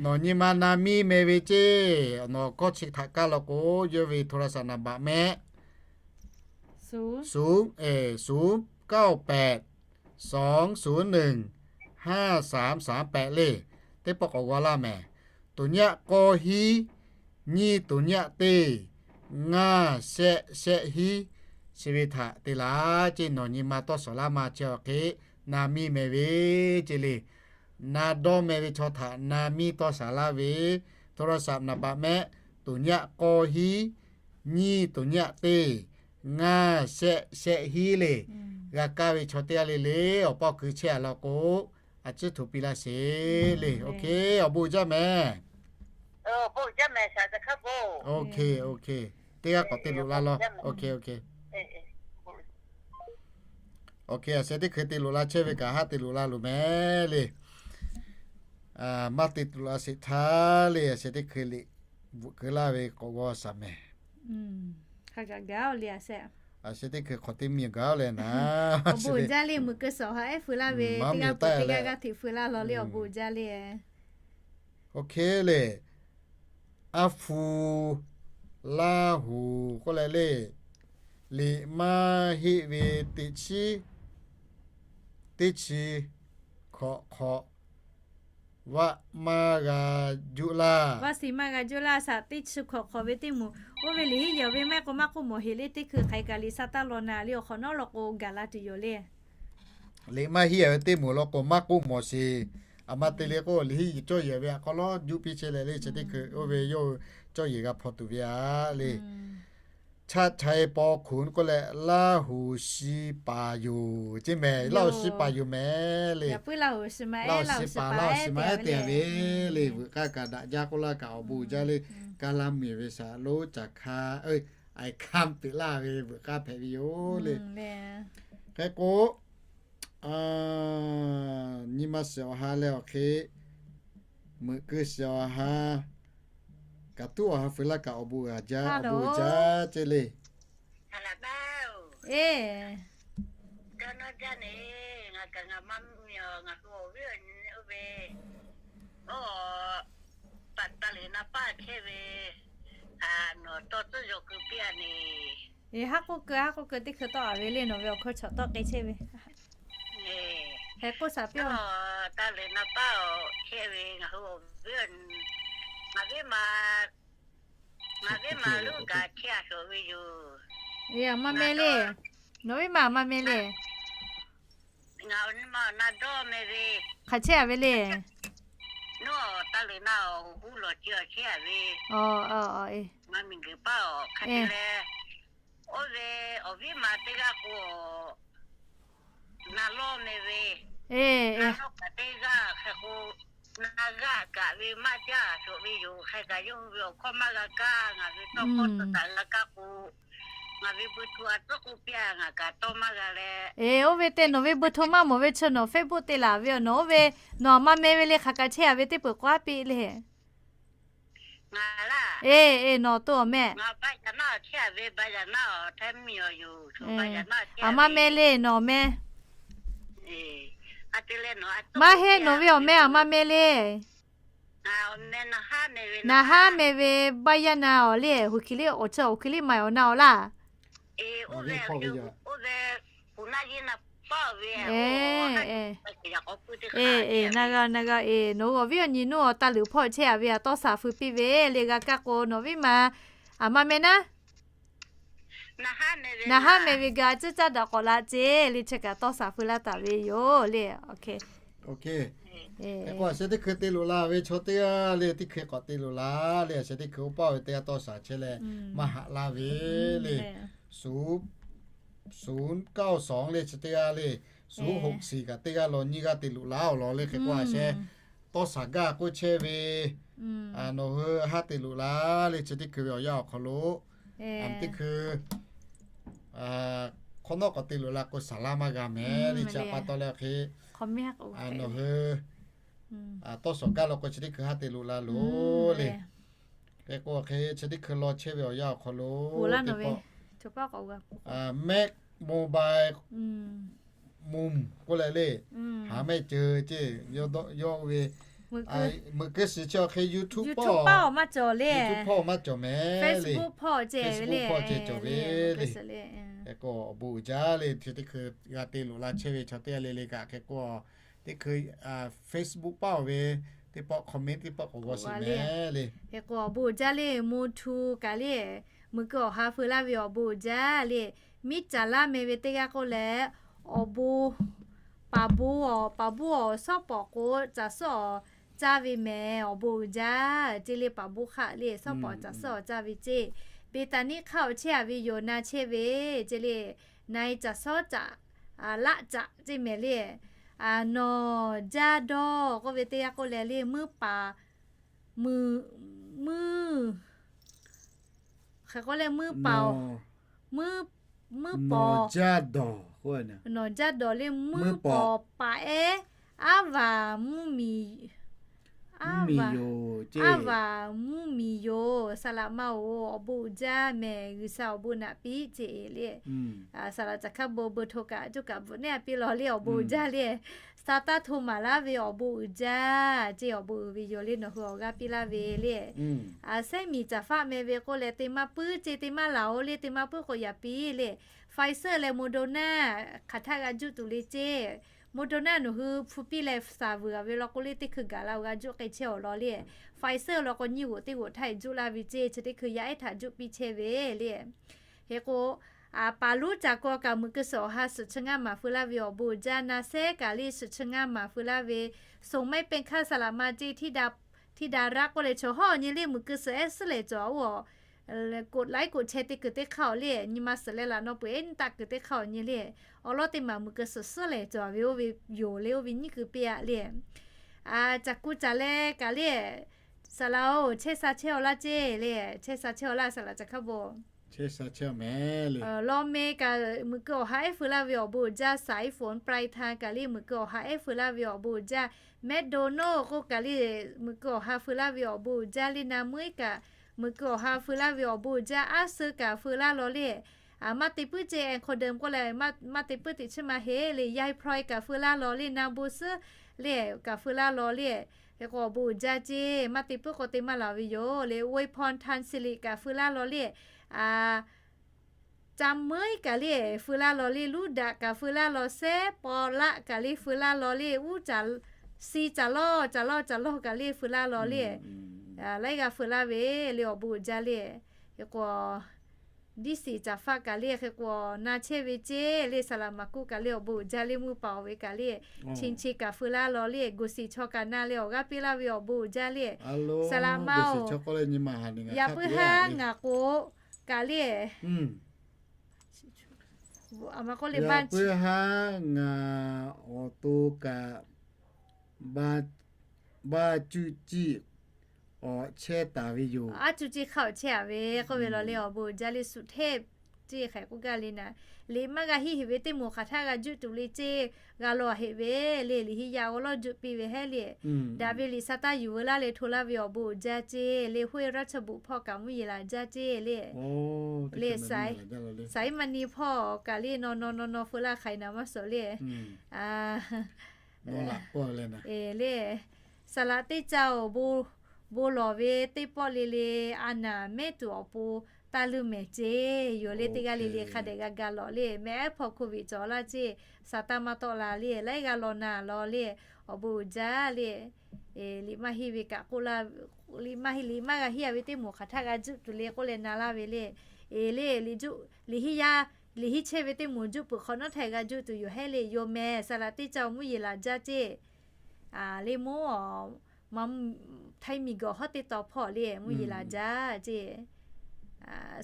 Nawˬ nyi ma na miˇ meh ve ceˇ. Nawˬ hkawˇ chi htaꞈ kaˇ law k'o, yawˇ ve โทรศัพท์ naˍ baꞈ mehˆ ศูนย์ เก้าแปด สองศูนย์หนึ่ง ห้าสามสามแปด le. Teˇ pawˆ k'awꞈ g'aw laˇ mehˍ. Tuˍ nyaˆ k'awˇ hiˉ, nyiˇ tuˍ nyaˆ teˇ, ngaˇ shehˆ shehˆ hiˉ, chi ve htaꞈ te laˇ ceˇ. Nawˬ nyi ma tawˇ shawˍ laˇ ma chi awˬ hk'e na miˇ meh ve ceˇ le. Na dawˇ meh ve chaw htaꞈ na miˇ tawˇ shawˍ laˇ ve, โทรศัพท์ naˍ baꞈ mehˆ, tuˍ nyaˆ k'awˇ hiˉ, nyiˇ tuˍ nyaˆ teˇ, ngaˇ shehˆ shehˆ hiˉ le. G'a kaˇ ve chaw teˇ g'aˇ le le, awˬ pawˇ keu chehˇ-a law k'o, a ciˉ htoꞈ piˇ laˇ sheˍ le. Oˇ hk'e, awˬ bon jaˇ mehˍ. Oˇ hk'e, oˇ hk'e, teˇ g'aˇ k'awꞈ te loꞈ la law. Oˇ hk'e, oˇ hk'e, oˇ hk'e, a sheh teˇ hkui te loꞈ la chehˇ ve kaꞈ haˉ te loꞈ la loˬ mehˍ le. Maˇ te loꞈ la sheˍ htaˇ le, a sheh teˇ hkui liꞈ bvuhꞈ keu laˇ ve k'awꞈ g'aw shaˍ mehˍ. A sheh teˇ hkui hk'awꞈ teˇ miˬ gaˬ-oˬ leh naˍ, awˬ bon jaˇ le. Mui keu shawˍ ha ehˉ feu laˇ ve, teˇ g'aˇ peuˬ teˇ g'aˇ g'aˇ hteꞈ feu laˇ law le, awˬ bon jaˇ le. Oˇ hk'e le, a hpu Laˇ huˍ k'oˆ leh le, liꞈ maˇ heˆ ve teˇ chi, teˇ chi hkawꞈ hk'awꞈ vaˆ maˇ g'a juˆ laˇ. Vaˆ shiˍ maˇ g'a juˆ laˇ shaꞈ. Teˇ chi hkawꞈ hk'awꞈ ve teˇ moˍ, oˇ ve liꞈ heˆ yaw ve maˇ k'o maˇ k'oˆ mawˬ heˍ le. Teˇ hkui hk'aˬ hk'e kaꞈ liꞈ sha taˇ law na le, awˬ hk'awꞈ nawˉ law k'o gaˬ la tuˬ yoˬ le. Liꞈ maˇ heˆ ve teˇ moˍ law k'o maˇ k'oˆ mawˬ sheˍ. Aˬ ma te le k'o, liꞈ heˆ cawˇ yehˬ ve a hk'aw lo juˆ piˇ chehˇ leh le, chi teˇ hkui oˇ ve yawˇ cawˇ yehˬ g'a hpaw tuˬ ve a le. Chaˆ chai paw hkunˍ k'oˆ leh Laˇ huˍ shi paˍ yoˬ ceˇ mehˍ. Laˇ huˍ shi paˍ yoˬ mehˍ le. Laˇ huˍ shi paˍ, Laˇ huˍ shi paˍ ehˉ te ve le. Veuꞈ k'aˇ kaꞈ daꞈ jaˇ k'oˆ laˇ kaꞈ awˬ bon jaˇ le. Kaˇ laˇ mvuhˇ miˬ ve shaˍ lonˉ caˬ hka, aiˬ hkanˇ peꞈ laˇ ve veuꞈ k'aˇ hpehꞈ ve yoˬ le. Hk'e k'o, nyi ma shiˍ awˬ ha leh awˬ hk'e, meuꞈ keu shiˍ awˬ ha, kaꞈ tuˉ awˬ ha feu laˇ kaꞈ awˬ bon g'a jaˇ, awˬ bon g'a jaˇ ceˇ le. Eˬ, ngaˬ kaꞈ ngaˬ maˇ mvuhˇ miˬ, ngaˬ hui awˬ viˉ awˬ nyi oˇ ve, oˇ, taˍ taˍ lehˬ na paˇ chehˇ ve, nawˬ tawˇ tcuhˉ yaw keu piˇ-a neˬ. Eˬ, haˉ k'oˆ keu, haˉ k'oˆ keu, teˇ hkui tawˆ-a ve le, nawˬ ve awˬ hkawˇ chaw tawˆ k'ai chehˇ ve. Hk'e k'oˆ shaˍ piˇ-oˬ. Taˍ lehˬ na paˇ chehˇ ve ngaˬ hui awˬ viˉ, ngaˬ viˉ ma, ngaˬ viˉ ma lonˉ kaꞈ chehˇ-a shawˍ ve yoˬ. Eˬ, aˬ ma meh le. Nawˬ viˉ ma aˬ ma meh le. Ngaˬ awˬ nyi ma na dawˇ meh ve. Hk'aˬ chehˇ-a ve le. Nawˬ taˍ lehˬ na awˬ huˉ lawˬ chi awˬ chehˇ-a ve. Aˬ, aˬ, aˬ, eˬ. Ngaˬ miˬguiˬ paˇ awˬ hk'aˬ te leh, oˇ ve awˬ viˉ ma teˇ g'aˇ k'o, na lawˇ meh ve. Eˬ, na eˬ. Lawˇ kaꞈ teˇ g'aˇ hk'e k'o, na g'aˇ kaꞈ ve maˇ jaˇ shawˍ ve yoˬ. Hk'e kaꞈ yawˇ hui ve awˬ hkawˇ maˇ g'a kaˇ, ngaˬ ve tawˇ hkawˇ tcuhˉ taˍ g'a kaˇ k'o, ngaˬ ve beu hto a tcuhˉ k'oˆ piˇ-a, ngaˬ kaꞈ tawˇ maˇ g'a leh. Eˬ, oˇ ve te nawˬ ve beu hto maˇ mawˬ ve chi nawˬ Facebook te laˬ ve awˬ, nawˬ oˇ ve nawˬ aˬ ma meh ve le, hk'aˬ kaꞈ chehˇ-a ve teˇ peuˬ k'oˆ a piˇ le. Eˬ, eˬ, nawˬ to awˬ meh. Aˬ ma meh le, nawˬ meh. Maˇ heˆ, nawˬ ve awˬ meh aˬ ma meh le. Naˍ haˉ meh ve baˆ yaˇ na awˬ le, hoꞈ hkiˬ liˇ awˬ chi awˬ hkiˬ liˇ maˍ awˬ na awˬ laˇ. Eˬ, eˬ, na g'a, na g'a, eˬ, nawˬ hui awˬ viˉ awˬ nyi nuˇ awˬ taˇ luˬ hpawˇ chehˇ-a ve aꞈ tawˇ shaˍ feu piˇ ve le, g'a kaˇ k'o nawˬ viˉ ma aˬ ma meh naˉ. Naˍ haˉ meh ve ga tcuhˉ caˇ daꞈ k'awꞈ la ceˇ le, chi kaꞈ tawˇ shaˍ feu laˇ taˍ ve yoˬ le. Hk'e k'o, a sheh teˇ hkui te loꞈ la ve chaw teˇ g'aˇ le, teˇ hkui k'awꞈ te loꞈ la le, a sheh teˇ hkui oˇ paˇ ve teˇ g'aˇ tawˇ shaˍ chehˇ leh maˇ haꞈ laˇ ve le. Suˍ ศูนย์เก้าสอง le chi teˇ g'aˇ le, ศูนย์หกสี่ kaꞈ teˇ g'aˇ law nyiˇ g'aˇ te loꞈ la awˬ lawn le hk'e k'oˆ a sheh. Tawˇ saˍ gaˇ k'oˆ chehˇ ve, nawˬ hui haˉ te loꞈ la le chi teˇ hkui ve awˬ yanˇ awˬ hk'aw lo, teˇ hkui hk'awꞈ nawˉ k'awꞈ te loꞈ la k'o saˍ laˇ maˇ g'a mehˍ le chi a pa taw leh hk'e, nawˬ hui tawˇ saˍ gaˇ law k'o chi teˇ hkui haˉ te loꞈ la loˬ le. Hk'e k'o hk'e chi teˇ hkui law chehˇ ve awˬ yanˇ awˬ hk'aw lo, Max Mobile Mum k'oˆ leh le, haˍ mehˆ ceuˬ ceˇ, yawˇ ve meuꞈ keu shiˍ chi awˬ hk'e YouTube paw, YouTube paw maˇ cawˬ mehˍ le, Facebook paw ceh cawˬ ve le. Hk'e k'o awˬ bon uiˍ jaˇ le, chi teˇ hkui g'a te loꞈ la chehˇ ve chaw teˇ g'aˇ le le kaꞈ hk'e k'o, teˇ hkui Facebook paw ve teˇ pawˆ comment teˇ pawˆ k'awꞈ g'aw shiˍ mehˍ le. Hk'e k'o awˬ bon uiˍ jaˇ le, Mum Htu kaꞈ le, meuꞈ keu awˬ ha feu laˇ ve awˬ bon uiˍ jaˇ le. Miˉ caˍ laˇ meh ve teˇ g'aˇ k'oˆ leh, awˬ bon, paˍ bon awˬ, paˍ bon awˬ shawˉ pawˍ k'o caˬ suhˉ awˬ caˇ ve mehˍ, awˬ bon uiˍ jaˇ ceˇ le. Paˍ bon hk'aˆ le shawˉ pawˍ caˬ suhˉ awˬ caˇ ve ceˇ. Beˍtaˍniˆ hk'aˆ awˬ chehˇ a ve yoˬ na chehˇ ve ceˇ le. Na-e caˬ suhˉ caꞈ, laˆ caꞈ ceˇ mehˍ le. Nawˬ jaˇ dawˇ k'oˆ ve teˇ g'aˇ k'oˆ leh le, muiˉ paˍ, muiˉ, hk'e k'oˆ leh muiˉ paˍ, muiˉ paˍ, nawˬ jaˇ dawˬ le, muiˉ paˍ paˍ ehˉ, aˉ vaˍ mvuhˇ miˬ, aˉ vaˍ mvuhˇ miˬ yoˬ. Saˍ laꞈ ma-oˬ, awˬ bon uiˍ jaˇ mehˍ, G'uiˬsha awˬ bon naꞈ piˇ ceˇ le. Saˍ laꞈ caˬ hkaˇ bon bon hto kaꞈ coˇ kaꞈ bvuhꞈ neˉ a piˇ lawˬ le, awˬ bon uiˍ jaˇ le. Sa taˇ hto maˍ laˇ ve awˬ bon uiˍ jaˇ ceˇ, awˬ bon uiˍ ve yoˬ le, nawˬ hui awˬ g'aˇ piˇ laˇ ve le. Sehˉ miˬ caˍ faˆ meh ve k'oˆ leh te maˇ puiˉ ceˇ, te maˇ laˬ-oˬ le, te maˇ puiˉ k'o yaꞈ piˇ le. Pfizer leh Moderna hk'aˬ htaˇ g'a juˆ tuˬ le ceˇ. Moderna nawˬ hui hpu piˇ leh shaˍ vuiˬ a ve law k'o le, teˇ hkui gaˬ la-oˬ g'a juˆ k'ai chehˇ awˬ lawn le. Pfizer law k'o nyiˇ g'oꞈ teˇ g'oꞈ htaˇ juˆ laˇ ve ceˇ, chi teˇ hkui yaˇ ehˉ htaꞈ juˆ piˇ chehˇ ve le. Hk'e k'o, paˍ lonˉ caˬ kaw kaꞈ meuꞈ keu suhˍ awˬ ha suhˍ chi ngaˇ maˍ feu laˇ ve awˬ bon uiˍ jaˇ, na sehˉ kaꞈ le suhˍ chi ngaˇ maˍ feu laˇ ve, Soˍ maiˉ pehˇ hkaˇ saˍ laꞈ ma ceˇ, htiˇ daꞈ raˆ k'oˆ leh chaw hawˉ nyi le meuꞈ keu suhˍ ehˉ suhˉ lehˬ cawˬ-oˬ. กดไลค์ กดแชร์ te kuiˬ teˇ hk'aˇ awˬ le, nyi ma suhˍ leh laꞈ naw peu-eˬ nyi taˆ kuiˬ teˇ hk'aˇ awˬ nyi le. Awˬ lawn teˇ maˬ meuꞈ keu suhˍ suhˉ lehˬ cawˬ ve oˇ ve yoˬ le, oˇ ve nyiˇ kuiˬ piˇ-a le. Caˬ kuˇ caˬ leh kaꞈ le, saˍ laꞈ-oˬ, chehˇ sha chehˇ awˬ laˇ ceˇ le, chehˇ sha chehˇ awˬ laˇ saˍ laꞈ caˬ hkaˇ bon. Law meh kaꞈ meuꞈ keu awˬ ha ehˉ feu laˇ ve awˬ bon uiˍ jaˇ, สายฝนปลายทาง kaꞈ le meuꞈ keu awˬ ha ehˉ feu laˇ ve awˬ bon uiˍ jaˇ, McDonald k'oˆ kaꞈ le meuꞈ keu awˬ ha feu laˇ ve awˬ bon uiˍ jaˇ le, na meuˉ kaꞈ meuꞈ keu awˬ ha feu laˇ ve awˬ bon uiˍ jaˇ, aˉ suh kaꞈ feu laˇ law le. Maˇ te puiˉ ceˇ, Ecuador k'oˆ leh, maˇ te puiˉ teꞈ chiˇ ma heˆ le, Yaˇ hpaweh kaꞈ feu laˇ law le, na bon suhˉ le kaꞈ feu laˇ law le. Hk'e k'o awˬ bon uiˍ jaˇ ceˇ, maˇ te puiˉ k'o te maˇ laˬ ve yoˬ le. Wei Phon Tan Sili kaꞈ feu laˇ law le. Ca meuˉ kaꞈ le feu laˇ law le, Luˇ daꞈ kaꞈ feu laˇ law, Sehˉ paw laˆ kaꞈ le feu laˇ law le, uˉ caˬ, si caˬ lawˇ caˬ lawˇ caˬ lawˇ kaꞈ le feu laˇ law le. Laiˉ g'aˇ feu laˇ ve le, awˬ bon uiˍ jaˇ le. Hk'e k'o, diˇ siˍ caˍ faˆ kaꞈ le hk'e k'o na chehˇ ve ceˇ le, saˍ laꞈ maˍ kuˇ kaꞈ le awˬ bon uiˍ jaˇ le, mvuhˇ paˍ awˬ ve kaꞈ le, chi chi kaꞈ feu laˇ law le, goˬ siˍ chaw kaꞈ na leh awˬ g'aˇ piˇ laˇ ve awˬ bon uiˍ jaˇ le. Saˍ laꞈ ma-oˬ, yaꞈ puiˉ haˉ ngaˬ k'o kaꞈ le, yaꞈ puiˉ haˉ ngaˬ awˬ to kaꞈ baˇ cuˇ ciˇ awˬ chehˇ taˍ ve yoˬ. Aˉ cuˇ ciˇ hk'aˇ awˬ chehˇ-a ve k'oˆ ve law le, awˬ bon uiˍ jaˇ le, suꞈ hteˇ ceˇ hk'e k'oˆ gaˇ le na. Liꞈ maˇ g'a henˇ heꞈ ve teˇ moˍ hk'aˬ htaˇ g'a juˆ tuˬ le ceˇ, g'a law heꞈ ve le, liꞈ henˇ yaˇ awˬ lawn juˆ piˇ ve heˉ le. Daꞈ ve liꞈ sa taˇ yuˬ veu laˇ leh hto laˇ ve awˬ bon uiˍ jaˇ ceˇ le, Hoˇ-e Raˇchehˇ bon hpawˇ kaꞈ mvuhˇ yeˬ laˬ jaˇ ceˇ le. Le Saiˉ maˇ ni hpawˇ kaꞈ le, naw naw naw naw feu laˇ hk'ai na maˇ suhˍ le. Le, saˍ laꞈ teˇ caˇ-oˬ, bon lawˬ ve teˇ pawˆ le le, a naˍ mehˉ tuˬ awˬ pon taˇ leuˇ mehˍ ceˇ yoˬ le. Teˇ g'aˇ le le hk'a dehꞈ g'a ga lawˬ le, mehˉ ehˉ hpawˇ โควิด cawˬ laˇ ceˇ, sa taˇ maˇ tawˆ la le, laiˉ g'a law na law le, awˬ bon uiˍ jaˇ le. Liꞈ maˇ henˇ ve kaꞈ k'oˆ laˇ, liꞈ maˇ henˇ, liꞈ maˇ g'a henˇ-a ve teˇ moˍ hk'aˬ htaˇ g'a juˆ tuˬ le k'oˆ leh na laˇ ve le. Le, liꞈ henˇ yaˇ, liꞈ henˇ chehˇ ve teˇ moˍ juˆ peuˬ hk'awꞈ nawˉ htaˇ g'a juˆ tuˬ yoˬ heˉ le, yoˬ mehˍ. Saˍ laꞈ teˇ caˇ-oˬ, mvuhˇ yeˬ laˬ jaˇ ceˇ. Le moˉ, Htaiˇ miˬ guiˬ hawˉ teˇ taw hpawˇ le mvuhˇ yeˬ laˬ jaˇ ceˇ.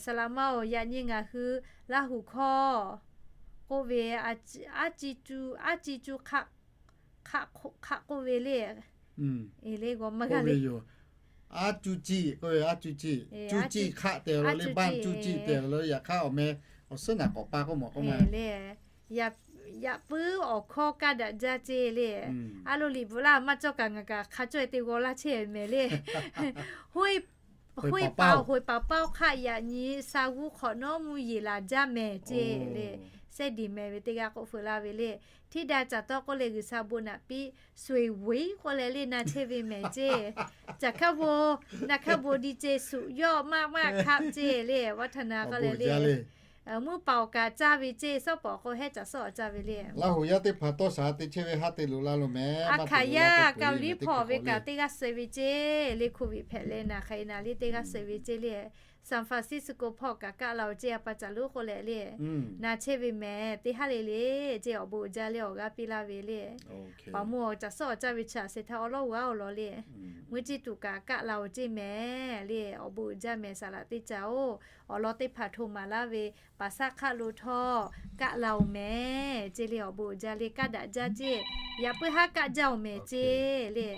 Saˍ laꞈ ma-oˬ, yaꞈ nyi ngaˬ hui Laˇ huˍ hkawˇ k'oˆ ve, aˉ ci cu, aˉ ci cu hk'aˆ k'oˆ ve le. Eˬ le, g'aw maˇ g'a le yoˬ. Aˉ cu ciˆ k'oˆ ve, aˉ cu ciˆ, cu ciˆ hk'aˆ te lo le, baˆ cu ciˆ te lo, yaꞈ hk'aˇ awˬ meh awˬ suhˉ naˍ k'awꞈ pa k'oˆ mawˬ k'oˆ ma le. Yaꞈ puiˉ awˬ hkawˇ kaˇ daꞈ jaˇ ceˇ le. Aˉ lo liꞈ bvuhꞈ laˇ maˇ cawˇ kaꞈ ngaˬ kaꞈ hk'a caweh te g'aw laˇ chehˇ mehˍ le. Hoˆ paˍ paˍ-oˬ, hoˆ paˍ paˍ-oˬ hk'aˆ yaꞈ nyi sha g'uˇ hk'awꞈ nawˉ mvuhˇ yeˬ laˬ jaˇ mehˍ ceˇ le. Sehˉ diˍ mehˍ ve teˇ g'aˇ k'oˆ feu laˇ ve le. Htiˇ daꞈ caˬ tawˇ k'oˆ leh G'uiˬsha bon naꞈ piˇ, suˍ eˍ vuiˬ k'oˆ leh le na chehˇ ve mehˍ ceˇ. Caˬ hkaˇ bon, na hkaˇ bon diˇ ceˇ, suꞈ yawˇ maˆ maˆ hk'aˆ ceˇ le, vaˇ htaˇ na k'oˆ leh le. Mvuhˇ paˍ awˬ kaˍ caˇ ve ceˇ, sawˉ paˍ awˬ k'o hehˉ caˬ sawˉ awˬ caˇ ve le. Laˇ huˍ yaˇ teˇ hpaˍ tawˇ shaˍ te chehˇ ve haˉ te loꞈ la lo mehˍ. Aˉ hkaˍ yaˇ Kaoˍliˉ hpawˇ ve kaꞈ teˇ g'aˇ suh ve ceˇ le, hk'oˆ viꞈ hpehꞈ leh naˬ hk'aˬ hk'e na le teˇ g'aˇ suh ve ceˇ le. San Francisco hpawˇ kaꞈ kaˆ la-oˬ ceˇ, a pa caˬ lonˉ k'oˆ leh le. Na chehˇ ve mehˍ, teˇ haˉ le le ceˇ, awˬ bon uiˍ jaˇ le awˬ g'aˇ piˇ laˇ ve le. Paˍ mawˇ awˬ caˬ sawˉ awˬ caˇ ve chi a se htaˇ awˉ lawˉ g'aˇ awˬ lawn le. Mvuhˇ ciˇ tuꞈ kaꞈ kaˆ la-oˬ ceˇ mehˍ le, awˬ bon uiˍ jaˇ mehˍ, saˍ laꞈ teˇ caˍ-oˬ. Awˬ lawn teˇ hpaˍ hto maˍ laˇ ve, paˍ saˉ hk'aˆ lo htawˇ kaˆ la-oˬ mehˍ ceˇ le, awˬ bon uiˍ jaˇ le, kaˆ daꞈ jaˇ ceˇ. Yaꞈ puiˉ haˉ kaˆ jaˇ-oˬ mehˍ ceˇ le.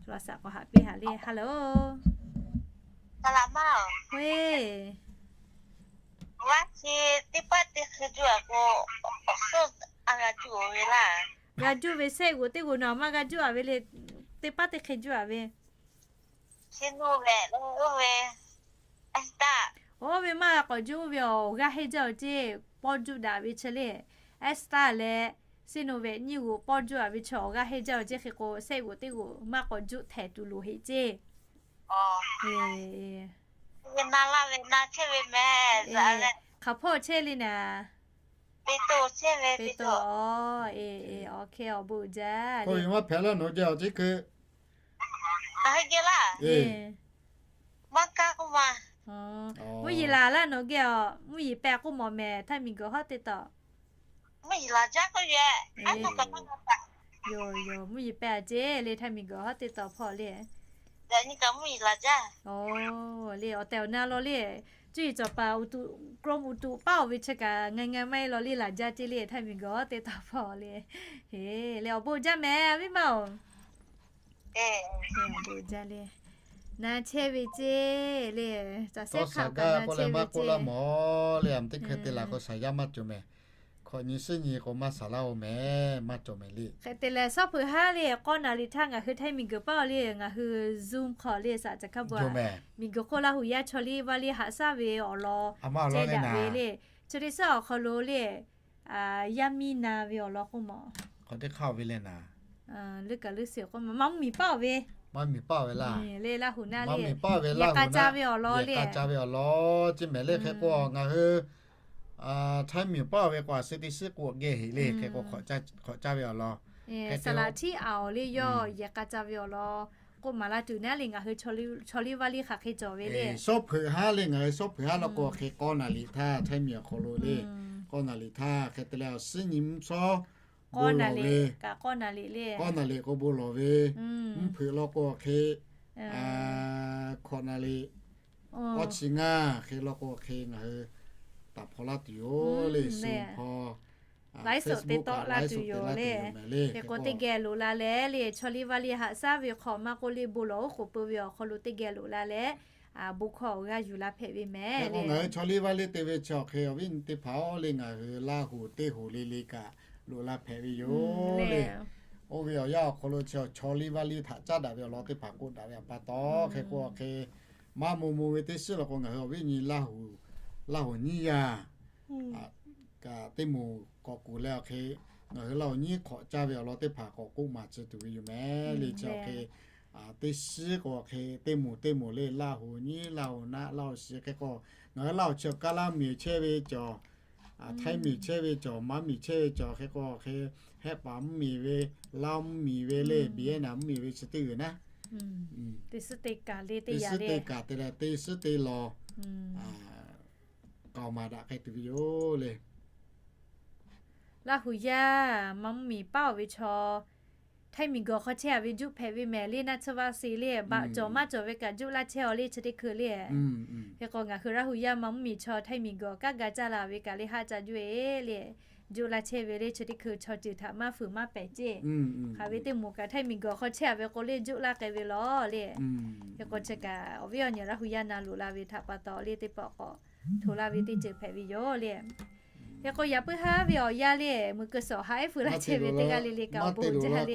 Laꞈ saꞈ k'awꞈ haꞈ piˇ haꞈ le. Hello. Oˇ, g'a juˇ ve sehˆ g'oꞈ teˇ g'oꞈ nawˬ maˇ g'a juˇ-a ve le, teˇ paˉ teˇ hk'e juˇ-a ve. Oˇ ve maˇ g'a k'awꞈ juˇ ve, awˬ g'aˇ hehnˇ jaˇ-oˬ ceˇ, pawˇ juˇ daꞈ ve chi le. Esther leh Sinovet nyiˇ g'oꞈ pawˇ juˇ-a ve chi awˬ g'aˇ hehnˇ jaˇ-oˬ ceˇ, hk'e k'o sehˆ g'oꞈ teˇ g'oꞈ maˇ k'awꞈ juˇ htehꞈ tuˬ loˍ heˆ ceˇ. Hk'aˬ hpawˇ chehˇ le naˍ. Pe to, awˬ, awˬ hk'e awˬ bon uiˍ jaˇ le. Maˇ hpehꞈ laˇ nawˬ geh awˬ ceˇ keu. Mvuhˇ yeˬ laˬ laˇ nawˬ geh awˬ, mvuhˇ yeˬ pehˇ k'oˆ mawˬ mehˍ, htaiˇ miˬ guiˬ hawˉ te tawꞈ. Yoˬ, yoˬ, mvuhˇ yeˬ pehˇ-a ceˇ le, htaiˇ miˬ guiˬ hawˉ te tawꞈ hpawˇ le. Oˬ, le awˬ tehˬ awˬ na law le. Cuˇ yiˍ cawˬ paˍ uˍ tuꞈ, Chrome uˍ tuꞈ paˉ-oˬ ve chi kaꞈ ngaˬ ngaˬ maˇ heˆ law le, laˬ jaˇ ceˇ le, htaiˇ miˬ guiˬ hawˉ te tawꞈ hpawˇ le. Heˍ le, awˬ bon jaˇ mehˍ, a viˉ maˇ-oˬ. Awˬ bon jaˇ le. Na chehˇ ve ceˇ le. Caˬ sehˉ hk'aˆ kaꞈ na chehˇ ve ceˇ. K'oˆ laˇ mawˬ le, a teˇ hk'e te laˬ k'o shaˍ yaˇ maˇ cawˬ mehˍ. Hkawꞈ nyi suhˉ nyi k'o maˇ shaˍ laˇ-oˬ mehˍ, maˇ cawˬ mehˍ le. Hk'e te leh, Sawˉ hpeuꞈ haˉ le, k'awˇ naˍ riˍ htaˇ ngaˬ hui htaiˇ miˬ guiˬ paˉ-oˬ le, ngaˬ hui Zoom hk'aw le saꞈ caˬ hkaˇ bon-a. Miˬ guiˬ hk'oˆ Laˇ huˍ yaˇ chaw liˇ vaˇ liˇ haꞈ shaˉ ve awˬ lawn ceh daꞈ ve le. Chi teˇ suhˉ awˬ hk'aw lo le, yaˇ miˇ na ve awˬ lawn k'oˆ mawˬ. Leuˉ kaꞈ leuˉ shiˍ k'oˆ mawˬ, maˇ mvuhˇ miˬ paˉ-oˬ ve. Maˇ mvuhˇ miˬ paˉ-oˬ ve laˇ. Le Laˇ huˍ naˆ le, yehˬ k'a ca ve awˬ lawn le. Yehˬ k'a ca ve awˬ lawn ceˇ mehˍ le. Hk'e k'o ngaˬ hui htaiˇ miˬ paˉ-oˬ ve k'o a suh teˇ suhˉ k'o geh heˍ le. Hk'e k'o hk'awꞈ ca ve awˬ lawn, saˍ laꞈ htiˉ aˍ-oˬ le, yawˇ yehˬ k'a ca ve awˬ lawn k'oˆ maˍ laˇ tuˬ naˉ le, ngaˬ hui chaw liˇ vaˇ liˇ hk'aˬ hk'e cawˬ ve le. Sawˉ hpeuꞈ haˉ le, ngaˬ hui Sawˉ hpeuꞈ haˉ law k'o hk'e k'awˇ naˍ riˍ htaˇ, htaiˇ miˬ awˬ hk'aw lo le, k'awˇ naˍ riˍ htaˇ hk'e te leh awˬ suhˉ nyi mvuhˇ shawˉ k'awˇ naˍ riˍ le, k'awˇ naˍ riˍ k'o bon lawˬ ve, mvuhˇ hpeuꞈ law k'o hk'e hkawꞈ naˍ riˍ, awˇ chi ngaˇ hk'e law k'o hk'e ngaˬ hui taˍ hpaw laˇ tuˬ yoˬ le, shu hpaw laiˉ suhˍ te tawˆ la tuˬ yoˬ le. Hk'e k'o teˇ geh loꞈ la leh le, chaw liˇ vaˇ liˇ haꞈ shaˉ ve hk'awꞈ maˇ k'oˆ le, bon lawˬ oˉ k'oˍ pui ve awˬ hk'aw lo teˇ geh loꞈ la leh, bon hkawˇ awˬ g'aˇ yuˬ la hpehꞈ ve mehˍ le. Ngaˬ hui chaw liˇ vaˇ liˇ te ve chi awˬ hk'e awˬ viˉ nyi teˇ hpaˍ-oˬ le, ngaˬ hui Laˇ huˍ teˇ hoꞈ le le kaꞈ loꞈ la hpehꞈ ve yoˬ le. Oˇ ve awˬ yanˇ awˬ hk'aw lo chi chaw liˇ vaˇ liˇ htaꞈ caˉ daꞈ ve awˬ lawn teˇ hpaˍ k'oˆ daꞈ ve a pa taw, hk'e k'o hk'e maˇ mo mo ve teˇ shiˉ law k'o ngaˬ hui awˬ viˉ nyi Laˇ huˍ, Laˇ huˍ nyiˇ yaˇ kaꞈ teˇ moˍ k'awꞈ kuˬ leh awˬ hk'e, ngaˬ hui Laˇ huˍ nyiˇ hk'awꞈ caˇ ve awˬ lawn teˇ hpaˍ k'awꞈ k'oˆ maˍ tcuh tuˬ ve yoˬ mehˍ le. Chi awˬ hk'e teˇ shiˉ k'o hk'e teˇ moˍ teˇ moˍ le, Laˇ huˍ nyiˇ, Laˇ huˍ naˆ, Laˇ huˍ shiˍ hk'e k'o, ngaˬ hui Laˇ huˍ chi awˬ kaˇ laˇ miˬ chehˇ ve cawˬ, htaiˇ miˬ chehˇ ve cawˬ, maˇ miˬ chehˇ ve cawˬ hk'e k'o hk'e, Hehˆ paˍ mvuhˇ miˬ ve, Laˇ mvuhˇ miˬ ve le, Biyehˇ naˍ mvuhˇ miˬ ve chi teˇ g'uiˬ naˉ, teˇ shiˉ teˇ kaꞈ te leh teˇ shiˉ teˇ lawˬ k'aoˍ maˍ daꞈ k'ai tuˬ ve yoˬ le. Laˇ huˍ yaˇ maˇ mvuhˇ miˬ paˉ-oˬ ve chaw, htaiˇ miˬ gawˬ hk'aw chehˇ-a ve juˆ hpehꞈ ve mehˍ le, naˆ tsuhˇ vaˇ se le, baꞈ cawˬ maˇ cawˬ ve kaꞈ juˆ laˇ chehˇ-aw le, chi teˇ hkui le. Hk'e k'o ngaˬ hui Laˇ huˍ yaˇ maˇ mvuhˇ miˬ chaw htaiˇ miˬ gawˬ kaˉ ga caˇ la ve kaꞈ le haˆ ca juˆ-e le. joˆ laˇ chehˇ ve le. Chi teˇ hkui chaw ceuˬ htaꞈ maˇ fuiˍ maˇ pehˍ ceˇ. Hk'aˬ ve teˇ moˍ kaꞈ htaiˇ miˬguiˬ hk'aw chehˇ ve k'o le joˆ laˇ k'ai ve lawˬ le. Hk'e k'o chi kaꞈ awˬ viˉ awˬ nyi Laˇ hu yaˇ na loꞈ la ve htaꞈ pa taw le teˇ pawˆ k'awꞈ hto laˇ ve teˇ ceuˬ hpehꞈ ve yoˬ le. Hk'e k'o yaꞈ puiˉ haˉ ve awˬ yanˇ le, meuꞈ keu suhˍ haˉ ehˉ feu laˇ chehˇ ve teˇ g'aˇ le le kaꞈ awˬ bon jaˇ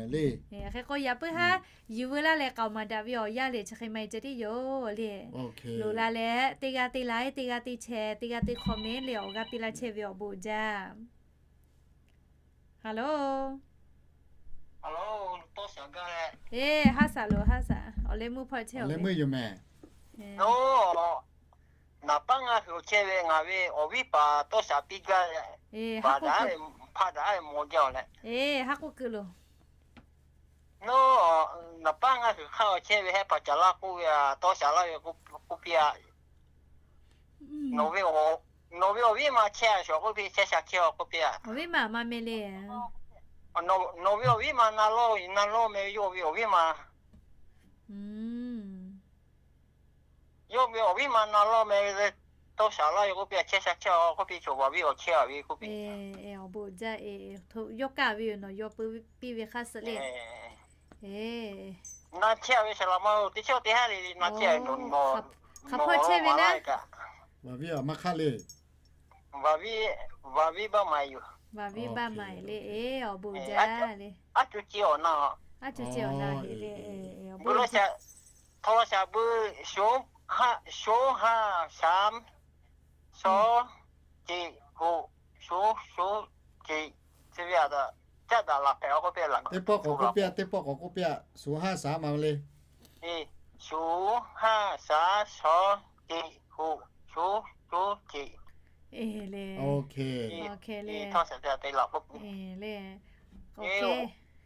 le. Hk'e k'o yaꞈ puiˉ haˉ yuˬ veu laˇ leh k'aoˍ maˍ daꞈ ve awˬ yanˇ le chi hk'e maˇ heˆ ceh tiˉ yoˬ le. Loꞈ la leh teˇ g'aˇ teˇ like, teˇ g'aˇ teˇ share, teˇ g'aˇ teˇ comment le awˬ g'aˇ piˇ laˇ chehˇ ve awˬ bon jaˇ. Hello. Eˬ, haˉ saˍ loˬ, haˉ saˍ. Awˬ leh meuˇ hpawˇ chehˇ awˬ leh meuˇ yoˬ mehˍ. Naˍ paˉ ngaˇ hui awˬ chehˇ ve ngaˬ ve awˬ viˉ paˍ tawˇ shaˍ piˇ gaˇ. Eˬ, haˉ k'oˆ keu. Eˬ, haˉ k'oˆ keu loˬ. Nawˬ, naˍ paˉ ngaˇ hui hk'aˇ awˬ chehˇ ve hehˉ paˍ caˍ laˇ k'oˆ ve a, tawˇ shaˍ laˇ ve k'oˆ piˇ a. Nawˬ ve awˬ viˉ ma chehˇ a shawˍ k'oˆ piˇ, chehˇ sha chehˇ a k'oˆ piˇ a. Awˬ viˉ ma maˇ meh le. Nawˬ ve awˬ viˉ ma na lawˇ na lawˇ meh ve, yawˇ ve awˬ viˉ ma yawˇ ve awˬ viˉ ma na lawˇ meh ve, tawˇ shaˍ laˇ ve k'oˆ piˇ a, chehˇ sha chehˇ a k'oˆ piˇ, chaw vaˬ viˉ awˬ chehˇ a ve k'oˆ piˇ. Awˬ bon jaˇ e, yawˇ kaˇ ve yoˬ, nawˬ yawˇ pu piˇ ve hk'aˇ suh le. Na chehˇ a ve saˍ laꞈ ma-oˬ, teˇ chawˇ teˇ haˉ le na chehˇ a, hk'aˬ hpawˇ chehˇ ve naˉ. Vaˬ viˉ a maˇ hk'aˇ le. Vaˬ viˉ baˆ ma yoˬ. Vaˬ viˉ baˆ ma le, awˬ bon jaˇ le. Aˉ cuˇ ceˇ awˬ na, aˉ cuˇ ceˇ awˬ na le. Htawˇ laˇ shaˍ bu, shoˉ haˉ shaˉ, shawˉ ceꞈ hoꞈ, shoˉ shoˉ ceꞈ, chi ve a, caˆ daꞈ laˬ hpehꞈ a k'oˆ piˇ laˬ. Teˇ pawˆ k'awꞈ k'oˆ piˇ a, teˇ pawˆ k'awꞈ k'oˆ piˇ a, shoˉ haˉ shaˉ ma le. Shoˉ haˉ shaˉ, shawˉ ceꞈ hoꞈ, shoˉ shoˉ ceꞈ.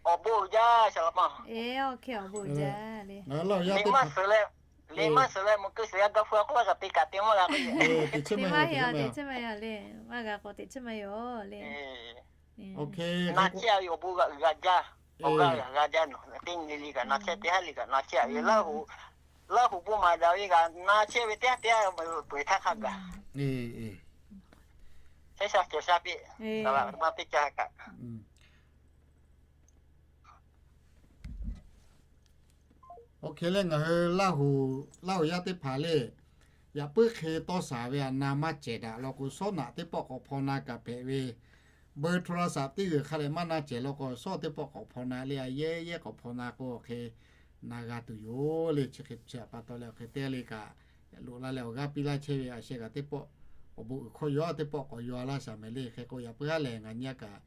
Awˬ bon uiˍ jaˇ saˍ laꞈ ma. Eˬ, awˬ bon uiˍ jaˇ le. Liꞈ maˇ suhˍ leh meuꞈ keu suhˍ yaˇ gaˇ hpu a k'oˆ laˇ kaꞈ te kaꞈ te maˇ g'a k'o, teꞈ chiˉ maˇ yaˇ le, maˇ g'a k'o teꞈ chiˉ maˇ yaˇ le. Na chehˇ a ve awˬ bon g'a gaˇ jaˇ, awˬ g'aˇ g'a gaˇ jaˇ nawˬ teˇ nyi le kaꞈ na chehˇ, teˇ haˉ le kaꞈ na chehˇ a ve, Laˇ huˍ bon maˍ daꞈ ve kaꞈ na chehˇ ve teˇ haˉ teˇ haˉ peuˬ htaˇ hk'a gaˬ. Chehˇ sha cawˬ sha piˇ, saˍ laꞈ ma teˇ ca kaꞈ. Oˇ hk'e leh ngaˬ hui Laˇ huˍ yaˇ teˇ hpaˍ le, yaꞈ puiˉ hk'e tawˇ shaˍ ve a na maˇ cehˬ daꞈ law k'o, shawˉ naꞈ teˇ pawˆ k'awꞈ hpaw na kaꞈ hpehꞈ ve, beuꞈ hto la shaꞈ teˇ g'uiˬ hk'a leh maˇ na cehˬ law k'o, shawˉ teˇ pawˆ k'awꞈ hpaw na le, a yehˉ yehˉ k'awꞈ hpaw na k'o, awˬ hk'e na g'a tuˬ yoˬ le. Chi hk'e chi pa taw leh awˬ hk'e te le kaꞈ, loꞈ la leh awˬ g'aˇ piˇ laˇ chehˇ ve a sheh kaꞈ teˇ pawˆ awˬ bon uiˍ hkawˇ yaw teˇ pawˆ k'awꞈ yaw laˇ shaˍ mehˍ le. Hk'e k'o yaꞈ puiˉ haˉ lehˬ ngaˬ nyi a kaꞈ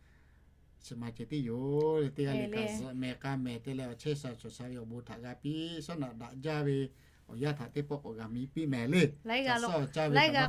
chi ma ceh tiˉ yoˬ le. Teˇ g'aˇ le kaꞈ zuhꞈ meh k'aˇ meh te leh awˬ chehˇ sha cawˬ sha ve awˬ bon htaꞈ g'a piˇ, shawˉ naꞈ daꞈ jaˇ ve awˬ yanˇ htaꞈ teˇ pawˆ k'awꞈ g'a mi piˇ mehˍ le. Laiˉ g'a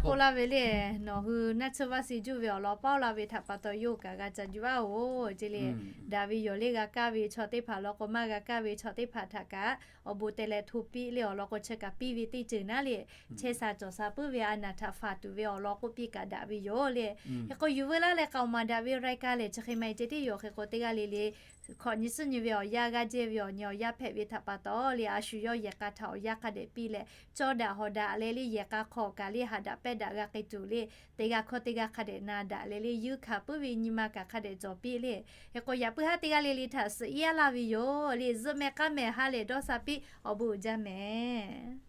k'oˆ laˇ ve le, nawˬ hui naˇ tsuhˇ vaˇ si juˇ ve awˬ lawn paˉ laˇ ve htaꞈ pa taw yawˇ kaꞈ g'a ca juˇ a-oˬ ce le. Daꞈ ve yoˬ le, g'a kaˇ ve chaw teˇ hpaˍ lawn k'o, maˇ g'a kaˇ ve chaw teˇ hpaˍ htaꞈ kaꞈ awˬ bon te leh hto piˇ le, awˬ lawn k'o chi kaꞈ piˇ ve teˇ ceuˬ naˉ le. Chehˇ sha cawˬ sha puiˉ ve a naˬ htaꞈ faˍ tuˬ ve awˬ lawn k'oˆ piˇ kaꞈ daꞈ ve yoˬ le. Hk'e k'o yuˬ veu laˇ leh k'aoˍ maˍ daꞈ ve raiˍ kaˇ lehˬ chi hk'e maˇ heˆ ceh tiˉ yoˬ. Hk'e k'o teˇ g'aˇ le le hkawꞈ nyi suhˉ nyi ve awˬ yanˇ g'aˇ jehˇ ve awˬ nyi awˬ yanˇ hpehꞈ ve htaꞈ pa taw le, a shu yawˇ yehˬ k'a htaꞈ awˬ yanˇ hk'a dehꞈ piˇ leh, cawˇ daꞈ hawˍ daꞈ leh le yehˬ k'a hk'aw kaꞈ le haꞈ daꞈ pehnˇ daꞈ g'a k'ai tuˬ le, teˇ g'aˇ hkawˇ teˇ g'aˇ hk'a dehꞈ na daꞈ leh le yuˇ hkanˍ puiˉ ve nyi ma kaꞈ hk'a dehꞈ cawˬ piˇ le. Hk'e k'o yaꞈ puiˉ haˉ teˇ g'aˇ le le htaꞈ suh iˉ aˉ laˇ ve yoˬ le. Zuhꞈ meh k'aˉ meh haˉ leh dawˇ sha piˇ, awˬ bon uiˍ jaˇ mehˍ.